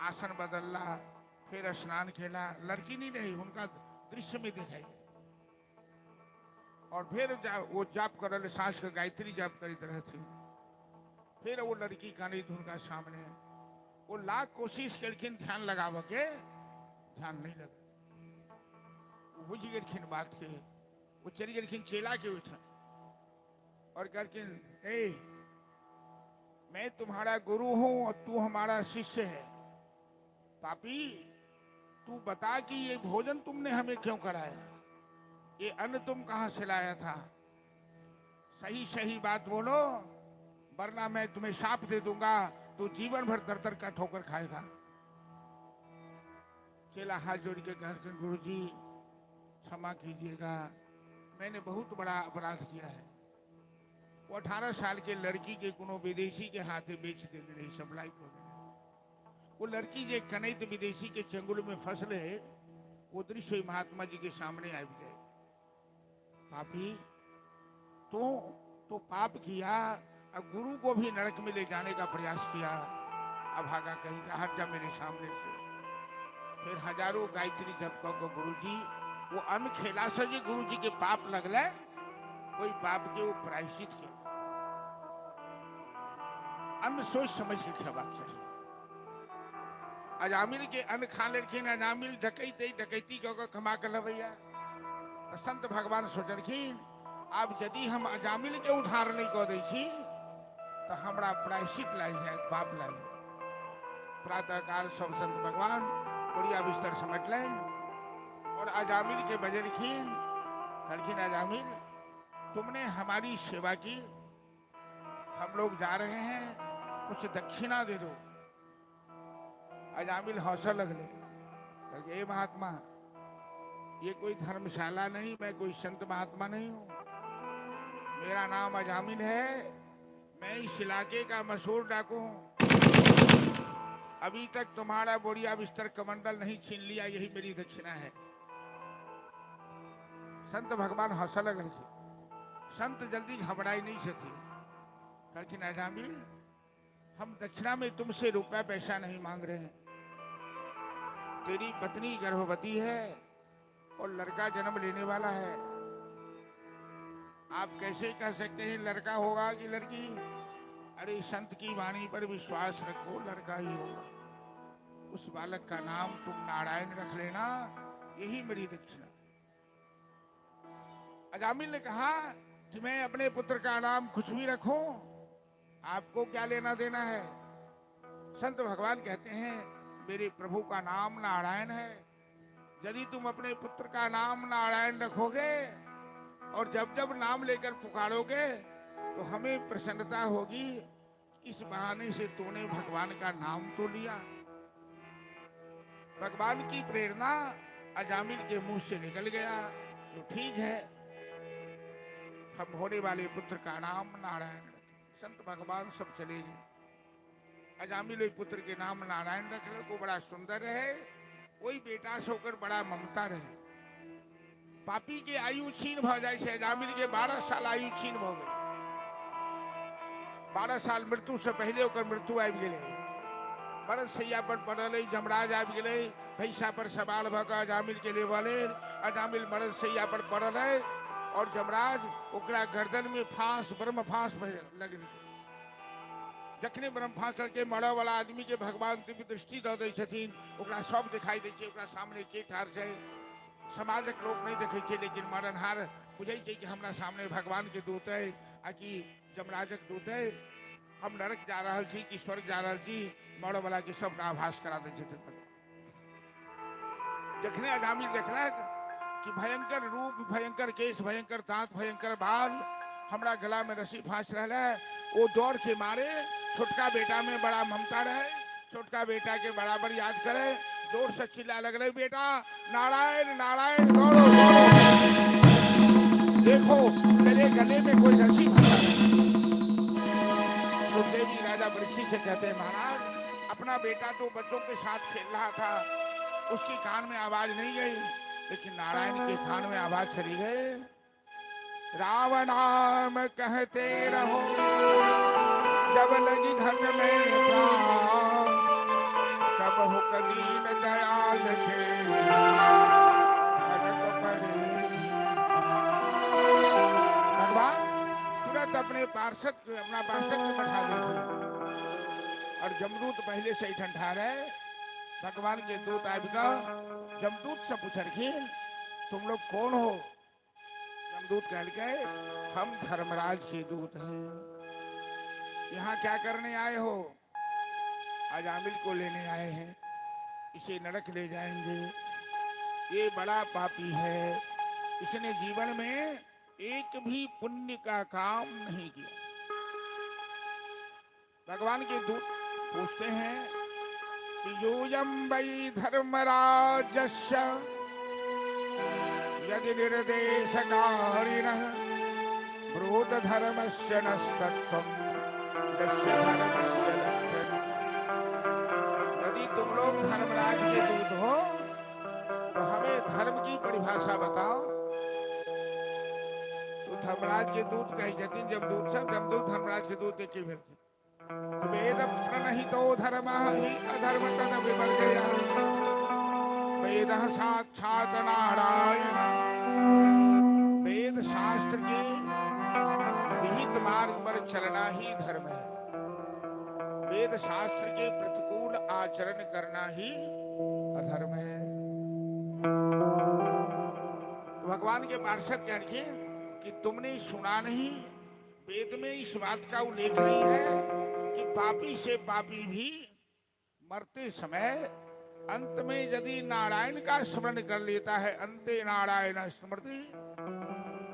आसन बदलला, फिर स्नान केला, लड़की नहीं रही हुनका दृश्य में दिखाई। और फिर वो जाप कर साँझ के गायत्री जाप करैत रहथिन, फिर वो लड़की कानैत हुनका सामने। वो लाख कोशिश केलखिन ध्यान लगाबऽ के, ध्यान नहीं लग, बुझि गेलखिन बात के। वो चलि गेलखिन चेला के ओहिठाम और कहलखिन, ए मैं तुम्हारा गुरु हूं और तू हमारा शिष्य है, पापी तू बता कि ये भोजन तुमने हमें क्यों कराया, ये अन्न तुम कहां से लाया था, सही सही बात बोलो वरना मैं तुम्हें शाप दे दूंगा, तू जीवन भर दर दर का ठोकर खाएगा। चेला हाथ जोड़ के कहलखिन, गुरु जी क्षमा कीजिएगा, मैंने बहुत बड़ा अपराध किया है। वो 18 साल के लड़की के कोनो विदेशी के हाथे बेच देने रही, सप्लाई कर देने। वो लड़की जे कनैत विदेशी के चंगुल में फंसले, ओ दृश्य महात्मा जी के सामने आबि जाय। पापी, तू तो पाप किया और गुरु को भी नरक में ले जाने का प्रयास किया, अभागा कहीं का, हट जा मेरे सामने से। फिर हजारों गायत्री जप कऽ गुरु जी वो अन्न खेला से जे गुरु जी के पाप लगल, कोई पाप के वो प्रायश्चित के। अन्न सोच समझ के खेबाक चाही। अजामिल के अन्न खा लेलखिन, अजामिल डकैती डकैती कऽ कऽ कमा के लबैया। तऽ संत भगवान सोचलखिन आब यदि हम अजामिल के उद्धार नहीं कऽ दै छी तऽ हमरा प्रायश्चित लागि जायत, पाप लागि जायत। प्रातःकाल सब संत भगवान बोरिया बिस्तर समेटलनि और अजामिल के बजेलखिन। कहलखिन अजामिल, तुमने हमारी सेवा की, हम लोग जा रहे हैं, कुछ दक्षिणा दे दो। अजामिल हौसला लगले, कहलकै, ए महात्मा, ये कोई धर्मशाला नहीं, मैं कोई संत महात्मा नहीं हूँ, मेरा नाम अजामिल है, मैं इस इलाके का मशहूर डाकू हूँ। अभी तक तुम्हारा बोरिया बिस्तर कमंडल नहीं छीन लिया, यही मेरी दक्षिणा है। संत भगवान हंस लगल। संत जल्दी घबराई नहीं छथि। कहलखिन अजामिल, हम दक्षिणा में तुमसे रुपया पैसा नहीं मांग रहे हैं। तेरी पत्नी गर्भवती है और लड़का जन्म लेने वाला है, आप कैसे कह सकते हैं लड़का होगा कि लड़की? अरे संत की वाणी पर विश्वास रखो, लड़का ही होगा। उस बालक का नाम तुम नारायण रख लेना, यही मेरी दक्षिणा। अजामिल ने कहा कि मैं अपने पुत्र का नाम कुछ भी रखूं, आपको क्या लेना देना है? संत भगवान कहते हैं मेरे प्रभु का नाम नारायण है, यदि तुम अपने पुत्र का नाम नारायण रखोगे और जब जब नाम लेकर पुकारोगे तो हमें प्रसन्नता होगी। इस बहाने से तूने भगवान का नाम तो लिया। भगवान की प्रेरणा अजामिल के मुंह से निकल गया, तो ठीक है, हम होने वाले पुत्र का नाम नारायण रखें। संत भगवान सब चले गए। अजामिल पुत्र के नाम नारायण रख ले, वो बड़ा सुंदर है, वही बेटा से होकर बड़ा ममता रहे। पापी के आयु छीन भ जाए छै। अजामिल के 12 साल आयु छीन भ गई। 12 साल मृत्यु से पहले ओकर मृत्यु आबि गेलै। मरण सैया पर पड़ल जमराज आबि गेलै, भैंसा पर सवार भऽ कऽ अजामिल के लेबऽ लेल। अजामिल मरण सैया पर पड़ल है और जमराज ओकरा गर्दन में फांस, ब्रह्म फांस लगल। जखने ब्रह्म फांस के मरऽ वाला आदमी के भगवान दिव्य दृष्टि दऽ दै छथिन, ओकरा सब दिखाई दै छै, ओकरा सामने के ठाढ़ छै। समाजक लोक नहीं देखै छै, लेकिन मरणहार बुझै छै कि हमरा सामने भगवान के दूत है आ कि जमराजक दूत है, हम नरक जा रहल छी कि स्वर्ग जा रहल छी। मरऽ वाला के सब आभास करा दै छथिन। जखने अजामिल देखलक कि भयंकर रूप, भयंकर केश, भयंकर दांत, भयंकर बाल, हमरा गला में रस्सी फांस रहल है, वो दौड़ के मारे छोटका बेटा में बड़ा ममता रहे, छोटका बेटा के बराबर याद करे, जोर से चिल्ला लगले, बेटा नारायण नारायण, दौड़ो दौड़ो, देखो मेरे गले में कोई रस्सी फंसा है। तो देवी राजा परीक्षित से कहते हैं, महाराज अपना बेटा तो बच्चों के साथ खेल रहा था, उसकी कान में आवाज नहीं गई, लेकिन नारायण के कान में आवाज चली गई। राम नाम कहते रहो जब लगी घर में प्राण, तब हो दीन दयाल के भगवान तुरंत अपने पार्षद, अपना पार्षद को बैठा देते और जमदूत पहले से ही ठंडा रहे। भगवान के दूत आबिकऽ जमदूत से पूछलखिन, तुम लोग कौन हो? जमदूत कहलकै, हम धर्मराज के दूत हैं, यहाँ क्या करने आए हो? अजामिल को लेने आए हैं, इसे नरक ले जाएंगे, ये बड़ा पापी है, इसने जीवन में एक भी पुण्य का काम नहीं किया। भगवान के दूत पूछते हैं कि यूयं वै धर्मराजस्य यदि निर्देशकारिणः ब्रूत धर्मस्य नस्तत्वं यस्य धर्मस्य लक्षणम्। यदि तुम लोग धर्मराज के दूत हो तो हमें धर्म की परिभाषा बताओ। तो धर्मराज के दूत कहै छथिन, जमदूत सब, जमदूत धर्मराज के दूत एके भेलखिन। वेद प्रणहितो धर्म हि अधर्म तद विवर्जय वेद साक्षात नारायण। वेद शास्त्र के विहित मार्ग पर चलना ही धर्म है। वेद शास्त्र के प्रतिकूल आचरण करना ही अधर्म है। तो भगवान के पार्षद कहलखिन कि तुमने सुना नहीं, वेद में इस बात का उल्लेख नहीं है कि पापी से पापी भी मरते समय अंत में यदि नारायण का स्मरण कर लेता है, अंते नारायण स्मृति,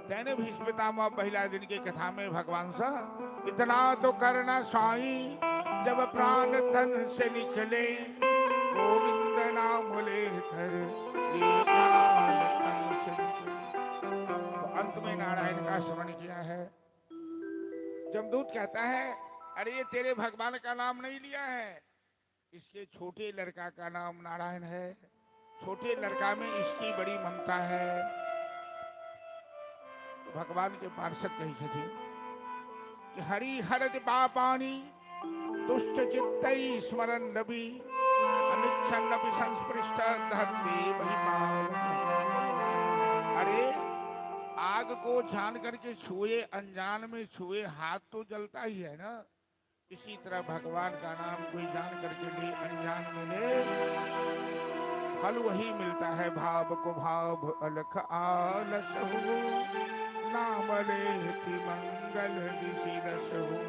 तेने भीष्म पितामह पहला दिन के कथा में भगवान सा इतना तो करना स्वामी, जब प्राण तन से निकले गोविंद नाम लेकर ये प्राण तन से निकले। तो अंत में नारायण का स्मरण किया है। जमदूत कहता है अरे ये तेरे भगवान का नाम नहीं लिया है, इसके छोटे लड़का का नाम नारायण है, छोटे लड़का में इसकी बड़ी ममता है। तो भगवान के पार्षद कही छथिन कि हरि हरत पापानी दुष्ट चित्तै स्मरण नबी अनिच्छन्नपि संस्पृष्ट धरती वही पावन। अरे आग को जान करके छुए, अनजान में छुए हाथ तो जलता ही है ना, इसी तरह भगवान का नाम कोई जान करके ले, अनजान में ले, फल वही मिलता है। भाव को भाव अलख आलस हो, नाम लेति मंगल दिशि रस हो।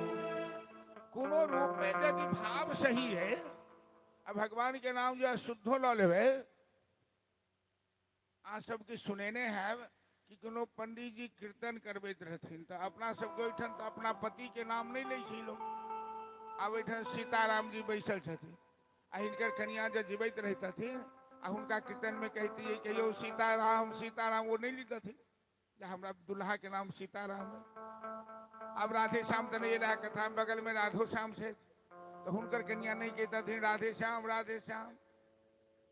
कोनो रूप में यदि भाव सही है, अब भगवान के नाम जो है शुद्धो ल लेबै। आ सबके सुनेने है कि कोनो पंडित जी कीर्तन करबैत रहथिन तो अपना सबके ओहिठाम तो अपना पति के नाम नहीं लै छै लोग। आब ओहिठाम सीताराम जी बैसल छथिन आ हिनकर कनिया जे जीवैत रहितथिन आ हुनका कीर्तन में कहतियै कि यौ सीताराम सीताराम, वो नहीं लितथिन जे हमरा दुल्हा के नाम सीताराम है। अब राधे श्याम तो नहीं रहा कथा में, बगल में राधो श्याम छै तो हुनकर कनिया नहीं कहतथिन राधे श्याम राधे श्याम।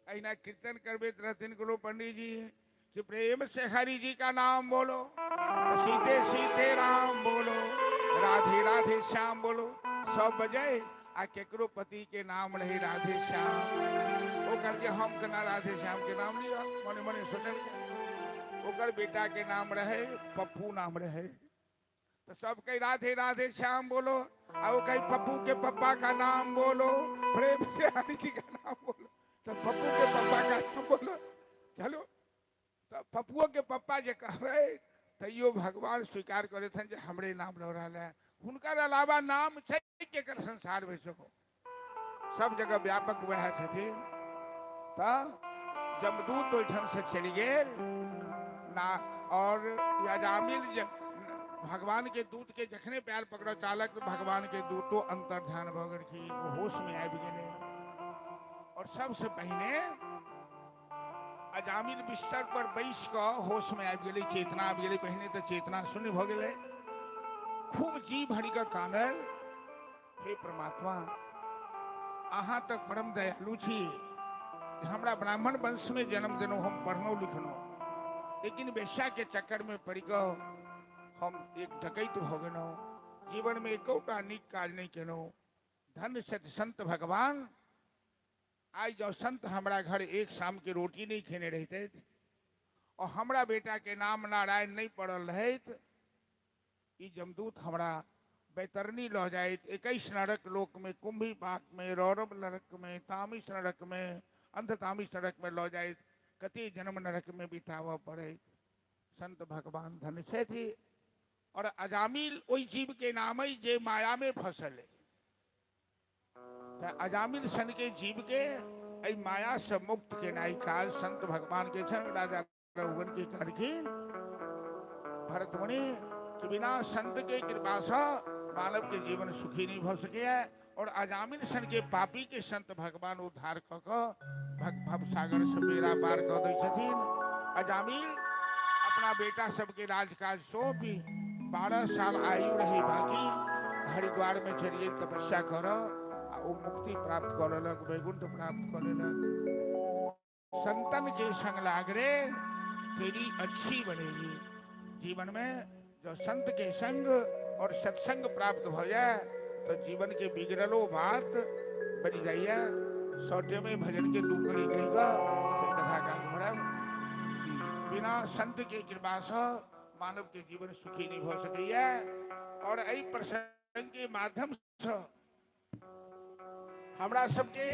अहिना कीर्तन करबैत रहथिन कोनो पंडित जी कि प्रेम से हरि जी का नाम बोलो, सीते सीते राम बोलो, राधे राधे श्याम बोलो, सब बजे आ केकरो पति के नाम रहे राधे श्याम। वो करके हम केना राधे श्याम के नाम लिया, मने मने सोचल ओकर बेटा के नाम रहे पप्पू नाम रहे तो सब कही राधे राधे श्याम बोलो, आ वो कही पप्पू के पप्पा का नाम बोलो, प्रेम से हरि जी का नाम बोलो, तो पप्पू के पप्पा का नाम बोलो। चलो तो पप्पुओ के पप्पा जे कहबै तैयो भगवान स्वीकार करथन जे हमरे नाम लऽ रहल है, हुनकर अलावा नाम छै केकर संसार में सेहो सब जगह व्यापक वएह छथिन। तऽ जमदूत ओहिठाम से चलि गेल ना, और अजामिल भगवान के दूत के जखने पैर पकड़ चालक तो भगवान के दूतो अंतर्ध्यान भऽ गेलखिन, होश में आबि गेलै। और सबसे पहिने अजामिल बिस्तर पर बैस कऽ होश में आबि गेलै, चेतना आबि गेलै। पहिने तऽ चेतना शून्य भऽ गेलै, खूब जी भरि कऽ कानल, हे परमात्मा अहाँ तऽ परम दयालु छी, हमरा ब्राह्मण वंश में जन्म देलहुँ, हम पढ़लहुँ लिखलहुँ, लेकिन वेश्या के चक्कर में पड़ि कऽ हम एक डकैत भऽ गेलहुँ, जीवन में एकोटा नीक काज नहीं केलहुँ। धन्य छथि संत भगवान, आइ जँ संत हमरा घर एक शाम के रोटी नहीं खेने रहितथि और हमरा बेटा के नाम नारायण नहीं पड़ल रहैत, ई जमदूत हमरा बैतरणी लऽ जाइत, 21 नरक लोक में, कुंभी पाक में, रौरव नरक में, तामिस नरक में, अंध तामिस नरक में लऽ जाइत, कते जन्म नरक में बिताबऽ पड़ैत। संत भगवान धन्य छथि। और अजामिल ओहि जीव के नाम अइ जे माया में फसल है, अजामिल सन के जीव के एहि माया से मुक्त केनाइ काज संत भगवान के छनि। राजा रघुवन के कहलखिन भरतमुनि कि बिना संत के कृपा से मानव के जीवन सुखी नहीं भऽ सकैए, और अजामिल सन के पापी के संत भगवान उद्धार कऽ कऽ भव सागर से बेड़ा पार कऽ दै छथिन। अजामिल अपना बेटा सबके राजकाज सौंपी 12 साल आयु रही बाकी हरिद्वार में चलि गेल तपस्या करऽ, आ ओ मुक्ति प्राप्त कऽ लेलक, वैकुंठ प्राप्त कऽ लेलक। संतन के संग लागरे तेरी अच्छी बनेगी। जीवन में जो संत के संग और सत्संग प्राप्त हो जाए तो जीवन के बिगड़लो बात बन जाइए। सौटे में भजन के दू कड़ी कहेगा फिर कथा का घोड़ा। बिना संत के कृपा से मानव के जीवन सुखी नहीं हो सके। और एहि प्रसंग के माध्यम से हमरा सबके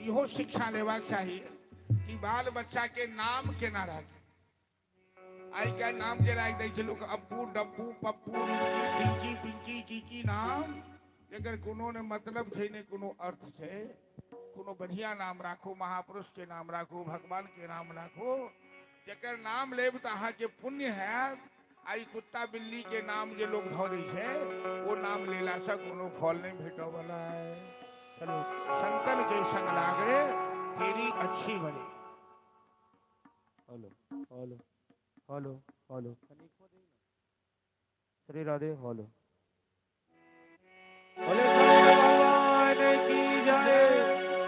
इहो शिक्षा लेबाक चाहिए कि बाल बच्चा के नाम केना राखी। आइ काल्हि नाम जे राखि दै छै लोक अब्बू डब्बू पप्पू पिंकी पिंकी की की नाम, जकर कोनो ने मतलब छै ने कोनो अर्थ छै। कोनो बढ़िया नाम राखू, महापुरुष के नाम राखू, भगवान के नाम राखू, जकर नाम लेब तऽ अहाँके पुण्य हैत। आई कुत्ता बिल्ली के नाम जे लोग धऽ दै छै वो नाम लेलासँ कोनो फल नहीं भेटऽ वाला है। चलो संतन के संग लागरे तेरी अच्छी बने। Hello hello hello hello Shri Radhe hello. बोले भगवान की जय।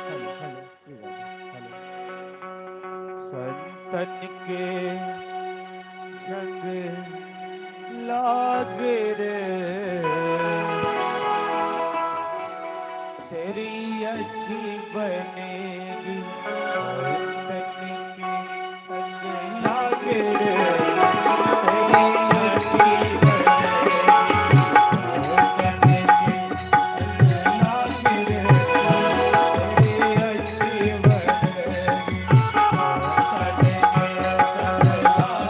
Hello hello Shri Radhe hello. संतन के संग लागे रे तेरी अच्छी बनेगी। संतन के संग लागे रे तेरी अच्छी बनेगी। संतन के संग लागे रे तेरी अच्छी बनेगी। संतन के संग लागे रे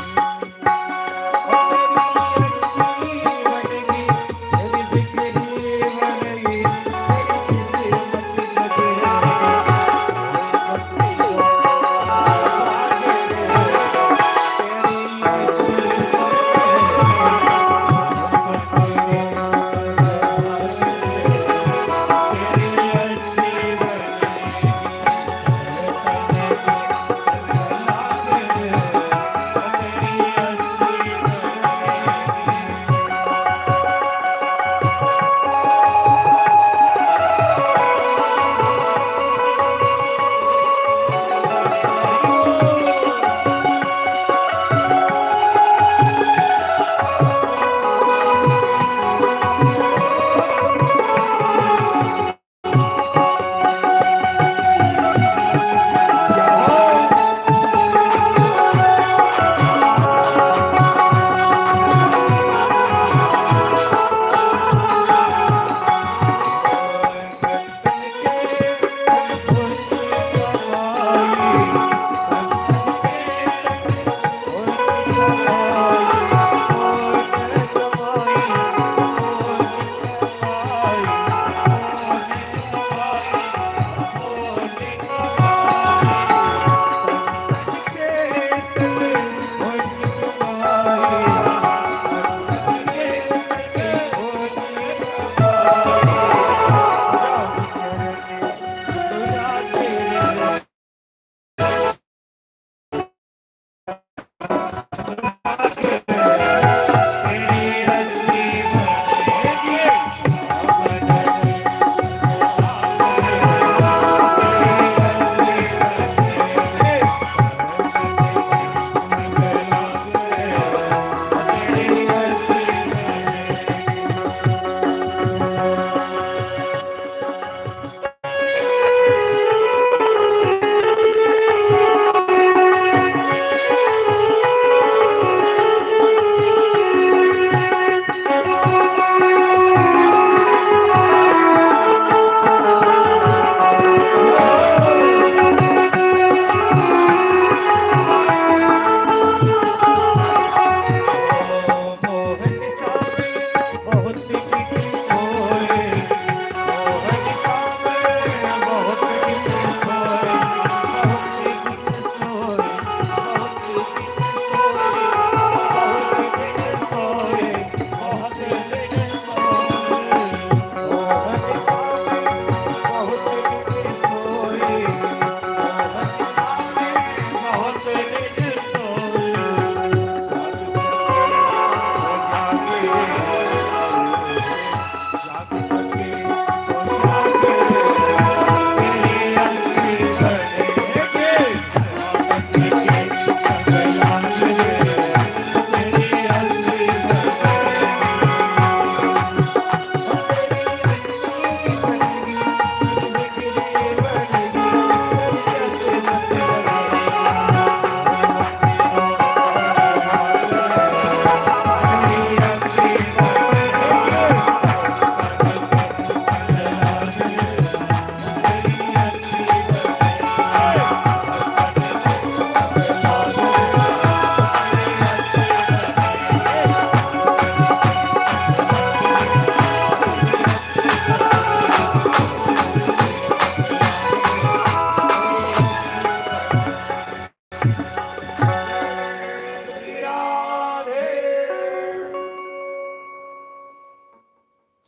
तेरी अच्छी बनेगी।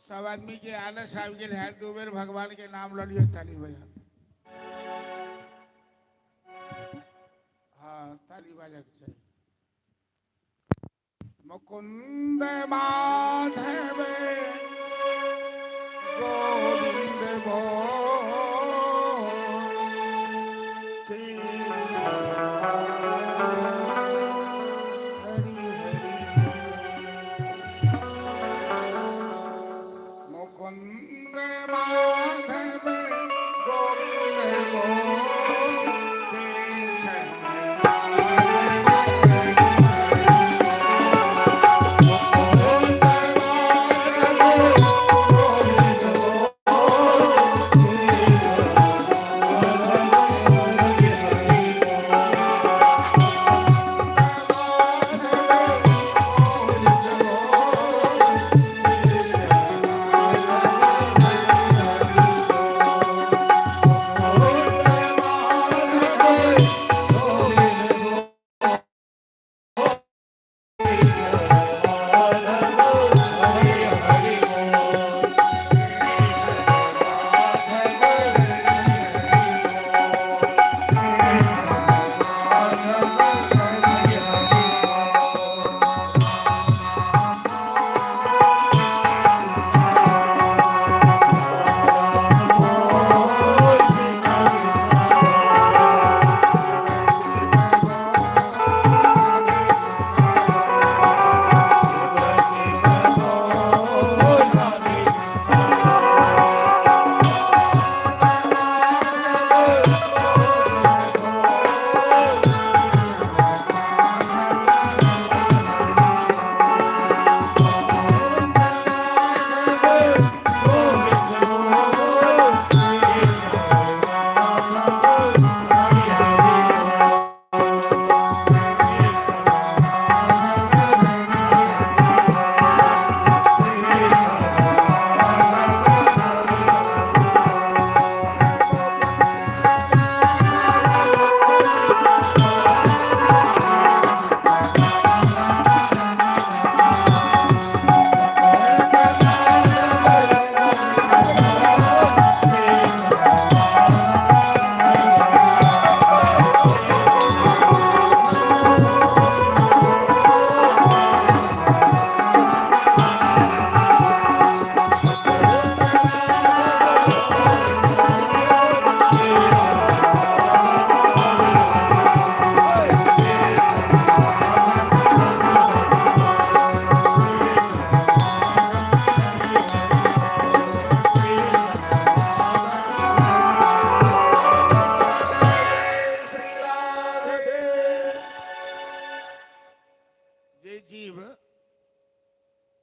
सब आदमी के आलस आबि गेल है, दू बेर भगवान के नाम लऽ लियौ, ताली बजा। हाँ, ताली बाजक चाही। मुकुंद माधव गोविंद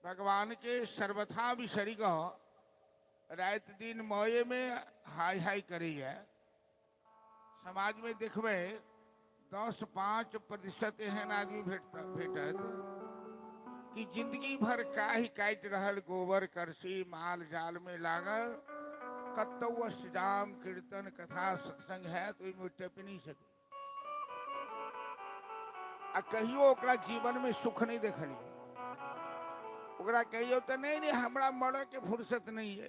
भगवान के सर्वथा बिसरि कऽ राति दिन मौये में हाय हाय करैया। समाज में देखबै 10-5% एहन आदमी भेटत कि जिंदगी भर काहि काटि रहल, गोबर करसी माल जाल में लागल, कतौ अष्टजाम कीर्तन कथा सत्संग है तो ओहिमे टपि नहीं सके आ कहियो ओकरा जीवन में सुख नहीं देखलियै। ओकरा कहियो तो नहीं नहीं हमरा मरऽ के फुर्सत नहीं है।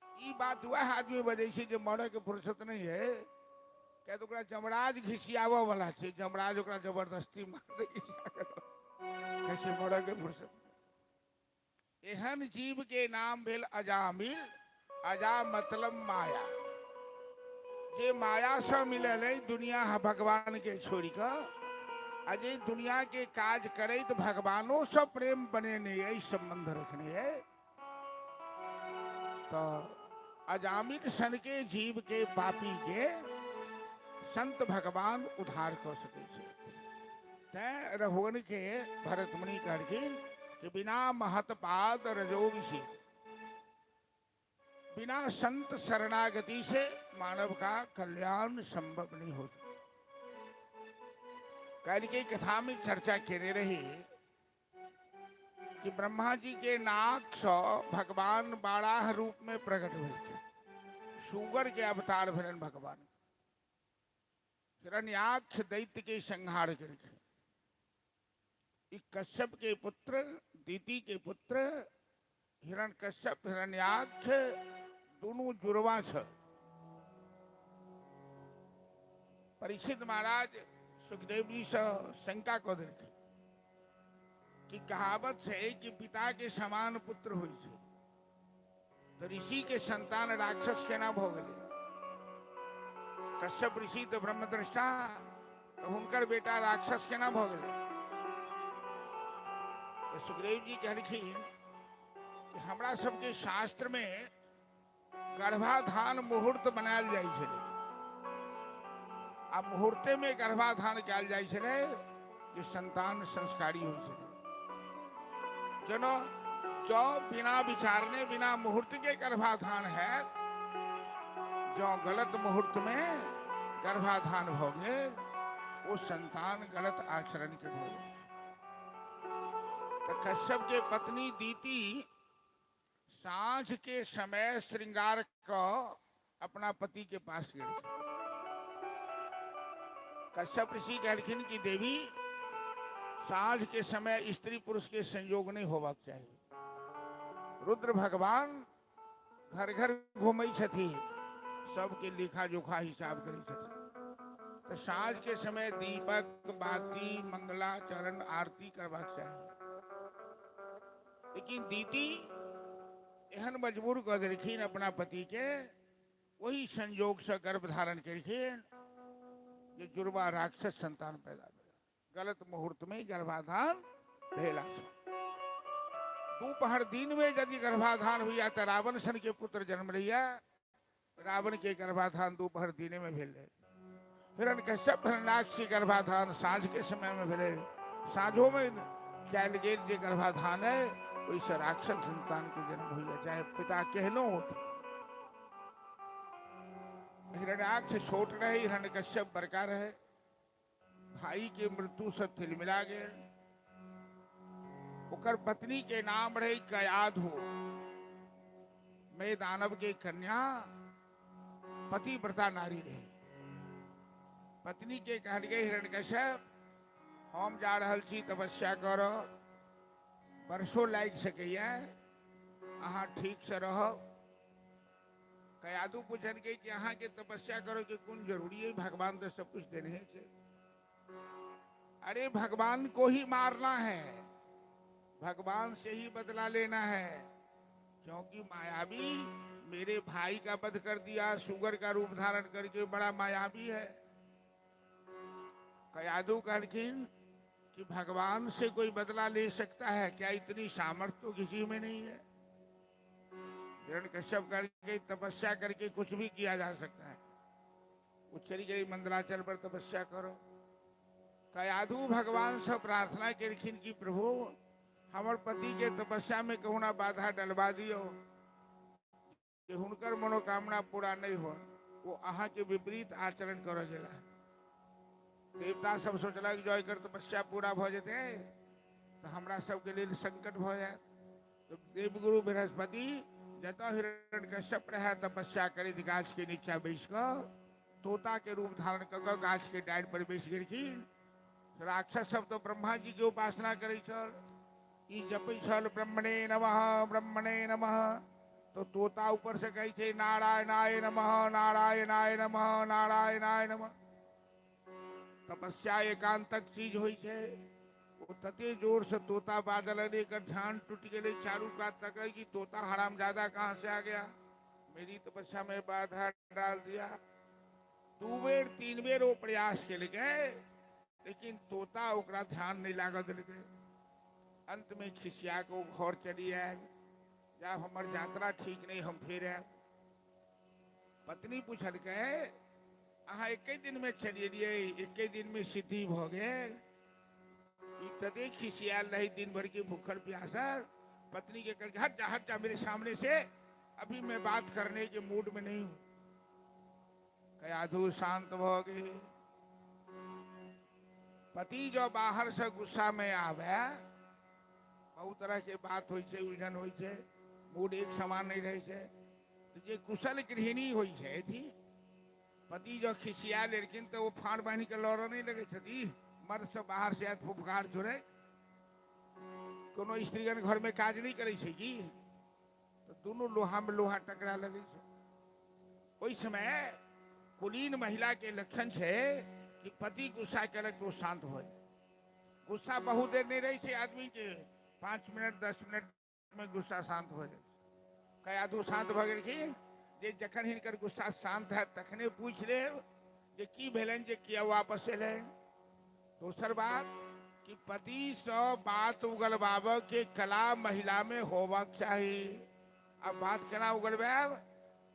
ई बात वएह आदमी बजै छै जे मरऽ के फुर्सत नहीं है, किया तऽ ओकरा जमराज घिसियाबऽ वाला छै, जमराज ओकरा जबरदस्ती मार कहै छै मरऽ के फुर्सत। एहन जीव के नाम भेल अजामिल। अजा मतलब माया, जे माया से मिलल है दुनिया भगवान के छोड़ि कऽ, आ जे दुनिया के काज करैत भगवानों से प्रेम बनेने है, संबंध रखने है, तो अजामिल सन के जीव के पापी के संत भगवान उद्धार कऽ सकै छै। तैं रघुवन के भरतमुनि कहलखिन कि बिना महतपाद रजोविषे, बिना संत शरणागति से मानव का कल्याण संभव नहीं हो सकता। कल के कथा में चर्चा केने रही कि ब्रह्मा जी के नाक से भगवान बाराह रूप में प्रकट भेलखिन, सुगर के अवतार भेलन भगवान, हिरण्याक्ष दैत्य के संहार केलखिन। कश्यप के पुत्र, दीति के पुत्र हिरण्यकश्यप हिरण्याक्ष दुनू जुड़वा छल। परीक्षित महाराज सुखदेव जी से शंका कऽ देलखिन कि कहावत छै कि पिता के समान पुत्र होइ छै, तऽ ऋषि के संतान राक्षस केना भऽ गेलै? कश्यप ऋषि तऽ ब्रह्मद्रष्टा, तऽ हुनकर बेटा राक्षस केना भऽ गेलै? तऽ सुखदेव जी कहलखिन कि हमरा सबके शास्त्र में गर्भाधान मुहूर्त बनायल जाइ छलै, आ मुहूर्ते में गर्भाधान कयल जाइ छलै जे संतान संस्कारी होइ छलै। जेना जँ बिना विचारने बिना मुहूर्त के गर्भाधान हैत, जँ गलत मुहूर्त में गर्भाधान भऽ गेल, ओ संतान गलत आचरण के भऽ गेल। तऽ कश्यप के पत्नी दीति साँझ के समय श्रृंगार कऽ अपना पति के पास गेल। कश्यप ऋषि कहलखिन कि देवी, साँझ के समय स्त्री पुरुष के संयोग नहीं होबाक चाही। रुद्र भगवान घर घर घूमै छथिन, सबके लेखा जोखा हिसाब करै छथिन। तऽ साँझ के समय दीपक बाती मंगला चरण आरती करबाक चाही। लेकिन दीदी एहन मजबूर कऽ देलखिन अपना पति के, वही संयोग से गर्भ धारण केलखिन जे जुड़वा राक्षस संतान पैदा भेल। गलत मुहूर्त में गर्भाधान भेला। दोपहर दिन में यदि गर्भाधान हुआ तो रावण सन के पुत्र जन्म लिया। रावण के गर्भाधान दोपहर दिने में भेल। हिरण्यकश्यप हिरण्याक्ष के गर्भाधान साँझ के समय में भेल। साँझो में कयल गेल जे गर्भाधान है, ओहिसँ राक्षस संतान के जन्म होइए, चाहे पिता केहनो होत। हिरण्याक्ष छोट रहे, हिरण्यकश्यप बड़का रहे। भाई के मृत्यु से तिलमिला गेल। ओकर पत्नी के नाम रहे कयाधु। मैं दानव के कन्या पतिव्रता नारी रहे। पत्नी के कहल गए हिरण्यकश्यप, हम जा रहल छी तपस्या कर, वर्षो लागि सकैया, अहाँ ठीक से रहब। कयाधु पूछलकै कि अहाँ के तपस्या करो के कोन जरूरी है, भगवान तो सब कुछ देने छै। अरे भगवान को ही मारना है, भगवान से ही बदला लेना है, क्योंकि मायावी मेरे भाई का वध कर दिया, सुगर का रूप धारण करके बड़ा मायावी है। कयाधु कहलखिन कि भगवान से कोई बदला ले सकता है क्या, इतनी सामर्थ्य तो किसी में नहीं है। हिरण्यकश्यप करके तपस्या करके कुछ भी किया जा सकता है। वो चली गई मंदराचल पर तपस्या करो। कयाधु भगवान से प्रार्थना केलखिन कि प्रभु, हमर पति के तपस्या में कहुना बाधा डलवा दियो कि हुनकर मनोकामना पूरा नहीं हो, वो अहाँ के विपरीत आचरण कर गेला। देवता सब सोचलक जो एकर तपस्या पूरा भऽ जेतै तऽ हमरा सबके लेल संकट भऽ जायत। तऽ देवगुरु बृहस्पति जतऽ हिरण्यकश्यप रहै तपस्या करैत गाछ के नीचा बैस कऽ तोता के रूप धारण कऽ कऽ गाछ के डारि पर बैस गेलखिन। राक्षस सब तो ब्रह्मा जी के उपासना करै छल, ई जपै छल ब्रह्मणे नमः ब्रह्मणे नमः, तो तोता ऊपर से कहै छै नारायणाय नमः नारायणाय नमः नारायणाय नमः। तपस्या एकांतक चीज होइ छै। ओ तते जोर से तोता बाजल, एकर ध्यान टूटि गेलै, चारू कात तकै कि तोता हरामजादा कहाँ से आ गया, मेरी तपस्या में बाधा डाल दिया। 2 बेर 3 बेर ओ प्रयास केलकै, लेकिन तोता ओकरा ध्यान नहीं लागऽ देलकै। अंत में खिसिया के ओ घर चली आयल, जब हमर यात्रा ठीक नहीं हम फेर आयल। पत्नी पूछलकै अहाँ एके दिन में चलि एलियै, एके दिन में सिद्धि भऽ गेल? ई तते खिसियाल रही दिन भर के भूखल प्यासल। पत्नी के कहलकै हट जा मेरे सामने से, अभी मैं बात करने के मूड में नहीं हूं। कयाधु शांत भऽ गेल। पति जो बाहर से गुस्सा में आवे, बहुत तरह के बात होइ छै, उलझन होइ छै, मूड एक समान नहीं रहै छै। तऽ जे कुशल गृहिणी होइ छै, पति जो खिसिया लेलखिन तऽ ओ फाड़ बान्हि के लड़ऽ नहीं लगै छथि, मर्द सब बाहर से आयत फुफकार छोड़े। कोनो स्त्रीगण घर में काज नहीं करै छै की? तऽ दुनू लोहा में लोहा टकरा लगै छै। ओहि समय कुलीन महिला के लक्षण छै कि पति गुस्सा केलक तऽ ओ शांत भऽ जाइ। गुस्सा बहुत देर नहि रहै छै आदमी के, 5 मिनट 10 मिनट में गुस्सा शांत भऽ जाइ छै। कयाधू शांत भऽ गेलखिन जे जखन हिनकर गुस्सा शांत हैत तखने पूछि लेब जे की भेलनि जे किया वापस एलनि। दोसर बात कि पतिसँ बात उगलबाबऽ के कला महिला में होबाक चाही। अब बात केना उगलबायब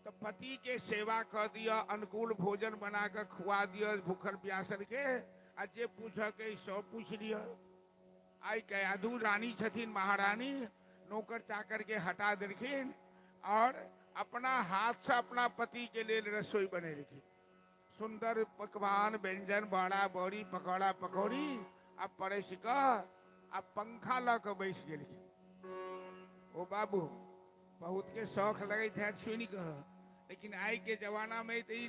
तऽ पति के सेवा कऽ दिअ, अनुकूल भोजन बना कऽ खुआ दिअ भूखल प्यासल के, आ जे पूछऽ के सब पूछि लिअ। आइ कयाधू रानी छथिन महारानी, नौकर चाकर के हटा देलखिन और अपना हाथ से अपना पति के लेल रसोई बनेलखिन। सुंदर पकवान व्यंजन, बड़ा बड़ी पकौड़ा पकौड़ी आ परसि कऽ आ पंखा लऽ कऽ बैस गेलखिन। ओ बाबू बहुत के शौख लगैत हैत सुनि कऽ, लेकिन आइ के जमाना में तऽ ई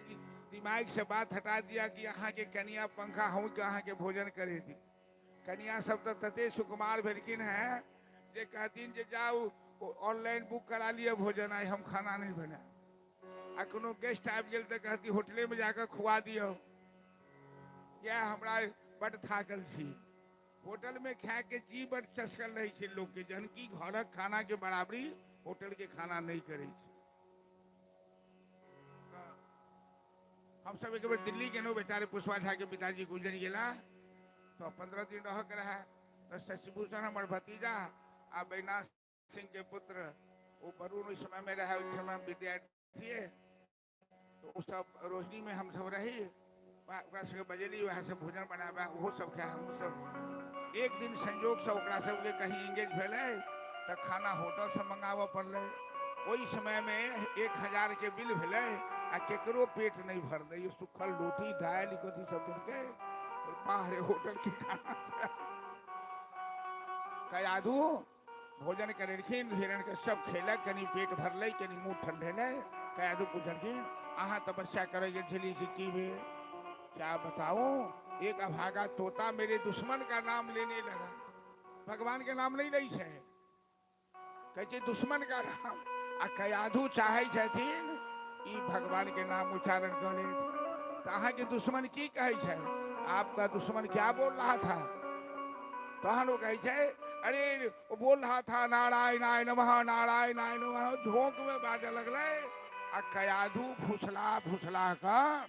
दिमाग से बात हटा दिया कि अहाँ के कनिया पंखा हूँ के अहाँ के भोजन करे दी। कनिया सब तऽ तते सुकुमार भेलखिन हैं जे कहथिन जे जाउ ऑनलाइन बुक करा लिअ भोजन, आइ हम खाना नहीं बनायब। आ कोनो गेस्ट आबि गेल तऽ कहती होटले में जाकऽ खुआ दियौ, किया हमरा बड थाकल छी। होटल में खाय के जी बड चसकल रहै छै लोक के, जहन कि घरक खाना के बराबरी होटल के खाना नहीं करै छै। हम सब एक बेर दिल्ली गेलहुँ, बेचारे पुष्पा झा के पिताजी गुजरि गेला तो 15 दिन रह के रहे। तो शशिभूषण हमर भतीजा आ बैनाथ सिंह के पुत्र वो वरुण उस समय में रहे, ओहि समय विद्यार्थी, तो ओ सब रोशनी में हम सब रही, ओकरा सबके बजेली, वएह सब भोजन बनाबे, ओहो सब खाए हमहूँ सब। एक दिन संयोग से ओकरा सबके कहीं एंगेज भेलै तऽ खाना होटल से मंगाबऽ पड़लै। ओहि समय में 1000 के बिल भेलै आ केकरो पेट नहीं भरलै, ये सुखल रोटी दालि कथी सब देलकै, बाहरे होटल के खाना से। कयाधू भोजन करेलखिन, हिरण के सब खेलक, कनी पेट भरलै, कनी मुँह ठंडेलै। कयाधू पुछलखिन अहाँ तपस्या करै गेल छली से की भेल? क्या बताऊं, एक अभागा तोता मेरे दुश्मन का नाम लेने लगा। भगवान के नाम नहीं लै छै, कहै छै दुश्मन का नाम। आ कयाधू चाहै छथिन ई भगवान के नाम उच्चारण कऽ लेत। तऽ अहाँके दुश्मन की कहै छै? आपका दुश्मन क्या बोल रहा था? तहन ओ कहै छै अरे वो बोल रहा था नारायण नमः नारायण नमः, झोंक में बाजऽ लगलै। आ कयाधू फुसला फुसला कऽ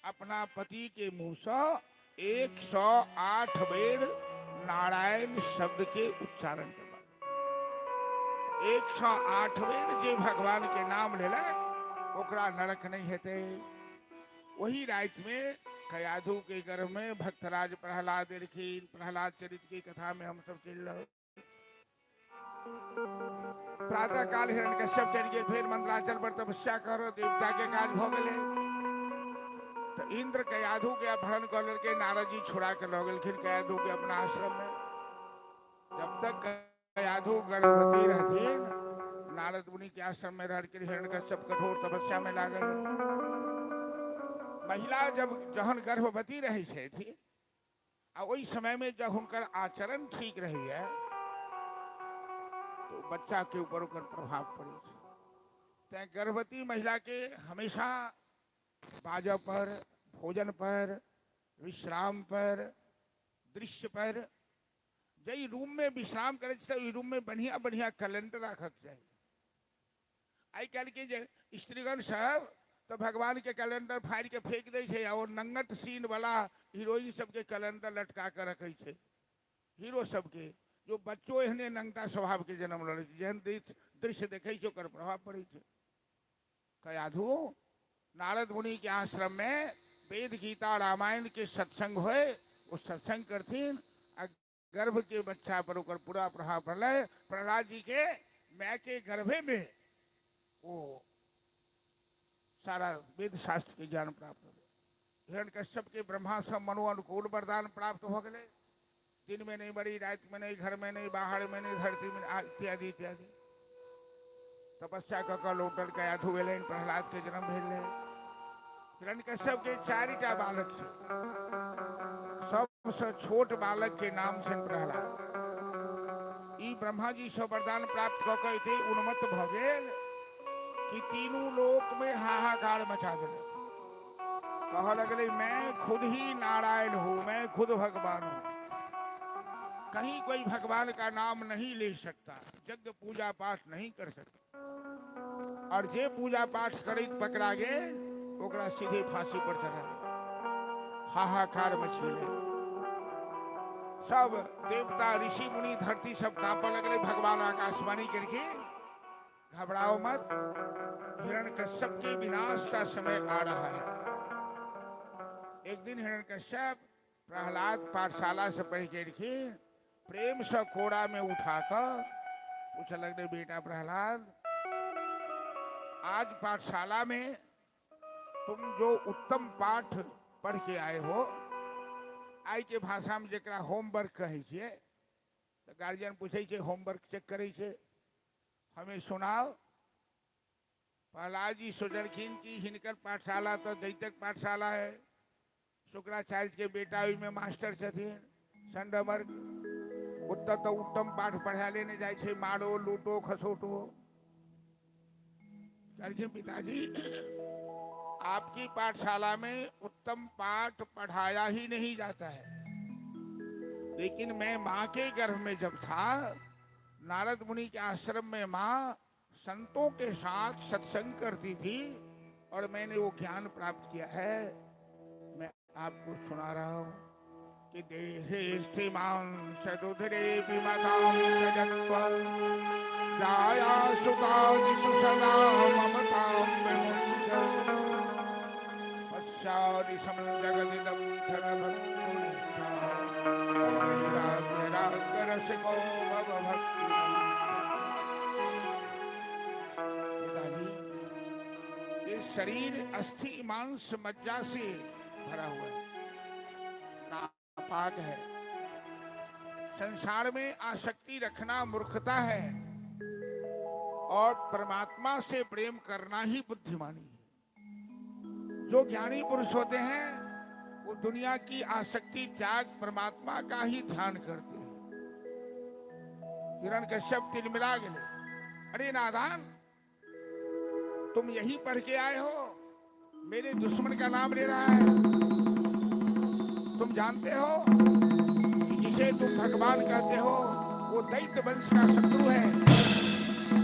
अपना पति के मुँह से 108 बेर नारायण शब्द के उच्चारण करबा। 108 बेर जे भगवान के नाम लेलक ओकरा नरक नहीं हेतै। वही राति में कयाधू के गर्भ में भक्तराज प्रहलाद एलखिन। प्रहलाद चरित्र की कथा में हम सब चलि रहल। प्रातः काल हिरण्यकश्यप चलि गेल फेर मंदराचल पर तपस्या कर, देवता के काज भऽ गेलै। तऽ इंद्र कयाधू के अपहरण कऽ लेलकै, नारद जी छोड़ा के लऽ गेलखिन कयाधू के अपना आश्रम में। जब तक कयाधू गर्भवती रहथिन नारद मुनि के आश्रम में रहलखिन। हिरण्यकश्यप कठोर तपस्या में लागल। महिला जब जहन गर्भवती रहै छथि आ ओहि समय में जब हुनकर आचरण ठीक रहैया तो बच्चा के ऊपर ओकर प्रभाव पड़ै छै। तैं गर्भवती महिला के हमेशा बाजऽ पर, भोजन पर, विश्राम पर, दृश्य पर, जाहि रूम में विश्राम करै छै ओहि रूम में बढ़िया बढ़िया कैलेंडर राखक चाही। आइ काल्हि के जे स्त्रीगण सब तऽ भगवान के कैलेंडर फाड़ि के फेंक दै छै आ ओ नंगट सीन वाला हीरोइन सबके कैलेंडर लटका के रखै छै। हीरो सबके जो बच्चो एहने नंगटा स्वभाव के जन्म लऽ लै छै, जेहन दृश्य देखै छै ओकर प्रभाव पड़ै छै। कयाधू नारद मुनि के आश्रम में वेद गीता रामायण के सत्संग होए, वो सत्संग करथिन आ गर्भ के बच्चा पर ओकर पूरा प्रभाव पड़लै। प्रहलाद जी के माय के गर्भे में वो सारा वेद शास्त्र के ज्ञान प्राप्त हो गए। हिरण्यकश्यप के ब्रह्मा से मनो अनुकूल वरदान प्राप्त हो गए। दिन में नहीं मरी, रात में नहीं, घर में नहीं, बाहर में नहीं, धरती में नहीं, इत्यादि इत्यादि। तपस्या कऽ कऽ लौटल कयाधू भेलनि, प्रहलाद के जन्म भेलै। हिरण्यकश्यप के 4टा बालक छै, सबसँ छोट बालक के नाम छनि प्रहलाद। ई ब्रह्मा जी से वरदान प्राप्त कऽ के एते उन्मत्त भऽ गेल कि तीनू लोक में हाहाकार मचा देलक। कहऽ लगलै, मैं खुद ही नारायण हूँ, मैं खुद भगवान हूँ, कहीं कोई भगवान का नाम नहीं ले सकता, यज्ञ पूजा पाठ नहीं कर सकता, और जे पूजा पाठ करैत पकड़ा गेल ओकरा सीधे फांसी पर चढ़ा देल। हाहाकार मच गेलै, सब देवता ऋषि मुनि धरती सब कांपऽ लगलै। भगवान आकाशवाणी करके, घबराओ मत, हिरण्यकश्यप के विनाश का समय आ रहा है। एक दिन हिरण्यकश्यप प्रहलाद पाठशाला से पढ़ के एलखिन, प्रेम से कोड़ा में उठाकर पूछे लगले, बेटा प्रहलाद, आज पाठशाला में तुम जो उत्तम पाठ पढ़ के आए हो, आइ के भाषा में जकरा होमवर्क कहै छियै, तऽ गार्जियन पूछै छै, होमवर्क चेक करै छै, हमें सुनाओ। प्रहलाद जी सोचलखिन कि हिनकर पाठशाला तऽ दैतक पाठशाला है, शुक्राचार्य के बेटा ओहिमे मास्टर छथिन, संडमर, ओतऽ तऽ उत्तम पाठ पढ़ायले नहि जाइ छै, मारो लूटो खसोटो। कहलखिन, पिताजी, आपकी पाठशाला में उत्तम पाठ पढ़ाया ही नहीं जाता है, लेकिन मैं माँ के गर्भ में जब था, नारद मुनि के आश्रम में माँ संतों के साथ सत्संग करती थी और मैंने वो ज्ञान प्राप्त किया है, मैं आपको सुना रहा हूँ कि देहे स्थिमां सदुधरे विमतां जगत्व जाया सुतादिषु सदा ममतां विमुञ्च पश्यादिशं जगदिदं क्षणभङ्गुरिष्ठा वैराग्यराग्यरसिको भव भक्ति। पिताजी, ये शरीर अस्थि मांस मज्जा से भरा हुआ है, नापाक है। संसार में आसक्ति रखना मूर्खता है और परमात्मा से प्रेम करना ही बुद्धिमानी है। जो ज्ञानी पुरुष होते हैं वो दुनिया की आसक्ति त्याग परमात्मा का ही ध्यान करते हैं। हिरण्यकश्यप तिलमिला गए, अरे नादान, तुम यही पढ़ के आए हो, मेरे दुश्मन का नाम ले रहा है। तुम जानते हो कि जिसे तुम भगवान कहते हो वो दैत्य वंश का शत्रु है,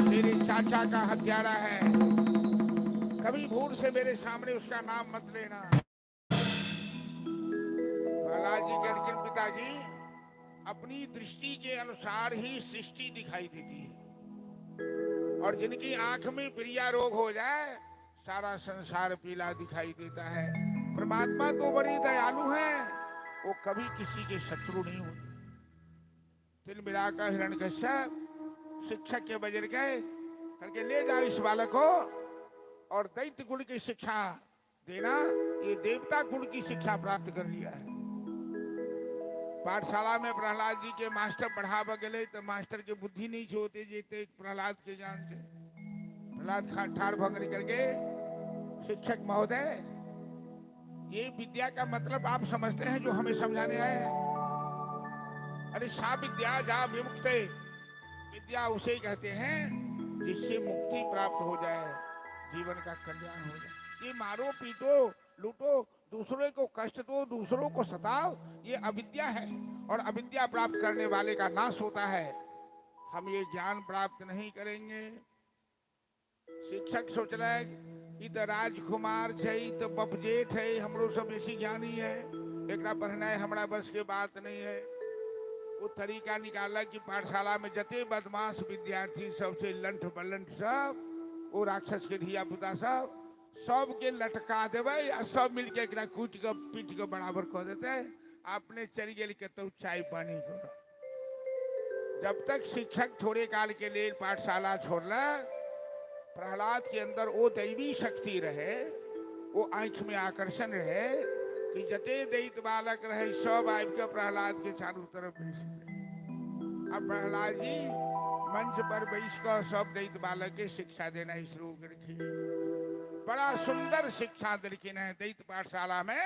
मेरे चाचा का हत्यारा है, कभी भूल से मेरे सामने उसका नाम मत लेना। प्रहलाद जी कहलखिन, पिताजी, अपनी दृष्टि के अनुसार ही सृष्टि दिखाई देती है और जिनकी आंख में प्रिया रोग हो जाए सारा संसार पीला दिखाई देता है। परमात्मा तो बड़ी दयालु है, वो कभी किसी के शत्रु नहीं होते। तिल मिलाकर हिरण्यकश्यप शिक्षक के बजर गए, करके ले जाओ इस बालक को और दैत्य गुण की शिक्षा देना, ये देवता गुण की शिक्षा प्राप्त कर लिया है। पाठशाला में प्रहलाद जी के मास्टर पढ़ाबऽ गेलै तऽ मास्टर के बुद्धि नहीं छै ओते जेते प्रहलाद के ज्ञान छै। प्रहलाद ठाढ़ भऽ के निकल गए, शिक्षक महोदय, ये विद्या का मतलब आप समझते हैं जो हमें समझाने आए हैं? अरे सा विद्या जा विमुक्त, विद्या उसे कहते हैं जिससे मुक्ति प्राप्त हो जाए, जीवन का कल्याण हो जाए। ये मारो पीटो लूटो, दूसरे को कष्ट दो, दूसरों को सताओ, ये अविद्या है और अविद्या प्राप्त करने वाले का नाश होता है। हम ये ज्ञान प्राप्त नहीं करेंगे। शिक्षक सोच रहा है ई तऽ राजकुमार छै, ई तऽ बपजेठ है, हमरो सब बेसी ज्ञानी है, एकरा पढ़नाइ हमरा बस के बात नहीं है। वो तरीका निकालक कि पाठशाला में जते बदमाश विद्यार्थी सब छै, लंठ बलंठ सब, ओ राक्षस के धिया पुता सब, सबके लटका देबै आ सब मिलके एकरा कूटि कऽ पीट कऽ बराबर कऽ देतै। अपने चलि गेल कतहु चाय पानी करऽ। जब तक शिक्षक थोड़े काल के लिए पाठशाला छोड़लक, प्रहलाद के अंदर वो दैवी शक्ति रहे, वो आँख में आकर्षण रहे कि जते दैत बालक रहे सब आबि के प्रहलाद के चारू तरफ बैस गेलै। अब प्रहलाद जी मंच पर बैस कऽ सब दैत बालक के शिक्षा देनाइ शुरू केलखिन। बड़ा सुंदर शिक्षा देलखिन है दैत पाठशाला में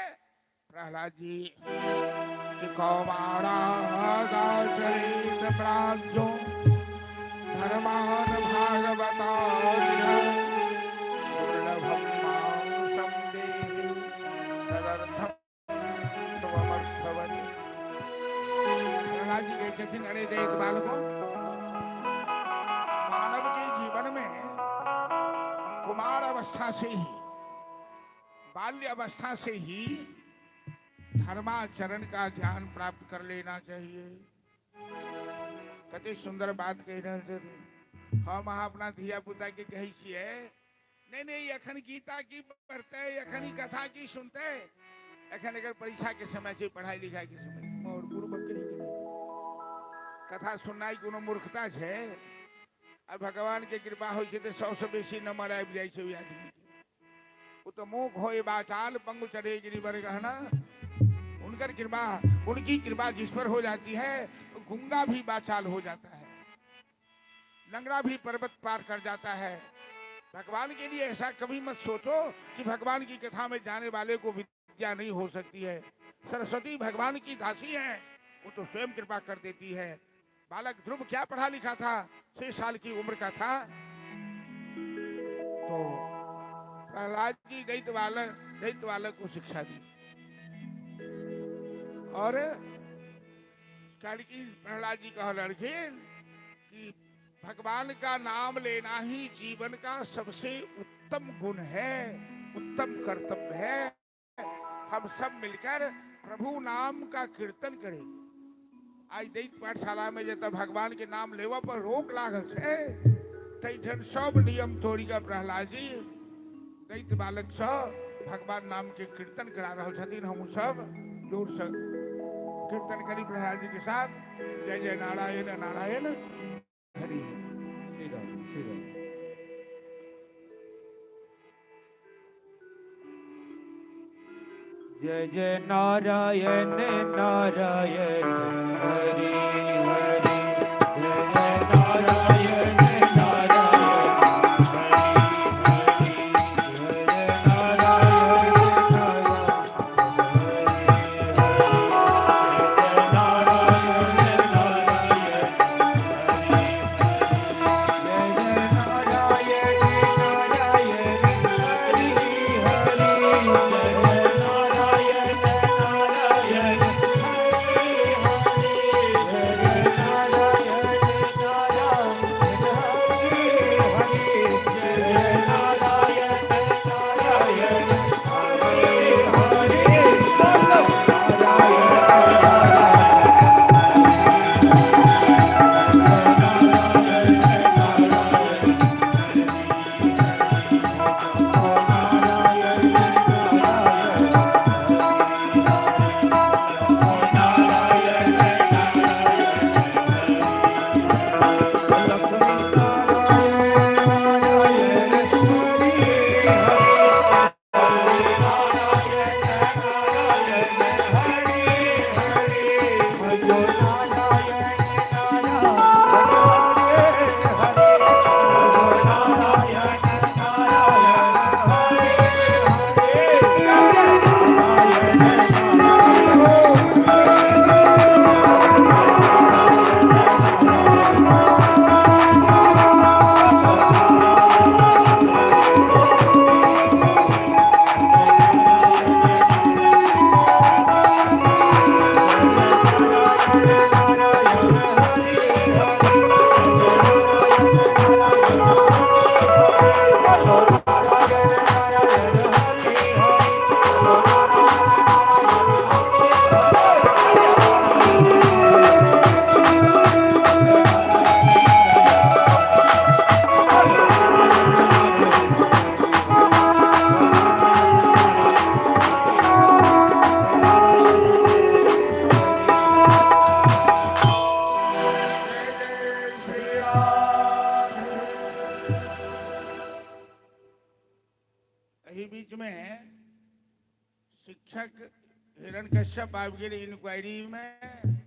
प्रहलाद जी। कौमारा चरित प्राज्ञो धर्मान भागवता दुर्लभम मानुषं देहि तदर्थं त्वमर्थवत्। प्रहलाद जी कहै छथिन, अरे दैत बालको, मानव के जीवन में कुमार अवस्था से ही, बाल्य अवस्था से ही धर्माचरण का ज्ञान प्राप्त कर लेना चाहिए। कते सुंदर बात कहि रहल छथिन। हम अहाँ अपना धिया पुता के कहै छियै, नहीं नहीं एखन गीता की पढ़तै, एखन ई कथा की सुनतै, एखन एकर परीक्षा के समय छै, पढ़ाई लिखाई के समय। और गुरु बकरी के कथा सुननाइ कोनो मूर्खता छै? आ भगवान के कृपा होइ छै तऽ 100 से बेसी नंबर आबि जाइ छै ओहि आदमी के। ओ तो मुख होए बाचाल पंगु चढ़े गिरिवर गहना। उनकर कृपा, उनकी कृपा जिस पर हो जाती है तो गुंगा भी बाचाल हो जाता है, लंगड़ा भी पर्वत पार कर जाता है। भगवान के लिए ऐसा कभी मत सोचो कि भगवान की कथा में जाने वाले को विद्या नहीं हो सकती है। सरस्वती भगवान की दासी है, वो तो स्वयं कृपा कर देती है। बालक ध्रुव क्या पढ़ा लिखा था, 6 साल की उम्र का था। तो प्रहलाद जी दैत्य बालक को शिक्षा दी और प्रहलाद जी कह लड़खिन कि भगवान का नाम लेना ही जीवन का सबसे उत्तम गुण है, उत्तम कर्तव्य है। हम सब मिलकर प्रभु नाम का कीर्तन करें। आज दैत्य पाठशाला में जब भगवान के नाम लेवा पर रोक लागल छै, तैठन सब नियम तोड़ी के प्रहलाद जी दैत्य बालक से भगवान नाम के कीर्तन करा रहल छथिन। हम सब जोर से कीर्तन करी प्रहलाद जी के साथ, जय जय नारायण नारायण हरि। श्री राम श्री राम। जय जय नारायण नारायण हरि हरि, जय जय नारायण नारायण हरि हरि, जय जय नारायण नारायण हरि हरि, जय जय नारायण नारायण हरि हरि, जय जय नारायण नारायण हरि हरि, जय जय नारायण नारायण हरि हरि, जय जय नारायण नारायण हरि हरि, जय जय नारायण नारायण हरि हरि, बोलो नारायण नारायण एही बीच में शिक्षक हिरण्यकश्यप आबि गेल इंक्वायरी में।